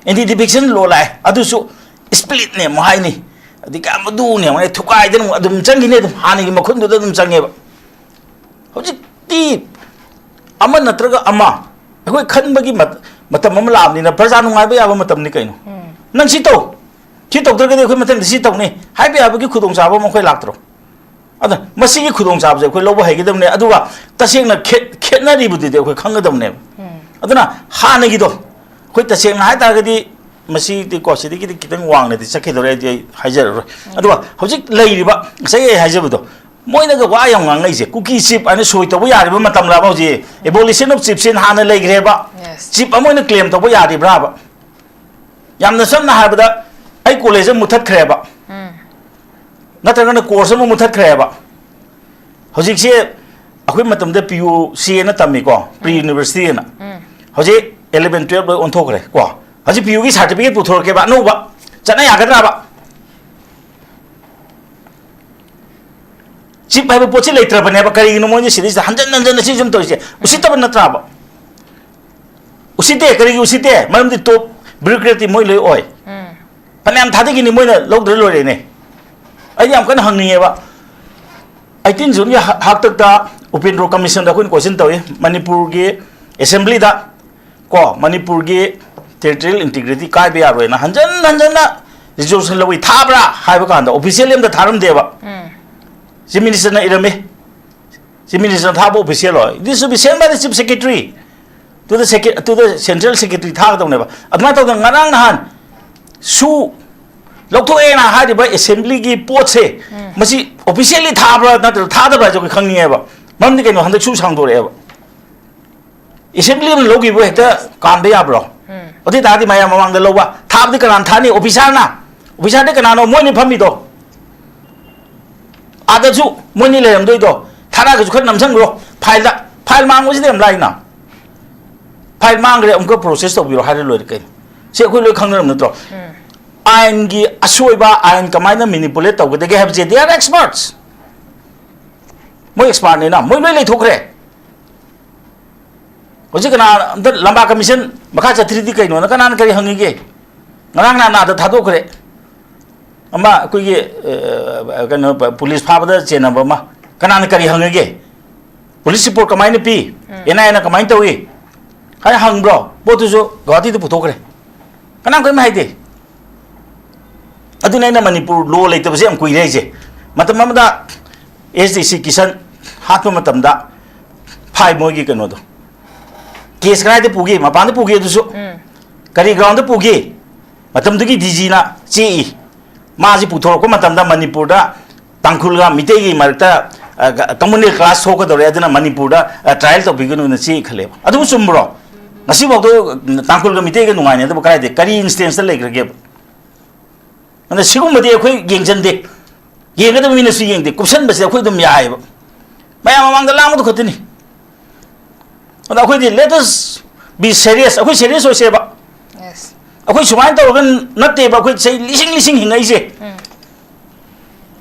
Anti defection law ꯂꯥꯛꯑꯦ, ꯑꯗꯨꯁꯨ splitꯅꯦ ꯑꯃꯨꯛ ꯍꯥꯏꯅꯤ, ꯑꯗꯒꯤ ꯑꯃꯗꯨꯅꯦ ꯑꯃꯨꯛ ꯊꯨꯒꯥꯏꯗꯅ ꯑꯃꯨꯛ ꯑꯗꯨꯝ ꯆꯪꯈꯤꯅꯤ, ꯑꯗꯨꯝ ꯍꯥꯟꯅꯒꯤ ꯃꯈꯨꯟꯗꯨꯗ ꯑꯗꯨꯝ ꯆꯪꯉꯦꯕ꯫ ꯍꯧꯖꯤꯛꯇꯤ ꯑꯃ ꯅꯠꯇ꯭ꯔꯒ ꯑꯃ ꯑꯩꯈꯣꯏ ꯈꯟꯕꯒꯤ ꯃꯇꯝ ꯑꯃ ꯂꯥꯛꯑꯕꯅꯤꯅ ꯄ꯭ꯔꯖꯥ ꯅꯨꯡꯉꯥꯏꯕ ꯌꯥꯕ ꯃꯇꯝꯅꯤ ꯀꯩꯅꯣ꯫ ꯅꯪ ꯁꯤ ꯇꯧ, ꯁꯤ ꯇꯧꯗ꯭ꯔꯒꯗꯤ ꯑꯩꯈꯣꯏ ꯃꯊꯪꯗ ꯁꯤ ꯇꯧꯅꯤ ꯍꯥꯏꯕ ꯌꯥꯕꯒꯤ ꯈꯨꯗꯣꯡꯆꯥꯕ ꯑꯃ ꯑꯩꯈꯣꯏ ꯂꯥꯛꯇ꯭ꯔꯣ? ꯑꯗ ꯃꯁꯤꯒꯤ ꯈꯨꯗꯣꯡꯆꯥꯕꯁꯦ ꯑꯩꯈꯣꯏ ꯂꯧꯕ ꯍꯩꯒꯗꯕꯅꯦ꯫ ꯑꯗꯨꯒ ꯇꯁꯦꯡꯅ ꯈꯦꯠ-, ꯈꯦꯠꯅꯔꯤꯕꯗꯨꯗꯤ ꯑꯩꯈꯣꯏ ꯈꯪꯒꯗꯕꯅꯦꯕ꯫ ꯑꯗꯨꯅ ꯍꯥꯟꯅꯒꯤꯗꯣ ꯑꯩꯈꯣꯏ ꯇꯁꯦꯡꯅ ꯍꯥꯏ ꯇꯥꯔꯒꯗꯤ ꯃꯁꯤꯗꯤꯀꯣ ꯁꯤꯗꯒꯤꯗꯤ ꯈꯤꯇꯪ ꯋꯥꯡꯅꯗꯤ ꯆꯠꯈꯤꯗꯧꯔꯦ ꯍꯥꯏꯗꯤ ꯑꯩ ꯍꯥꯏꯖꯔꯔꯣꯏ꯫ ꯑꯗꯨꯒ ꯍꯧꯖꯤꯛ ꯂꯩꯔꯤꯕ ꯉꯁꯥꯏ ꯑꯩ ꯍꯥꯏꯖꯕꯗꯣ, ꯃꯣꯏꯅꯒ ꯋꯥ ꯌꯥꯝ ꯉꯥꯡꯅꯩꯁꯦ, ꯀꯨꯀꯤ ꯆꯤꯞ ꯍꯥꯏꯅ ꯁꯣꯏ ꯇꯧꯕ ꯌꯥꯔꯤꯕ ꯃꯇꯝꯂꯕ ꯍꯧꯖꯤꯛ? Abolition of chiefs ꯍꯥꯟꯅ ꯂꯩꯈ꯭ꯔꯦꯕ꯫ Yes. ꯆꯤꯞ ꯑꯃ ꯑꯣꯏꯅ claim ꯇꯧꯕ ꯌꯥꯔꯤꯕ꯭ꯔꯥꯕ? ꯌꯥꯝꯅ ꯁꯝꯅ ꯍꯥꯏꯔꯕꯗ ꯑꯩ college ꯑꯃ ꯃꯨꯊꯠꯈ꯭ꯔꯦꯕ, ꯅꯠꯇ꯭ꯔꯒꯅ course ꯑꯃ ꯃꯨꯊꯠꯈ꯭ꯔꯦꯕ, ꯍꯧꯖꯤꯛꯁꯦ ꯑꯩꯈꯣꯏ ꯃꯇꯝꯗ ꯄꯤ ꯌꯨ ꯁꯤ ꯑꯅ ꯇꯝꯃꯤꯀꯣ, ꯄ꯭ꯔꯤ ꯌꯨꯅꯤꯚꯔꯁꯤꯇꯤ ꯑꯅ꯫ ꯎꯝ꯫ ꯍꯧꯖꯤꯛ ꯑꯦꯂꯚꯦꯟ ꯇꯨꯌꯦꯜꯞ ꯂꯣꯏ ꯑꯣꯟꯊꯣꯛꯈ꯭ꯔꯦ ꯀꯣ꯫ ꯍꯧꯖꯤꯛ ꯄꯤ ꯌꯨꯒꯤ ꯁꯥꯔꯇꯤꯐꯤꯀꯦꯠ ꯄꯨꯊꯣꯔꯛꯀꯦꯕ ꯑꯅꯧꯕ, ꯆꯠꯅ ꯌꯥꯒꯗ꯭ꯔꯕ? ꯆꯤꯞ ꯍꯥꯏꯕ ꯄꯣꯠꯁꯤ ꯂꯩꯇ꯭ꯔꯕꯅꯦꯕ꯫ ꯀꯔꯤꯒꯤꯅꯣ ꯃꯣꯏꯅ ꯁꯤꯗꯩꯁꯤꯗ ꯍꯟꯖꯟ ꯍꯟꯖꯟꯅ ꯁꯤ ꯁꯨꯝ ꯇꯧꯔꯤꯁꯦ? ꯎꯁꯤꯠꯇꯕ ꯅꯠꯇ꯭ꯔꯕ? ꯎꯁꯤꯠꯇꯦ꯫ ꯀꯔꯤꯒꯤ ꯎꯁꯤꯠꯇꯦ? ꯃꯔꯝꯗꯤ ꯇꯣꯞ ꯕ꯭ꯌꯨꯔꯣꯀ꯭ꯔꯦꯠꯇꯤ ꯃꯣꯏ ꯂꯣꯏ ꯑꯣꯏ꯫ ꯎꯝ꯫ ꯐꯅꯌꯥꯝ ꯊꯥꯗꯈꯤꯅꯤ, ꯃꯣꯏꯅ ꯂꯧꯗ꯭ꯔ ꯂꯣꯏꯔꯦꯅꯦ꯫ ꯑꯩꯗꯤ ꯌꯥꯝ ꯀꯟꯅ ꯍꯪꯅꯤꯡꯉꯦꯕ꯫ ꯑꯩꯇꯤꯟ ꯖꯨꯟꯒꯤ ꯍ-, ꯍꯥꯛꯇꯛꯇ ꯎꯄꯦꯟꯗ꯭ꯔꯣ ꯀꯃꯤꯁꯟꯗ ꯑꯩꯈꯣꯏꯅ ꯀꯣꯏꯁꯟ ꯇꯧꯏ, ꯃꯅꯤꯄꯨꯔꯒꯤ ꯑꯦꯁꯦꯝꯕ꯭ꯂꯤꯗ ꯀꯣ, ꯃꯅꯤꯄꯨꯔꯒꯤ ꯇꯦꯔꯤꯇꯣꯔꯤꯌꯦꯜ ꯏꯟꯇꯤꯒ꯭ꯔꯤꯇꯤ ꯀꯥꯏꯕ ꯌꯥꯔꯣꯏꯅ ꯍꯟꯖꯟ ꯍꯟꯖꯟꯅ ꯔꯤꯖꯣꯂꯨꯁꯟ ꯂꯧꯏ, ꯊꯥꯕ꯭ꯔꯥ ꯍꯥꯏꯕ ꯀꯥꯟꯗ ꯑꯣꯐꯤꯁꯤꯌꯦꯜ ꯑꯝꯇ ꯊꯥꯔꯝꯗꯦꯕ꯫ ꯎꯝ꯫ ꯆꯤꯐ ꯃꯤꯅꯤꯁꯇꯔꯅ ꯏꯔꯝꯃꯤ꯫ ꯆꯤꯐ ꯃꯤꯅꯤꯁꯇꯔꯅ ꯊꯥꯕ ꯑꯣꯐꯤꯁꯤꯌꯦꯜ ꯑꯣꯏ, this should be sent by the chief secretary to the secre-, to the central secretary ꯊꯥꯒꯗꯧꯅꯦꯕ꯫ ꯑꯗꯨꯃꯥꯏꯅ ꯇꯧꯗꯅ ꯉꯔꯥꯡ ꯅꯍꯥꯟ ꯁꯨ ꯂꯧꯊꯣꯛꯑꯦꯅ ꯍꯥꯏꯔꯤꯕ ꯑꯦꯁꯦꯝꯕ꯭ꯂꯤꯒꯤ ꯄꯣꯠꯁꯦ, ꯎꯝ꯫ ꯃꯁꯤ ꯑꯣꯐꯤꯁꯤꯌꯦꯜꯂꯤ ꯊꯥꯕ꯭ꯔꯥ ꯅꯠꯇ꯭ꯔꯒ ꯊꯥꯗꯕ꯭ꯔꯥ ꯍꯥꯏꯁꯦ ꯑꯩꯈꯣꯏ ꯈꯪꯅꯤꯡꯉꯦꯕ꯫ ꯃꯔꯝꯗꯤ ꯀꯩꯅꯣ, ꯍꯟꯗꯛ ꯁꯨ ꯁꯥꯡꯗꯣꯔꯛꯑꯦꯕ꯫ ꯑꯦꯁꯦꯝꯕ꯭ꯂꯤ ꯑꯃ ꯂꯧꯈꯤꯕ ꯍꯦꯛꯇ ꯀꯥꯟꯕ ꯌꯥꯕ꯭ꯔꯣ? ꯎꯝ꯫ ꯑꯗꯨ ꯑꯣꯏ ꯇꯥꯔꯗꯤ ꯃꯌꯥꯝ ꯃꯃꯥꯡꯗ ꯂꯧꯕ, ꯊꯥꯕꯗꯤ ꯀꯅꯥꯅ ꯊꯥꯅꯤ? ꯑꯣꯐꯤꯁꯥꯔꯅ꯫ ꯑꯣꯐꯤꯁꯥꯔꯗꯤ ꯀꯅꯥꯅꯣ? ꯃꯣꯏꯅꯤ ꯐꯝꯃꯤꯗꯣ꯫ ꯑꯥꯗꯁꯨ ꯃꯣꯏꯅꯤ ꯂꯩꯔꯝꯗꯣꯏꯗꯣ꯫ ꯊꯥꯔꯛꯑꯒꯁꯨ ꯈꯔ ꯅꯝꯁꯟꯈ꯭ꯔꯣ ꯐꯥꯏꯜꯗ꯫ ꯐꯥꯏꯜ ꯃꯥꯡꯕꯁꯤꯗꯤ ꯌꯥꯝ ꯂꯥꯏꯅ꯫ ꯐꯥꯏꯜ ꯃꯥꯡꯈ꯭ꯔꯦ, ꯑꯃꯨꯛꯀ ꯄ꯭ꯔꯣꯁꯦꯁ ꯇꯧꯕꯤꯔꯣ ꯍꯥꯏꯔ ꯂꯣꯏꯔꯦ ꯀꯩꯅꯣ꯫ ꯁꯤ ꯑꯩꯈꯣꯏ ꯂꯣꯏ ꯈꯪꯅꯔꯕ ꯅꯠꯇ꯭ꯔꯣ? ꯎꯝ꯫ ꯑꯥꯏꯟꯒꯤ ꯑꯁꯣꯏꯕ, ꯑꯥꯏꯟ ꯀꯃꯥꯏꯅ ꯃꯦꯅꯤꯄꯨꯂꯦꯠ ꯇꯧꯒꯗꯒꯦ ꯍꯥꯏꯕꯁꯦ, they are experts꯫ ꯃꯣꯏ ꯑꯦꯛꯁꯄꯥꯔꯠꯅꯤꯅ ꯃꯣꯏ ꯂꯣꯏ ꯂꯩꯊꯣꯛꯈ꯭ꯔꯦ꯫ ꯍꯧꯖꯤꯛ ꯀꯅꯥ ꯑꯝꯇ ꯂꯝꯕꯥ ꯀꯃꯤꯁꯟ ꯃꯈꯥ ꯆꯠꯊ꯭ꯔꯤꯗꯤ ꯀꯩꯅꯣꯅ ꯀꯅꯥꯅ ꯀꯔꯤ ꯍꯪꯉꯤꯒꯦ? ꯉꯔꯥꯡ ꯅꯍꯥꯟ ꯑꯥꯗ ꯊꯥꯗꯣꯛꯈ꯭ꯔꯦ꯫ ꯑꯃ ꯑꯩꯈꯣꯏꯒꯤ, ꯑ, ꯀꯩꯅꯣ, ꯄꯨꯂꯤꯁ ꯐꯥꯕꯗ ꯆꯦꯟꯅꯕ ꯑꯃ꯫ ꯀꯅꯥꯅ ꯀꯔꯤ ꯍꯪꯉꯒꯦ? ꯄꯨꯂꯤꯁ ꯔꯤꯄꯣꯔꯠ ꯀꯃꯥꯏꯅ ꯄꯤ? ꯎꯝ꯫ ꯑꯦꯟ ꯑꯥꯏ ꯑꯦꯅ ꯀꯃꯥꯏꯅ ꯇꯧꯏ? ꯍꯥꯏꯅ ꯍꯪꯕ꯭ꯔꯣ? ꯄꯣꯠꯇꯨꯁꯨ ꯒꯧꯍꯥꯇꯤꯗ ꯄꯨꯊꯣꯛꯈ꯭ꯔꯦ꯫ ꯀꯅꯥꯝ ꯀꯔꯤꯝ ꯍꯥꯏꯗꯦ꯫ ꯑꯗꯨꯅ ꯑꯩꯅ ꯃꯅꯤꯄꯨꯔ ꯂꯣ ꯂꯩꯇꯕꯁꯦ ꯌꯥꯝ ꯀꯨꯏꯔꯦ ꯍꯥꯏꯁꯦ꯫ ꯃꯇꯝ ꯑꯃꯗ ꯑꯦꯁ ꯗꯤ ꯁꯤ ꯀꯤꯁꯟ ꯍꯥꯠꯄ ꯃꯇꯝꯗ ꯐꯥꯏ ꯃꯣꯏꯒꯤ ꯀꯩꯅꯣꯗꯣ꯫ ꯀꯦꯁ ꯀꯗꯥꯏꯗ ꯄꯨꯒꯦ? ꯃꯄꯥꯟꯗ ꯄꯨꯒꯦ ꯑꯗꯨꯁꯨ꯫ ꯎꯝ꯫ ꯀꯔꯤ ꯒ꯭ꯔꯥꯎꯟꯗ ꯄꯨꯒꯦ? ꯃꯇꯝꯗꯨꯒꯤ ꯗꯤ ꯖꯤꯅ ꯆꯦꯛꯏ꯫ ꯃꯥꯁꯤ ꯄꯨꯊꯣꯔꯛꯄ ꯃꯇꯝꯗ ꯃꯅꯤꯄꯨꯔꯗ ꯇꯥꯡꯈꯨꯜꯒ ꯃꯤꯇꯩꯒꯤ ꯃꯔꯛꯇ, ꯑ, ꯀ-, ꯀꯃꯨꯅꯦꯜ ꯀ꯭ꯂꯥꯁ ꯊꯣꯛꯀꯗꯧꯔꯦ, ꯑꯗꯨꯅ ꯃꯅꯤꯄꯨꯔꯗ, ꯑ, ꯇ꯭ꯔꯥꯏꯌꯦꯜ ꯇꯧꯕꯤꯒꯅꯨꯅ ꯆꯦ ꯈꯜꯂꯦꯕ꯫ ꯑꯗꯨꯕꯨ ꯆꯨꯝꯕ꯭ꯔꯣ? ꯉꯁꯤꯐꯥꯎꯗ ꯇꯥꯡꯈꯨꯜꯒ ꯃꯤꯇꯩꯒ ꯅꯨꯡꯉꯥꯏꯅꯗꯕ ꯀꯗꯥꯏꯗ, ꯀꯔꯤ ꯏꯟꯁꯇꯦꯟꯁꯇ ꯂꯩꯈ꯭ꯔꯒꯦꯕ? ꯑꯗꯨꯅ ꯁꯤꯒꯨꯝꯕꯗꯤ ꯑꯩꯈꯣꯏ ꯌꯦꯡꯁꯤꯟꯗꯦ꯫ ꯌꯦꯡꯒꯗꯕ ꯃꯤꯅꯁꯨ ꯌꯦꯡꯗꯦ꯫ ꯀꯨꯞꯁꯟꯕꯁꯦ ꯑꯩꯈꯣꯏ ꯑꯗꯨꯝ ꯌꯥꯏꯑꯕ꯫ ꯃꯌꯥꯝ ꯃꯃꯥꯡꯗ ꯂꯥꯡꯕꯗꯨ ꯈꯛꯇꯅꯤ꯫ ꯑꯗ ꯑꯩꯈꯣꯏꯗꯤ let us be serious, ꯑꯩꯈꯣꯏ serious ꯑꯣꯏꯁꯦꯕ꯫ Yes. ꯑꯩꯈꯣꯏ ꯁꯨꯃꯥꯏꯅ ꯇꯧꯔꯒ ꯅꯠꯇꯦꯕ ꯑꯩꯈꯣꯏ ꯆꯍꯤ ꯂꯤꯁꯤꯡ ꯂꯤꯁꯤꯡ ꯍꯤꯡꯉꯛꯏꯁꯦ꯫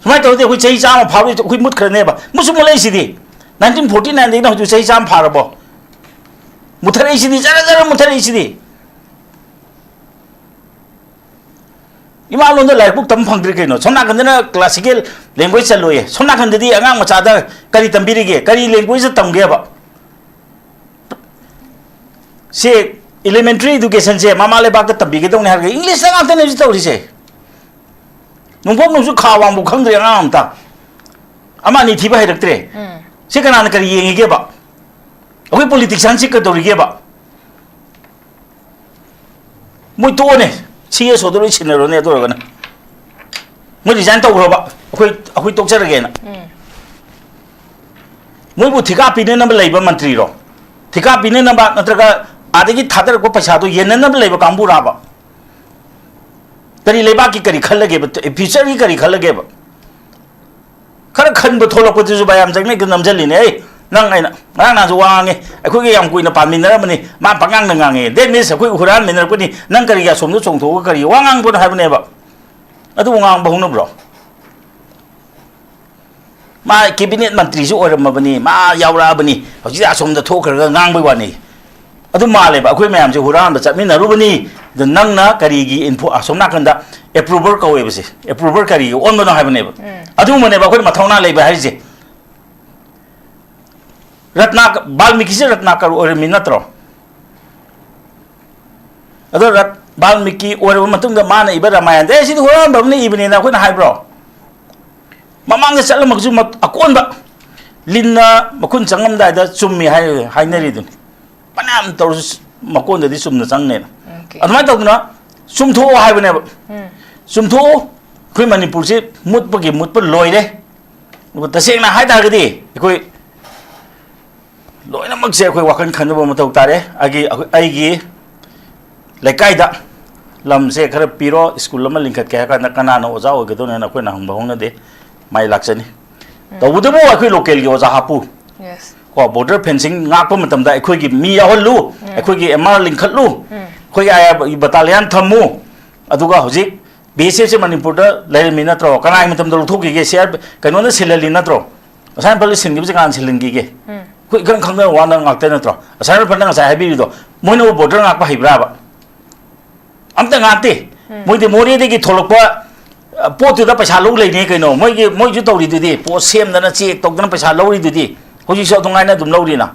ꯁꯨꯃꯥꯏꯅ ꯇꯧꯔꯗꯤ ꯑꯩꯈꯣꯏ ꯆꯍꯤ ꯆꯥꯝꯃ ꯐꯥꯕꯗ ꯑꯩꯈꯣꯏ ꯃꯨꯠꯈ꯭ꯔꯅꯦꯕ꯫ ꯃꯨꯠꯁꯨ ꯃꯨꯠꯂꯛꯏꯁꯤꯗꯤ꯫ Nineteen forty nineꯗꯒꯤꯅ ꯍꯧꯖꯤꯛ ꯆꯍꯤ ꯆꯥꯝꯃ ꯐꯥꯔꯕꯣ? ꯃꯨꯠꯊꯔꯛꯏꯁꯤꯗꯤ, ꯖꯔ ꯖꯔ ꯃꯨꯠꯊꯔꯛꯏꯁꯤꯗꯤ꯫ ꯏꯃꯥ ꯂꯣꯟꯗ ꯂꯥꯏꯔꯤꯛꯄꯨ ꯇꯝ ꯐꯪꯗ꯭ꯔꯤ ꯀꯩꯅꯣ? ꯁꯣꯝ ꯅꯥꯀꯟꯗꯅ classical language ꯆꯠꯂꯣꯏꯌꯦ, ꯁꯣꯝ ꯅꯥꯀꯟꯗꯗꯤ ꯑꯉꯥꯡ ꯃꯆꯥꯗ ꯀꯔꯤ ꯇꯝꯕꯤꯔꯤꯒꯦ? ꯀꯔꯤ languageꯇ ꯇꯝꯒꯦꯕ? ꯁꯤ elementary educationꯁꯦ ꯃꯃꯥ ꯂꯩꯕꯥꯛꯇ ꯇꯝꯕꯤꯒꯗꯧꯅꯤ ꯍꯥꯏꯔꯒ Englishꯇ ꯉꯥꯛꯇꯅꯦ ꯍꯧꯖꯤꯛ ꯇꯧꯔꯤꯁꯦ꯫ ꯅꯣꯡꯄꯣꯛ ꯅꯣꯡꯆꯨꯞ ꯈꯥ ꯋꯥꯡꯕꯨ ꯈꯪꯗ꯭ꯔꯦ ꯑꯉꯥꯡ ꯑꯝꯇ꯫ ꯑꯃ ꯑꯅꯤ ꯊꯤꯕ ꯍꯩꯔꯛꯇ꯭ꯔꯦ꯫ ꯁꯤ ꯀꯅꯥꯅ ꯀꯔꯤ ꯌꯦꯡꯉꯤꯒꯦꯕ? ꯑꯩꯈꯣꯏ politicianꯁꯤ ꯀꯩꯗꯧꯔꯤꯒꯦꯕ? ꯃꯣꯏ ꯇꯣꯛꯑꯣꯅꯦ꯫ CSOꯗ ꯂꯣꯏ ꯁꯤꯟꯅꯔꯣꯅꯦ ꯑꯗꯨ ꯑꯣꯏꯔꯒꯅ꯫ ꯃꯣꯏ resign ꯇꯧꯈ꯭ꯔꯣꯕ꯫ ꯑꯩꯈꯣꯏ, ꯑꯩꯈꯣꯏ ꯇꯣꯛꯆꯔꯒꯦꯅ꯫ ꯃꯣꯏꯕꯨ ꯊꯤꯀꯥ ꯄꯤꯅꯅꯕ ꯂꯩꯕ ꯃꯟꯇ꯭ꯔꯤꯔꯣ? ꯊꯤꯀꯥ ꯄꯤꯅꯅꯕ ꯅꯠꯇ꯭ꯔꯒ ꯑꯥꯗꯒꯤ ꯊꯥꯗꯔꯛꯄ ꯄꯩꯁꯥꯗꯣ ꯌꯦꯟꯅꯅꯕ ꯂꯩꯕ ꯀꯥꯡꯕꯨꯔꯥꯕ? ꯀꯔꯤ ꯂꯩꯕꯥꯛꯀꯤ ꯀꯔꯤ ꯈꯜꯂꯒꯦꯕ? Futureꯒꯤ ꯀꯔꯤ ꯈꯜꯂꯒꯦꯕ? ꯈꯔ ꯈꯟꯕ ꯊꯣꯛꯂꯛꯄꯗꯨꯁꯨ ꯃꯌꯥꯝ ꯆꯪꯅ ꯍꯦꯛꯇ ꯅꯝꯁꯤꯜꯂꯤꯅꯦ꯫ ꯑꯩ, ꯅꯪ ꯑꯩꯅ ꯉꯔꯥꯡ ꯅꯍꯥꯟꯁꯨ ꯋꯥ ꯉꯥꯡꯉꯦ, ꯑꯩꯈꯣꯏꯒ ꯌꯥꯝ ꯀꯨꯏꯅ ꯄꯥꯟꯃꯤꯟꯅꯔꯝꯕꯅꯤ, ꯃꯥ ꯄꯉꯥꯡꯗ ꯉꯥꯡꯉꯦ꯫ That means ꯑꯩꯈꯣꯏ ꯍꯨꯔꯥꯟꯃꯤꯟꯅꯔꯛꯄꯅꯤ, ꯅꯪ ꯀꯔꯤꯒꯤ ꯑꯁꯣꯝꯗ ꯆꯣꯡꯊꯣꯛꯑꯒ ꯀꯔꯤ ꯋꯥ ꯉꯥꯡꯕꯅꯣ ꯍꯥꯏꯕꯅꯦꯕ꯫ ꯑꯗꯨꯕꯨ ꯉꯥꯡꯕ ꯍꯧꯅꯕ꯭ꯔꯣ? ꯃꯥ cabinet ꯃꯟꯇ꯭ꯔꯤꯁꯨ ꯑꯣꯏꯔꯝꯃꯕꯅꯤ, ꯃꯥ ꯌꯥꯎꯔꯛꯑꯕꯅꯤ, ꯍꯧꯖꯤꯛ ꯑꯁꯣꯝꯗ ꯊꯣꯛꯈ꯭ꯔꯒ ꯉꯥꯡꯕꯩ ꯋꯥꯅꯤ꯫ ꯑꯗꯨ ꯃꯥꯜꯂꯦꯕ, ꯑꯩꯈꯣꯏ ꯃꯌꯥꯝꯁꯦ ꯍꯨꯔꯥꯟꯕ ꯆꯠꯃꯤꯟꯅꯔꯨꯕꯅꯤ꯫ ꯑꯗ ꯅꯪꯅ ꯀꯔꯤꯒꯤ info-, ꯑꯁꯣꯝ ꯅꯥꯀꯟꯗ approver ꯀꯧꯋꯦꯕꯁꯦ, approver ꯀꯔꯤꯒꯤ ꯑꯣꯟꯕꯅꯣ ꯍꯥꯏꯕꯅꯦꯕ꯫ ꯑꯗꯨꯒꯨꯝꯕꯅꯦꯕ ꯑꯩꯈꯣꯏꯅ ꯃꯊꯧꯅꯥ ꯂꯩꯕ ꯍꯥꯏꯔꯤꯁꯦ꯫ ꯔꯠꯅꯥ-, ꯕꯥꯜꯃꯤꯀꯤꯁꯦ ꯔꯠꯅꯥꯀꯔ ꯑꯣꯏꯔꯝꯃꯤ ꯅꯠꯇ꯭ꯔꯣ? ꯑꯗꯣ ꯔꯠ-, ꯕꯥꯜꯃꯤꯀꯤ ꯑꯣꯏꯔꯕ ꯃꯇꯨꯡꯗ ꯃꯥꯅ ꯏꯕ ꯔꯥꯃꯥꯌꯟꯗ, "ꯑꯦ, ꯁꯤꯗꯤ ꯍꯨꯔꯥꯟꯕ ꯑꯃꯅ ꯏꯕꯅꯦꯅ" ꯑꯩꯈꯣꯏꯅ ꯍꯥꯏꯕ꯭ꯔꯣ? ꯃꯃꯥꯡꯗ ꯆꯠꯂꯝꯃꯒꯁꯨ ꯃꯠ-, ꯑꯀꯣꯟꯕ ꯂꯤꯟꯅ ꯃꯈꯨꯟ ꯆꯪꯉꯝꯗꯥꯏꯗ ꯆꯨꯝꯃꯤ ꯍꯥꯏ-, ꯍꯥꯏꯅꯔꯤꯗꯨꯅꯤ꯫ ꯐꯅꯌꯥꯝ ꯇꯧꯔꯁꯨ ꯃꯀꯣꯟꯗꯗꯤ ꯆꯨꯝꯅ ꯆꯪꯅꯦꯅ꯫ Okay. ꯑꯗꯨꯃꯥꯏꯅ ꯇꯧꯗꯅ ꯆꯨꯝꯊꯣꯛꯑꯣ ꯍꯥꯏꯕꯅꯦꯕ꯫ ꯎꯝ. ꯆꯨꯝꯊꯣꯛꯑꯣ꯫ ꯑꯩꯈꯣꯏ ꯃꯅꯤꯄꯨꯔꯁꯤ ꯃꯨꯠꯄꯒꯤ ꯃꯨꯠꯄ ꯂꯣꯏꯔꯦ꯫ ꯑꯗꯨꯒ ꯇꯁꯦꯡꯅ ꯍꯥꯏ ꯇꯥꯔꯒꯗꯤ ꯑꯩꯈꯣꯏ ꯂꯣꯏꯅꯃꯛꯁꯦ ꯑꯩꯈꯣꯏ ꯋꯥꯈꯜ ꯈꯟꯅꯕ ꯃꯊꯧ ꯇꯥꯔꯦ꯫ ꯑꯩꯒꯤ, ꯑꯩꯒꯤ ꯂꯩꯀꯥꯏꯗ ꯂꯝꯁꯦ ꯈꯔ ꯄꯤꯔꯣ, ꯁ꯭ꯀꯨꯜ ꯑꯃ ꯂꯤꯡꯈꯠꯀꯦ ꯍꯥꯏ ꯀꯥꯟꯗ ꯀꯅꯥꯅ ꯑꯣꯖꯥ ꯑꯣꯏꯒꯗꯧꯅꯦꯅ ꯑꯩꯈꯣꯏꯅ ꯍꯪꯕ ꯍꯧꯅꯗꯦ꯫ ꯃꯥꯏ ꯂꯥꯛꯆꯅꯤ꯫ ꯇꯧꯕꯇꯕꯨ ꯑꯩꯈꯣꯏ ꯂꯣꯀꯦꯜꯒꯤ ꯑꯣꯖꯥ ꯍꯥꯞꯄꯨ꯫ ꯌꯦꯁ꯫ ꯀꯣ, ꯕꯣꯔꯗꯔ ꯐꯦꯟꯁꯤꯡ ꯉꯥꯛꯄ ꯃꯇꯝꯗ ꯑꯩꯈꯣꯏꯒꯤ ꯃꯤ ꯌꯥꯎꯍꯜꯂꯨ, ꯑꯩꯈꯣꯏꯒꯤ ꯑꯦꯝ ꯑꯥꯔ ꯂꯤꯡꯈꯠꯂꯨ, ꯑꯩꯈꯣꯏꯒꯤ ꯑꯥꯏ ꯑꯥꯔ ꯕꯇꯥꯂꯤꯌꯟ ꯊꯝꯃꯨ, ꯑꯗꯨꯒ ꯍꯧꯖꯤꯛ ꯕꯤ ꯑꯦꯁ ꯑꯦꯐꯁꯦ ꯃꯅꯤꯄꯨꯔꯗ ꯂꯩꯔꯝꯃꯤ ꯅꯠꯇ꯭ꯔꯣ? ꯀꯅꯥꯒꯤ ꯃꯇꯝꯗ ꯂꯧꯊꯣꯛꯈꯤꯒꯦ? ꯁꯤ ꯑꯥꯔ ꯀꯩꯅꯣꯅ ꯁꯤꯜꯍꯜꯂꯤ ꯅꯠꯇ꯭ꯔꯣ? ꯑꯁꯥꯝ ꯔꯥꯏꯐꯜꯗ ꯁꯤꯟꯈꯤꯕꯁꯦ ꯀꯅꯥꯅ ꯁꯤꯜꯍꯟꯈꯤꯒꯦ? ꯑꯩꯈꯣꯏ ꯏꯈꯪ ꯈꯪꯗꯅ ꯋꯥꯅ ꯉꯥꯛꯇ ꯅꯠꯇ꯭ꯔꯣ? ꯑꯁꯥꯝ ꯔꯥꯏꯐꯜꯅ ꯉꯁꯥꯏ ꯍꯥꯏꯕꯤꯔꯤꯗꯣ, ꯃꯣꯏꯅꯕꯨ ꯕꯣꯔꯗꯔ ꯉꯥꯛꯄ ꯍꯩꯕ꯭ꯔꯥꯕ? ꯑꯝꯇ ꯉꯥꯛꯇꯦ꯫ ꯃꯣꯏꯗꯤ ꯃꯣꯔꯦꯗꯒꯤ ꯊꯣꯛꯂꯛꯄ, ꯑ, ꯄꯣꯠꯇꯨꯗ ꯄꯩꯁꯥ ꯂꯧ ꯂꯩꯅꯦ ꯀꯩꯅꯣ꯫ ꯃꯣꯏꯒꯤ, ꯃꯣꯏꯁꯨ ꯇꯧꯔꯤꯗꯨꯗꯤ, ꯄꯣꯠ ꯁꯦꯝꯗꯅ ꯆꯦꯛ ꯇꯧꯗꯅ ꯄꯩꯁꯥ ꯂꯧꯔꯤꯗꯨꯗꯤ, ꯍꯧꯖꯤꯛꯁꯨ ꯑꯗꯨꯃꯥꯏꯅ ꯑꯗꯨꯝ ꯂꯧꯔꯤꯅ꯫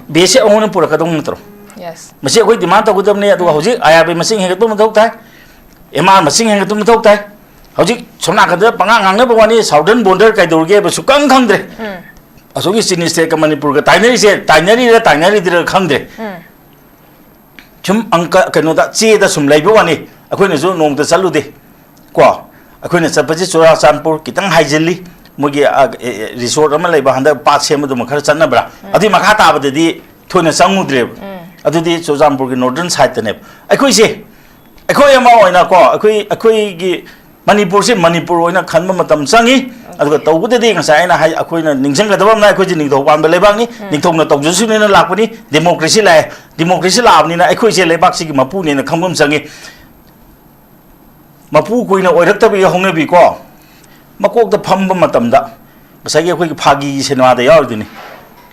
ꯕꯤ ꯑꯦꯁ ꯑꯦꯐ ꯑꯃꯨꯛ ꯍꯟꯅ ꯄꯨꯔꯛꯀꯗꯧ ꯅꯠꯇ꯭ꯔꯣ? ꯌꯦꯁ꯫ ꯃꯁꯤ ꯑꯩꯈꯣꯏ ꯗꯤꯃꯥꯟ ꯇꯧꯒꯗꯕꯅꯤ꯫ ꯑꯗꯨꯒ ꯍꯧꯖꯤꯛ ꯑꯥꯏ ꯑꯥꯔ ꯕꯤ ꯃꯁꯤꯡ ꯍꯦꯟꯒꯠꯄ ꯃꯊꯧ ꯇꯥꯏ, ꯑꯦꯝ ꯑꯥꯔ ꯃꯁꯤꯡ ꯍꯦꯟꯒꯠꯄ ꯃꯊꯧ ꯇꯥꯏ꯫ ꯍꯧꯖꯤꯛ ꯁꯣꯝ ꯅꯥꯀꯟꯗ ꯄꯉꯥꯡ ꯉꯥꯡꯅꯕ ꯋꯥꯅꯤ, ꯁꯥꯎꯗꯔꯟ ꯕꯣꯔꯗꯔ ꯀꯩꯗꯧꯔꯒꯦꯕ ꯁꯨꯛꯈꯪ ꯈꯪꯗ꯭ꯔꯦ꯫ ꯑꯁꯣꯝꯒꯤ ꯆꯤꯅꯤ ꯁ꯭ꯇꯦꯠꯀ ꯃꯅꯤꯄꯨꯔꯒ ꯇꯥꯏꯅꯔꯤꯁꯦ, ꯇꯥꯏꯅꯔꯤꯔ ꯇꯥꯏꯅꯔꯤꯗ꯭ꯔ ꯈꯪꯗ꯭ꯔꯦ꯫ ꯁꯨꯝ ꯑꯪꯀ ꯀꯩꯅꯣꯗ, ꯆꯦꯗ ꯁꯨꯝ ꯂꯩꯕ ꯋꯥꯅꯤ꯫ ꯑꯩꯈꯣꯏꯅꯁꯨ ꯅꯣꯡꯃꯇ ꯆꯠꯂꯨꯗꯦ ꯀꯣ꯫ ꯑꯩꯈꯣꯏꯅ ꯆꯠꯄꯁꯤ ꯆꯨꯔꯥꯆꯥꯟꯄꯨꯔ, ꯈꯤꯇꯪ ꯍꯥꯏꯖꯤꯜꯂꯤ, ꯃꯣꯏꯒꯤ, ꯑ, ꯑꯦ, ꯑꯦ, ꯔꯤꯁꯣꯔꯠ ꯑꯃ ꯂꯩꯕ, ꯍꯟꯗꯛ ꯄꯥꯠ ꯁꯦꯝꯕꯗꯨꯃ ꯈꯔ ꯆꯠꯅꯕ꯭ꯔꯥ? ꯑꯗꯨꯏ ꯃꯈꯥ ꯇꯥꯕꯗꯗꯤ ꯊꯣꯏꯅ ꯆꯪꯉꯨꯗ꯭ꯔꯦꯕ꯫ ꯑꯗꯨꯗꯤ ꯆꯨꯔꯥꯆꯥꯟꯄꯨꯔꯒꯤ ꯅꯣꯔꯗꯔꯟ ꯁꯥꯏꯠꯇꯅꯦꯕ꯫ ꯑꯩꯈꯣꯏꯁꯦ, ꯑꯩꯈꯣꯏ ꯑꯃ ꯑꯣꯏꯅ ꯀꯣ, ꯑꯩꯈꯣꯏ, ꯑꯩꯈꯣꯏꯒꯤ ꯃꯅꯤꯄꯨꯔꯁꯤ ꯃꯅꯤꯄꯨꯔ ꯑꯣꯏꯅ ꯈꯟꯕ ꯃꯇꯝ ꯆꯪꯉꯤ꯫ ꯑꯗꯨꯒ ꯇꯧꯕꯗꯗꯤ ꯉꯁꯥꯏ ꯑꯩꯅ ꯍꯥꯏ, ꯑꯩꯈꯣꯏꯅ ꯅꯤꯡꯁꯤꯡꯒꯗꯕ ꯑꯃꯅ, ꯑꯩꯈꯣꯏꯁꯤ ꯅꯤꯡꯊꯧ ꯄꯥꯟꯕ ꯂꯩꯕꯥꯛꯅꯤ, ꯅꯤꯡꯊꯧꯅ ꯇꯧꯖꯁꯅꯨꯅ ꯂꯥꯛꯄꯅꯤ, ꯗꯦꯃꯣꯀ꯭ꯔꯦꯁꯤ ꯂꯥꯛꯑꯦ꯫ ꯗꯦꯃꯣꯀ꯭ꯔꯦꯁꯤ ꯂꯥꯛꯑꯕꯅꯤꯅ ꯑꯩꯈꯣꯏꯁꯦ ꯂꯩꯕꯥꯛꯁꯤꯒꯤ ꯃꯄꯨꯅꯦꯅ ꯈꯪꯕ ꯑꯃ ꯆꯪꯉꯤ꯫ ꯃꯄꯨ ꯀꯨꯏꯅ ꯑꯣꯏꯔꯛꯇꯕꯒꯤ ꯍꯧꯅꯕꯤꯀꯣ, ꯃꯀꯣꯛꯇ ꯐꯝꯕ ꯃꯇꯝꯗ ꯉꯁꯥꯏꯒꯤ ꯑꯩꯈꯣꯏꯒꯤ ꯐꯥꯒꯤꯒꯤ ꯁꯤꯅꯦꯃꯥꯗ ꯌꯥꯎꯔꯤꯗꯨꯅꯤ,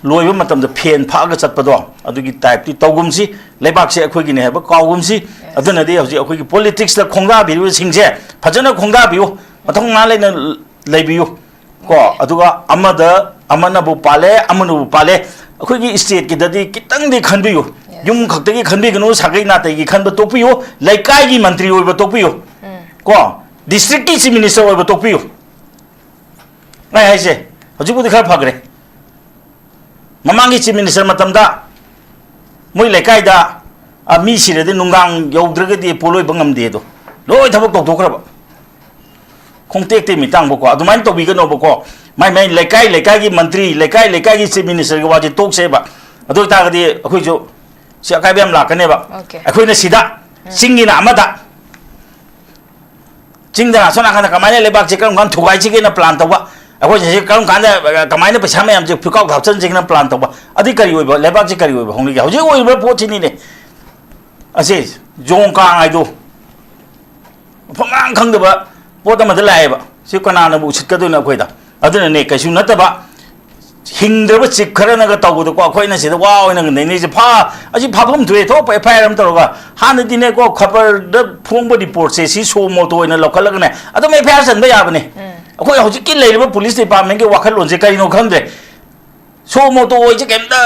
ꯂꯣꯏꯕ ꯃꯇꯝꯗ ꯐꯦꯟ ꯐꯥꯛꯑꯒ ꯆꯠꯄꯗꯣ, ꯑꯗꯨꯒꯤ ꯇꯥꯏꯞꯇꯤ ꯇꯧꯒꯨꯝꯁꯤ꯫ ꯂꯩꯕꯥꯛꯁꯦ ꯑꯩꯈꯣꯏꯒꯤꯅꯦ ꯍꯥꯏꯕ ꯀꯥꯎꯒꯨꯝꯁꯤ꯫ ꯑꯗꯨꯅꯗꯤ ꯍꯧꯖꯤꯛ ꯑꯩꯈꯣꯏꯒꯤ ꯄꯣꯂꯤꯇꯤꯛꯁꯇ ꯈꯣꯡꯗꯥꯕꯤꯔꯤꯕꯁꯤꯡꯁꯦ ꯐꯖꯅ ꯈꯣꯡꯗꯥꯕꯤꯌꯨ, ꯃꯊꯧꯅꯥ ꯂꯩꯅ ꯂꯩꯕꯤꯌꯨ꯫ ꯀꯣ, ꯑꯗꯨꯒ ꯑꯃꯗ, ꯑꯃꯅꯕꯨ ꯄꯥꯜꯂꯦ, ꯑꯃꯅꯕꯨ ꯄꯥꯜꯂꯦ, ꯑꯩꯈꯣꯏꯒꯤ ꯁ꯭ꯇꯦꯠꯀꯤꯗꯗꯤ ꯈꯤꯇꯪꯗꯤ ꯈꯟꯕꯤꯌꯨ꯫ ꯌꯨꯝ ꯈꯛꯇꯒꯤ ꯈꯟꯕꯤꯒꯅꯨ, ꯁꯥꯒꯩ ꯅꯥꯇꯩꯒꯤ ꯈꯟꯕ ꯇꯣꯛꯄꯤꯌꯨ, ꯂꯩꯀꯥꯏꯒꯤ ꯃꯟꯇ꯭ꯔꯤ ꯑꯣꯏꯕ ꯇꯣꯛꯄꯤꯌꯨ꯫ ꯀꯣ, ꯗꯤꯁꯇ꯭ꯔꯤꯛꯀꯤ ꯆꯤꯐ ꯃꯤꯅꯤꯁꯇꯔ ꯑꯣꯏꯕ ꯇꯣꯛꯄꯤꯌꯨ꯫ ꯑꯩ ꯍꯥꯏꯁꯦ, ꯍꯧꯖꯤꯛꯄꯨꯗꯤ ꯈꯔ ꯐꯈ꯭ꯔꯦ꯫ ꯃꯃꯥꯡꯒꯤ ꯆꯤꯐ ꯃꯤꯅꯤꯁꯇꯔ ꯃꯇꯝꯗ ꯃꯣꯏ ꯂꯩꯀꯥꯏꯗ, ꯑ, ꯃꯤ ꯁꯤꯔꯗꯤ ꯅꯨꯡꯗꯥꯡ ꯌꯧꯗ꯭ꯔꯒꯗꯤ ꯄꯣꯠꯂꯣꯏꯕ ꯉꯝꯗꯦ ꯑꯗꯣ, ꯂꯣꯏ ꯊꯕꯛ ꯇꯧꯊꯣꯛꯈ꯭ꯔꯕ꯫ ꯈꯣꯡꯇꯦꯛꯇꯩ ꯃꯤꯇꯥꯡꯕꯀꯣ, ꯑꯗꯨꯃꯥꯏꯅ ꯇꯧꯕꯤꯒꯅꯣꯕꯀꯣ꯫ ꯃꯥꯏ ꯃꯥꯏ ꯂꯩꯀꯥꯏ ꯂꯩꯀꯥꯏꯒꯤ ꯃꯟꯇ꯭ꯔꯤ, ꯂꯩꯀꯥꯏ ꯂꯩꯀꯥꯏꯒꯤ ꯆꯤꯐ ꯃꯤꯅꯤꯁꯇꯔꯒꯤ ꯋꯥꯁꯦ ꯇꯣꯛꯁꯦꯕ꯫ ꯑꯗꯨ ꯑꯣꯏꯇꯥꯔꯒꯗꯤ ꯑꯩꯈꯣꯏꯁꯨ ꯁꯤ ꯑꯀꯥꯏꯕ ꯌꯥꯝ ꯂꯥꯛꯀꯅꯦꯕ꯫ Okay. ꯑꯩꯈꯣꯏꯅ ꯁꯤꯗ, ꯆꯤꯡꯒꯤꯅ ꯑꯃꯗ, ꯆꯤꯡꯗ ꯑꯁꯣꯝ ꯅꯥꯀꯟꯗ ꯀꯃꯥꯏꯅ ꯂꯩꯕꯥꯛꯁꯦ ꯀꯔꯝ ꯀꯥꯟꯗ ꯊꯨꯒꯥꯏꯁꯤꯒꯦꯅ ꯄ꯭ꯂꯥꯟ ꯇꯧꯕ, ꯑꯩꯈꯣꯏꯁꯦ ꯀꯔꯝ ꯀꯥꯟꯗ, ꯑ, ꯀꯃꯥꯏꯅ ꯄꯩꯁꯥ ꯃꯌꯥꯝꯁꯦ ꯐꯤꯀꯥꯎ ꯊꯥꯞꯆꯟꯁꯤꯒꯦꯅ ꯄ꯭ꯂꯥꯟ ꯇꯧꯕ, ꯑꯗꯨ ꯀꯔꯤ ꯑꯣꯏꯕ, ꯂꯩꯕꯥꯛꯁꯦ ꯀꯔꯤ ꯑꯣꯏꯕ ꯍꯧꯅꯤꯒꯦ? ꯍꯧꯖꯤꯛ ꯑꯣꯏꯔꯤꯕ ꯄꯣꯠꯁꯤꯅꯤꯅꯦ꯫ ꯑꯁꯤ ꯖꯣꯡ ꯀꯥꯡ ꯍꯥꯏꯗꯣ ꯃꯐꯝ ꯃꯔꯥꯡ ꯈꯪꯗꯕ ꯄꯣꯠ ꯑꯃꯗ ꯂꯥꯛꯑꯦꯕ꯫ ꯁꯤ ꯀꯅꯥꯅꯕꯨ ꯎꯁꯤꯠꯀꯗꯣꯏꯅꯣ ꯑꯩꯈꯣꯏꯗ? ꯑꯗꯨꯅꯅꯦ, ꯀꯩꯁꯨ ꯅꯠꯇꯕ, ꯍꯤꯡꯗ꯭ꯔꯕ ꯆꯤꯞ ꯈꯔꯅꯒ ꯇꯧꯕꯗꯀꯣ, ꯑꯩꯈꯣꯏꯅ ꯁꯤꯗ ꯋꯥ ꯑꯣꯏꯅ ꯅꯩꯅꯩꯁꯦ꯫ ꯐꯥ-, ꯑꯁꯤ ꯐꯥꯐꯝ ꯊꯣꯛꯑꯦ, ꯊꯣꯛꯄ ꯑꯦꯐ ꯑꯥꯏ ꯑꯥꯔ ꯑꯃ ꯇꯧꯔꯒ꯫ ꯍꯥꯟꯅꯗꯤꯅꯦꯀꯣ, ꯈꯕꯔꯗ ꯐꯣꯡꯕ ꯔꯤꯄꯣꯔꯠꯁꯦ ꯁꯤ ꯁꯣ ꯃꯣꯇꯣ ꯑꯣꯏꯅ ꯂꯧꯈꯠꯂꯒꯅꯦ ꯑꯗꯨꯝ ꯑꯦꯐ ꯑꯥꯏ ꯑꯥꯔ ꯆꯟꯕ ꯌꯥꯕꯅꯦ꯫ ꯑꯩꯈꯣꯏ ꯍꯧꯖꯤꯛꯀꯤ ꯂꯩꯔꯤꯕ ꯄꯨꯂꯤꯁ ꯗꯤꯄꯥꯔꯠꯃꯦꯟꯒꯤ ꯋꯥꯈꯜꯂꯣꯟꯁꯦ ꯀꯔꯤꯅꯣ ꯈꯪꯗ꯭ꯔꯦ꯫ ꯁꯣ ꯃꯣꯇꯣ ꯑꯣꯏꯁꯦ ꯀꯩꯝꯇ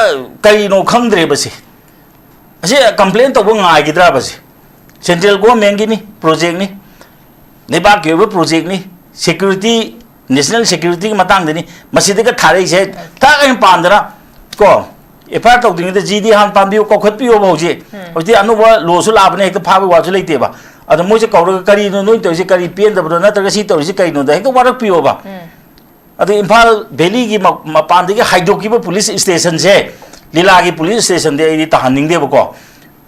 ꯀꯔꯤꯅꯣ ꯈꯪꯗ꯭ꯔꯦꯕ ꯁꯤ꯫ ꯑꯁꯤ ꯀꯝꯄ꯭ꯂꯦꯟ ꯇꯧꯕ ꯉꯥꯏꯈꯤꯗ꯭ꯔꯕ ꯁꯤ? ꯁꯦꯟꯇ꯭ꯔꯦꯜ ꯒꯣꯔꯃꯦꯟꯒꯤꯅꯤ, ꯄ꯭ꯔꯣꯖꯦꯛꯅꯤ, ꯂꯩꯕꯥꯛꯀꯤ ꯑꯣꯏꯕ ꯄ꯭ꯔꯣꯖꯦꯛꯅꯤ, ꯁꯦꯀ꯭ꯌꯨꯔꯤꯇꯤ, ꯅꯦꯁꯅꯦꯜ ꯁꯦꯀ꯭ꯌꯨꯔꯤꯇꯤꯒꯤ ꯃꯇꯥꯡꯗꯅꯤ꯫ ꯃꯁꯤꯗꯒ ꯊꯥꯔꯛꯏꯁꯦ ꯊꯛ ꯑꯩꯅ ꯄꯥꯟꯗꯅ ꯀꯣ, ꯑꯦꯐ ꯑꯥꯏ ꯑꯥꯔ ꯇꯧꯗ꯭ꯔꯤꯉꯩꯗ ꯖꯤꯗꯤ ꯍꯥꯟꯅ ꯄꯥꯟꯕꯤꯌꯨ, ꯀꯧꯈꯠꯄꯤꯌꯣꯕ ꯍꯧꯖꯤꯛ꯫ ꯎꯝ꯫ ꯍꯧꯖꯤꯛꯇꯤ ꯑꯅꯧꯕ ꯂꯣꯁꯨ ꯂꯥꯛꯑꯕꯅꯦ, ꯍꯦꯛꯇ ꯐꯥꯕꯒꯤ ꯋꯥꯁꯨ ꯂꯩꯇꯦꯕ꯫ ꯑꯗꯣ ꯃꯣꯏꯁꯦ ꯀꯧꯔꯒ, "ꯀꯔꯤꯅꯣ ꯅꯣꯏ ꯇꯧꯔꯤꯁꯦ? ꯀꯔꯤ ꯄꯦꯟꯗꯕꯅꯣ? ꯅꯠꯇ꯭ꯔꯒ ꯁꯤ ꯇꯧꯔꯤꯁꯦ ꯀꯔꯤꯅꯣꯗ?" ꯍꯦꯛꯇ ꯋꯥꯔꯛꯄꯤꯌꯣꯕ꯫ ꯎꯝ꯫ ꯑꯗꯣ ꯏꯝꯐꯥꯜ ꯚꯦꯂꯤꯒꯤ ꯃ-, ꯃꯄꯥꯟꯗꯒꯤ ꯍꯥꯏꯗꯣꯛꯈꯤꯕ ꯄꯨꯂꯤꯁ ꯁ꯭ꯇꯦꯁꯟꯁꯦ, ꯂꯤꯂꯥꯒꯤ ꯄꯨꯂꯤꯁ ꯁ꯭ꯇꯦꯁꯟꯗꯤ ꯑꯩꯗꯤ ꯇꯥꯍꯟꯅꯤꯡꯗꯦꯕꯀꯣ꯫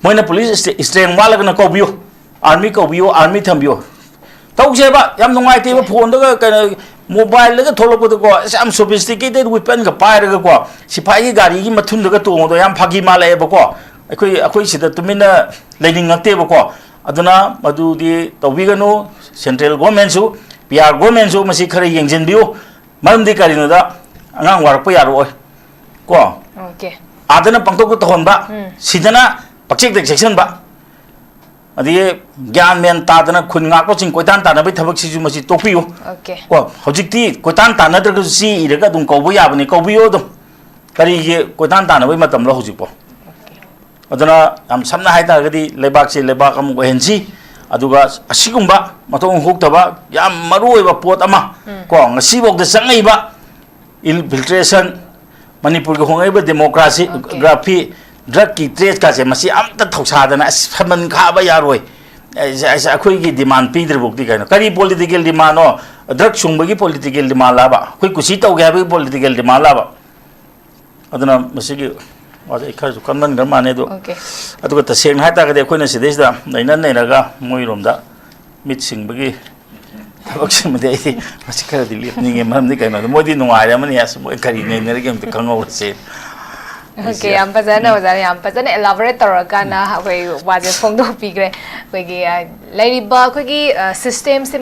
ꯃꯣꯏꯅ ꯄꯨꯂꯤꯁ ꯁ꯭ꯇꯦ-, ꯁ꯭ꯇ꯭ꯔꯦꯡ ꯋꯥꯠꯂꯒꯅ ꯀꯧꯕꯤꯌꯨ, ꯑꯥꯔꯃꯤ ꯀꯧꯕꯤꯌꯨ, ꯑꯥꯔꯃꯤ ꯊꯝꯕꯤꯌꯨ꯫ ꯇꯧꯁꯦꯕ, ꯌꯥꯝ ꯅꯨꯡꯉꯥꯏꯇꯦꯕ꯫ ꯐꯣꯟꯗꯒ ꯀꯩꯅꯣ, ꯃꯣꯕꯥꯏꯜꯗꯒ ꯊꯣꯛꯂꯛꯄꯗꯀꯣ, ꯑꯁ, ꯌꯥꯝ ꯁꯣꯐꯤꯁꯇꯤꯀꯦꯇꯦꯠ ꯋꯤꯄꯟꯒ ꯄꯥꯏꯔꯒꯀꯣ, ꯁꯤꯐꯥꯏꯒꯤ ꯒꯥꯔꯤꯒꯤ ꯃꯊꯨꯟꯗꯒ ꯇꯣꯡꯕꯗꯣ ꯌꯥꯝ ꯐꯥꯒꯤ ꯃꯥꯜꯂꯛꯑꯦꯕꯀꯣ꯫ ꯑꯩꯈꯣꯏ, ꯑꯩꯈꯣꯏ ꯁꯤꯗ ꯇꯨꯃꯤꯟꯅ ꯂꯩꯅꯤꯡꯉꯛꯇꯦꯕꯀꯣ꯫ ꯑꯗꯨꯅ ꯃꯗꯨꯗꯤ ꯇꯧꯕꯤꯒꯅꯨ꯫ ꯁꯦꯟꯇ꯭ꯔꯦꯜ ꯒꯣꯔꯃꯦꯟꯁꯨ, ꯄꯤ ꯑꯥꯔ ꯒꯣꯔꯃꯦꯟꯁꯨ ꯃꯁꯤ ꯈꯔ ꯌꯦꯡꯁꯤꯟꯕꯤꯌꯨ꯫ ꯃꯔꯝꯗꯤ ꯀꯔꯤꯅꯣꯗ, ꯑꯉꯥꯡ ꯋꯥꯔꯛꯄ ꯌꯥꯔꯛꯑꯣꯏ ꯀꯣ꯫ ꯑꯣꯀꯦ꯫ ꯑꯥꯗꯅ ꯄꯪꯇꯧꯗ ꯇꯧꯍꯟꯕ, ꯎꯝ꯫ ꯁꯤꯗꯅ ꯄꯛꯆꯦꯛꯇ ꯆꯦꯛꯁꯤꯟꯕ꯫ ꯑꯗꯒꯤ ꯒ꯭ꯌꯥꯟ ꯃꯦꯟ ꯇꯥꯗꯅ ꯈꯨꯟ ꯉꯥꯛꯄꯁꯤꯡ ꯀꯣꯏꯇꯥꯟ ꯇꯥꯟꯅꯕꯒꯤ ꯊꯕꯛꯁꯤꯁꯨ ꯃꯁꯤ ꯇꯣꯛꯄꯤꯌꯨ꯫ ꯑꯣꯀꯦ꯫ ꯀꯣ, ꯍꯧꯖꯤꯛꯇꯤ ꯀꯣꯏꯇꯥꯟ ꯇꯥꯟꯅꯗ꯭ꯔꯒꯁꯨ ꯆꯦ ꯏꯔꯒ ꯑꯗꯨꯝ ꯀꯧꯕ ꯌꯥꯕꯅꯤ, ꯀꯧꯕꯤꯌꯨ ꯑꯗꯨꯝ꯫ ꯀꯔꯤꯒꯤ ꯀꯣꯏꯇꯥꯟ ꯇꯥꯟꯅꯕꯒꯤ ꯃꯇꯝꯂꯣ ꯍꯧꯖꯤꯛꯄꯣ? ꯑꯣꯀꯦ꯫ ꯑꯗꯨꯅ ꯌꯥꯝ ꯁꯝꯅ ꯍꯥꯏꯇꯥꯔꯒꯗꯤ ꯂꯩꯕꯥꯛꯁꯦ ꯂꯩꯕꯥꯛ ꯑꯃ ꯑꯣꯏꯍꯟꯁꯤ, ꯑꯗꯨꯒ ꯑꯁꯤꯒꯨꯝꯕ ꯃꯊꯣꯡ ꯍꯨꯛꯇꯕ ꯌꯥꯝ ꯃꯔꯨ ꯑꯣꯏꯕ ꯄꯣꯠ ꯑꯃ, ꯎꯝ꯫ ꯀꯣ, ꯉꯁꯤꯐꯥꯎꯗ ꯆꯪꯉꯛꯏꯕ ꯏꯟꯐꯤꯜꯇ꯭ꯔꯦꯁꯟ, ꯃꯅꯤꯄꯨꯔꯒꯤ ꯍꯣꯡꯉꯛꯏꯕ ꯑꯣꯀꯦ꯫ ꯗꯦꯃꯣꯀ꯭ꯔꯥꯁꯤ, ꯒ꯭ꯔꯥꯐꯤ, ꯗ꯭ꯔꯒꯀꯤ ꯇ꯭ꯔꯦꯠꯀꯥꯁꯦ ꯃꯁꯤ ꯑꯝꯇ ꯊꯧꯁꯥꯗꯅ, "ꯑꯁ, ꯁꯃꯟ ꯈꯥꯕ ꯌꯥꯔꯣꯏ, ꯑꯩꯁꯦ, ꯑꯩꯁꯦ ꯑꯩꯈꯣꯏꯒꯤ ꯗꯤꯃꯥꯟ ꯄꯤꯗ꯭ꯔꯤꯐꯥꯎꯗꯤ ꯀꯩꯅꯣ?" ꯀꯔꯤ ꯄꯣꯂꯤꯇꯤꯀꯦꯜ ꯗꯤꯃꯥꯟꯅꯣ? ꯗ꯭ꯔꯒ ꯁꯨꯡꯕꯒꯤ ꯄꯣꯂꯤꯇꯤꯀꯦꯜ ꯗꯤꯃꯥꯟ ꯂꯥꯕ? ꯑꯩꯈꯣꯏ ꯀꯨꯁꯤ ꯇꯧꯒꯦ ꯍꯥꯏꯕꯒꯤ ꯄꯣꯂꯤꯇꯤꯀꯦꯜ ꯗꯤꯃꯥꯟ ꯂꯥꯕ? ꯑꯗꯨꯅ ꯃꯁꯤꯒꯤ ꯋꯥꯁꯦ ꯑꯩ ꯈꯔꯁꯨ ꯀꯟꯃꯟꯈ꯭ꯔ ꯃꯥꯜꯂꯦ ꯑꯗꯣ꯫ ꯑꯣꯀꯦ꯫ ꯑꯗꯨꯒ ꯇꯁꯦꯡꯅ ꯍꯥꯏꯇꯥꯔꯒꯗꯤ ꯑꯩꯈꯣꯏꯅ ꯁꯤꯗꯩꯁꯤꯗ ꯅꯩꯅ ꯅꯩꯅꯔꯒ ꯃꯣꯏꯔꯣꯝꯗ ꯃꯤꯠ ꯁꯤꯡꯕꯒꯤ ꯊꯕꯛꯁꯤꯃꯗꯤ ꯑꯩꯗꯤ ꯃꯁꯤ ꯈꯔꯗꯤ ꯂꯦꯞꯅꯤꯡꯉꯦ꯫ ꯃꯔꯝꯗꯤ ꯀꯩꯅꯣꯗ ꯃꯣꯏꯗꯤ ꯅꯨꯡꯉꯥꯏꯔꯝꯃꯅꯤ, ꯑꯁ ꯃꯣꯏ ꯀꯔꯤ ꯅꯩꯅꯔꯤꯒꯦ ꯑꯝꯇ ꯈꯪꯍꯧꯔꯁꯦ꯫ ꯑꯣꯀꯦ, ꯌꯥꯝ ꯐꯖꯅ ꯑꯣꯖꯥꯅ ꯌꯥꯝ ꯐꯖꯅ elaborate ꯇꯧꯔꯀꯥꯟꯗ ꯑꯩꯈꯣꯏ ꯋꯥꯁꯦ ꯐꯣꯡꯗꯣꯛꯄꯤꯈ꯭ꯔꯦ꯫ ꯑꯩꯈꯣꯏꯒꯤ ꯑ, ꯂꯩꯔꯤꯕ ꯑꯩꯈꯣꯏꯒꯤ systemꯁꯦ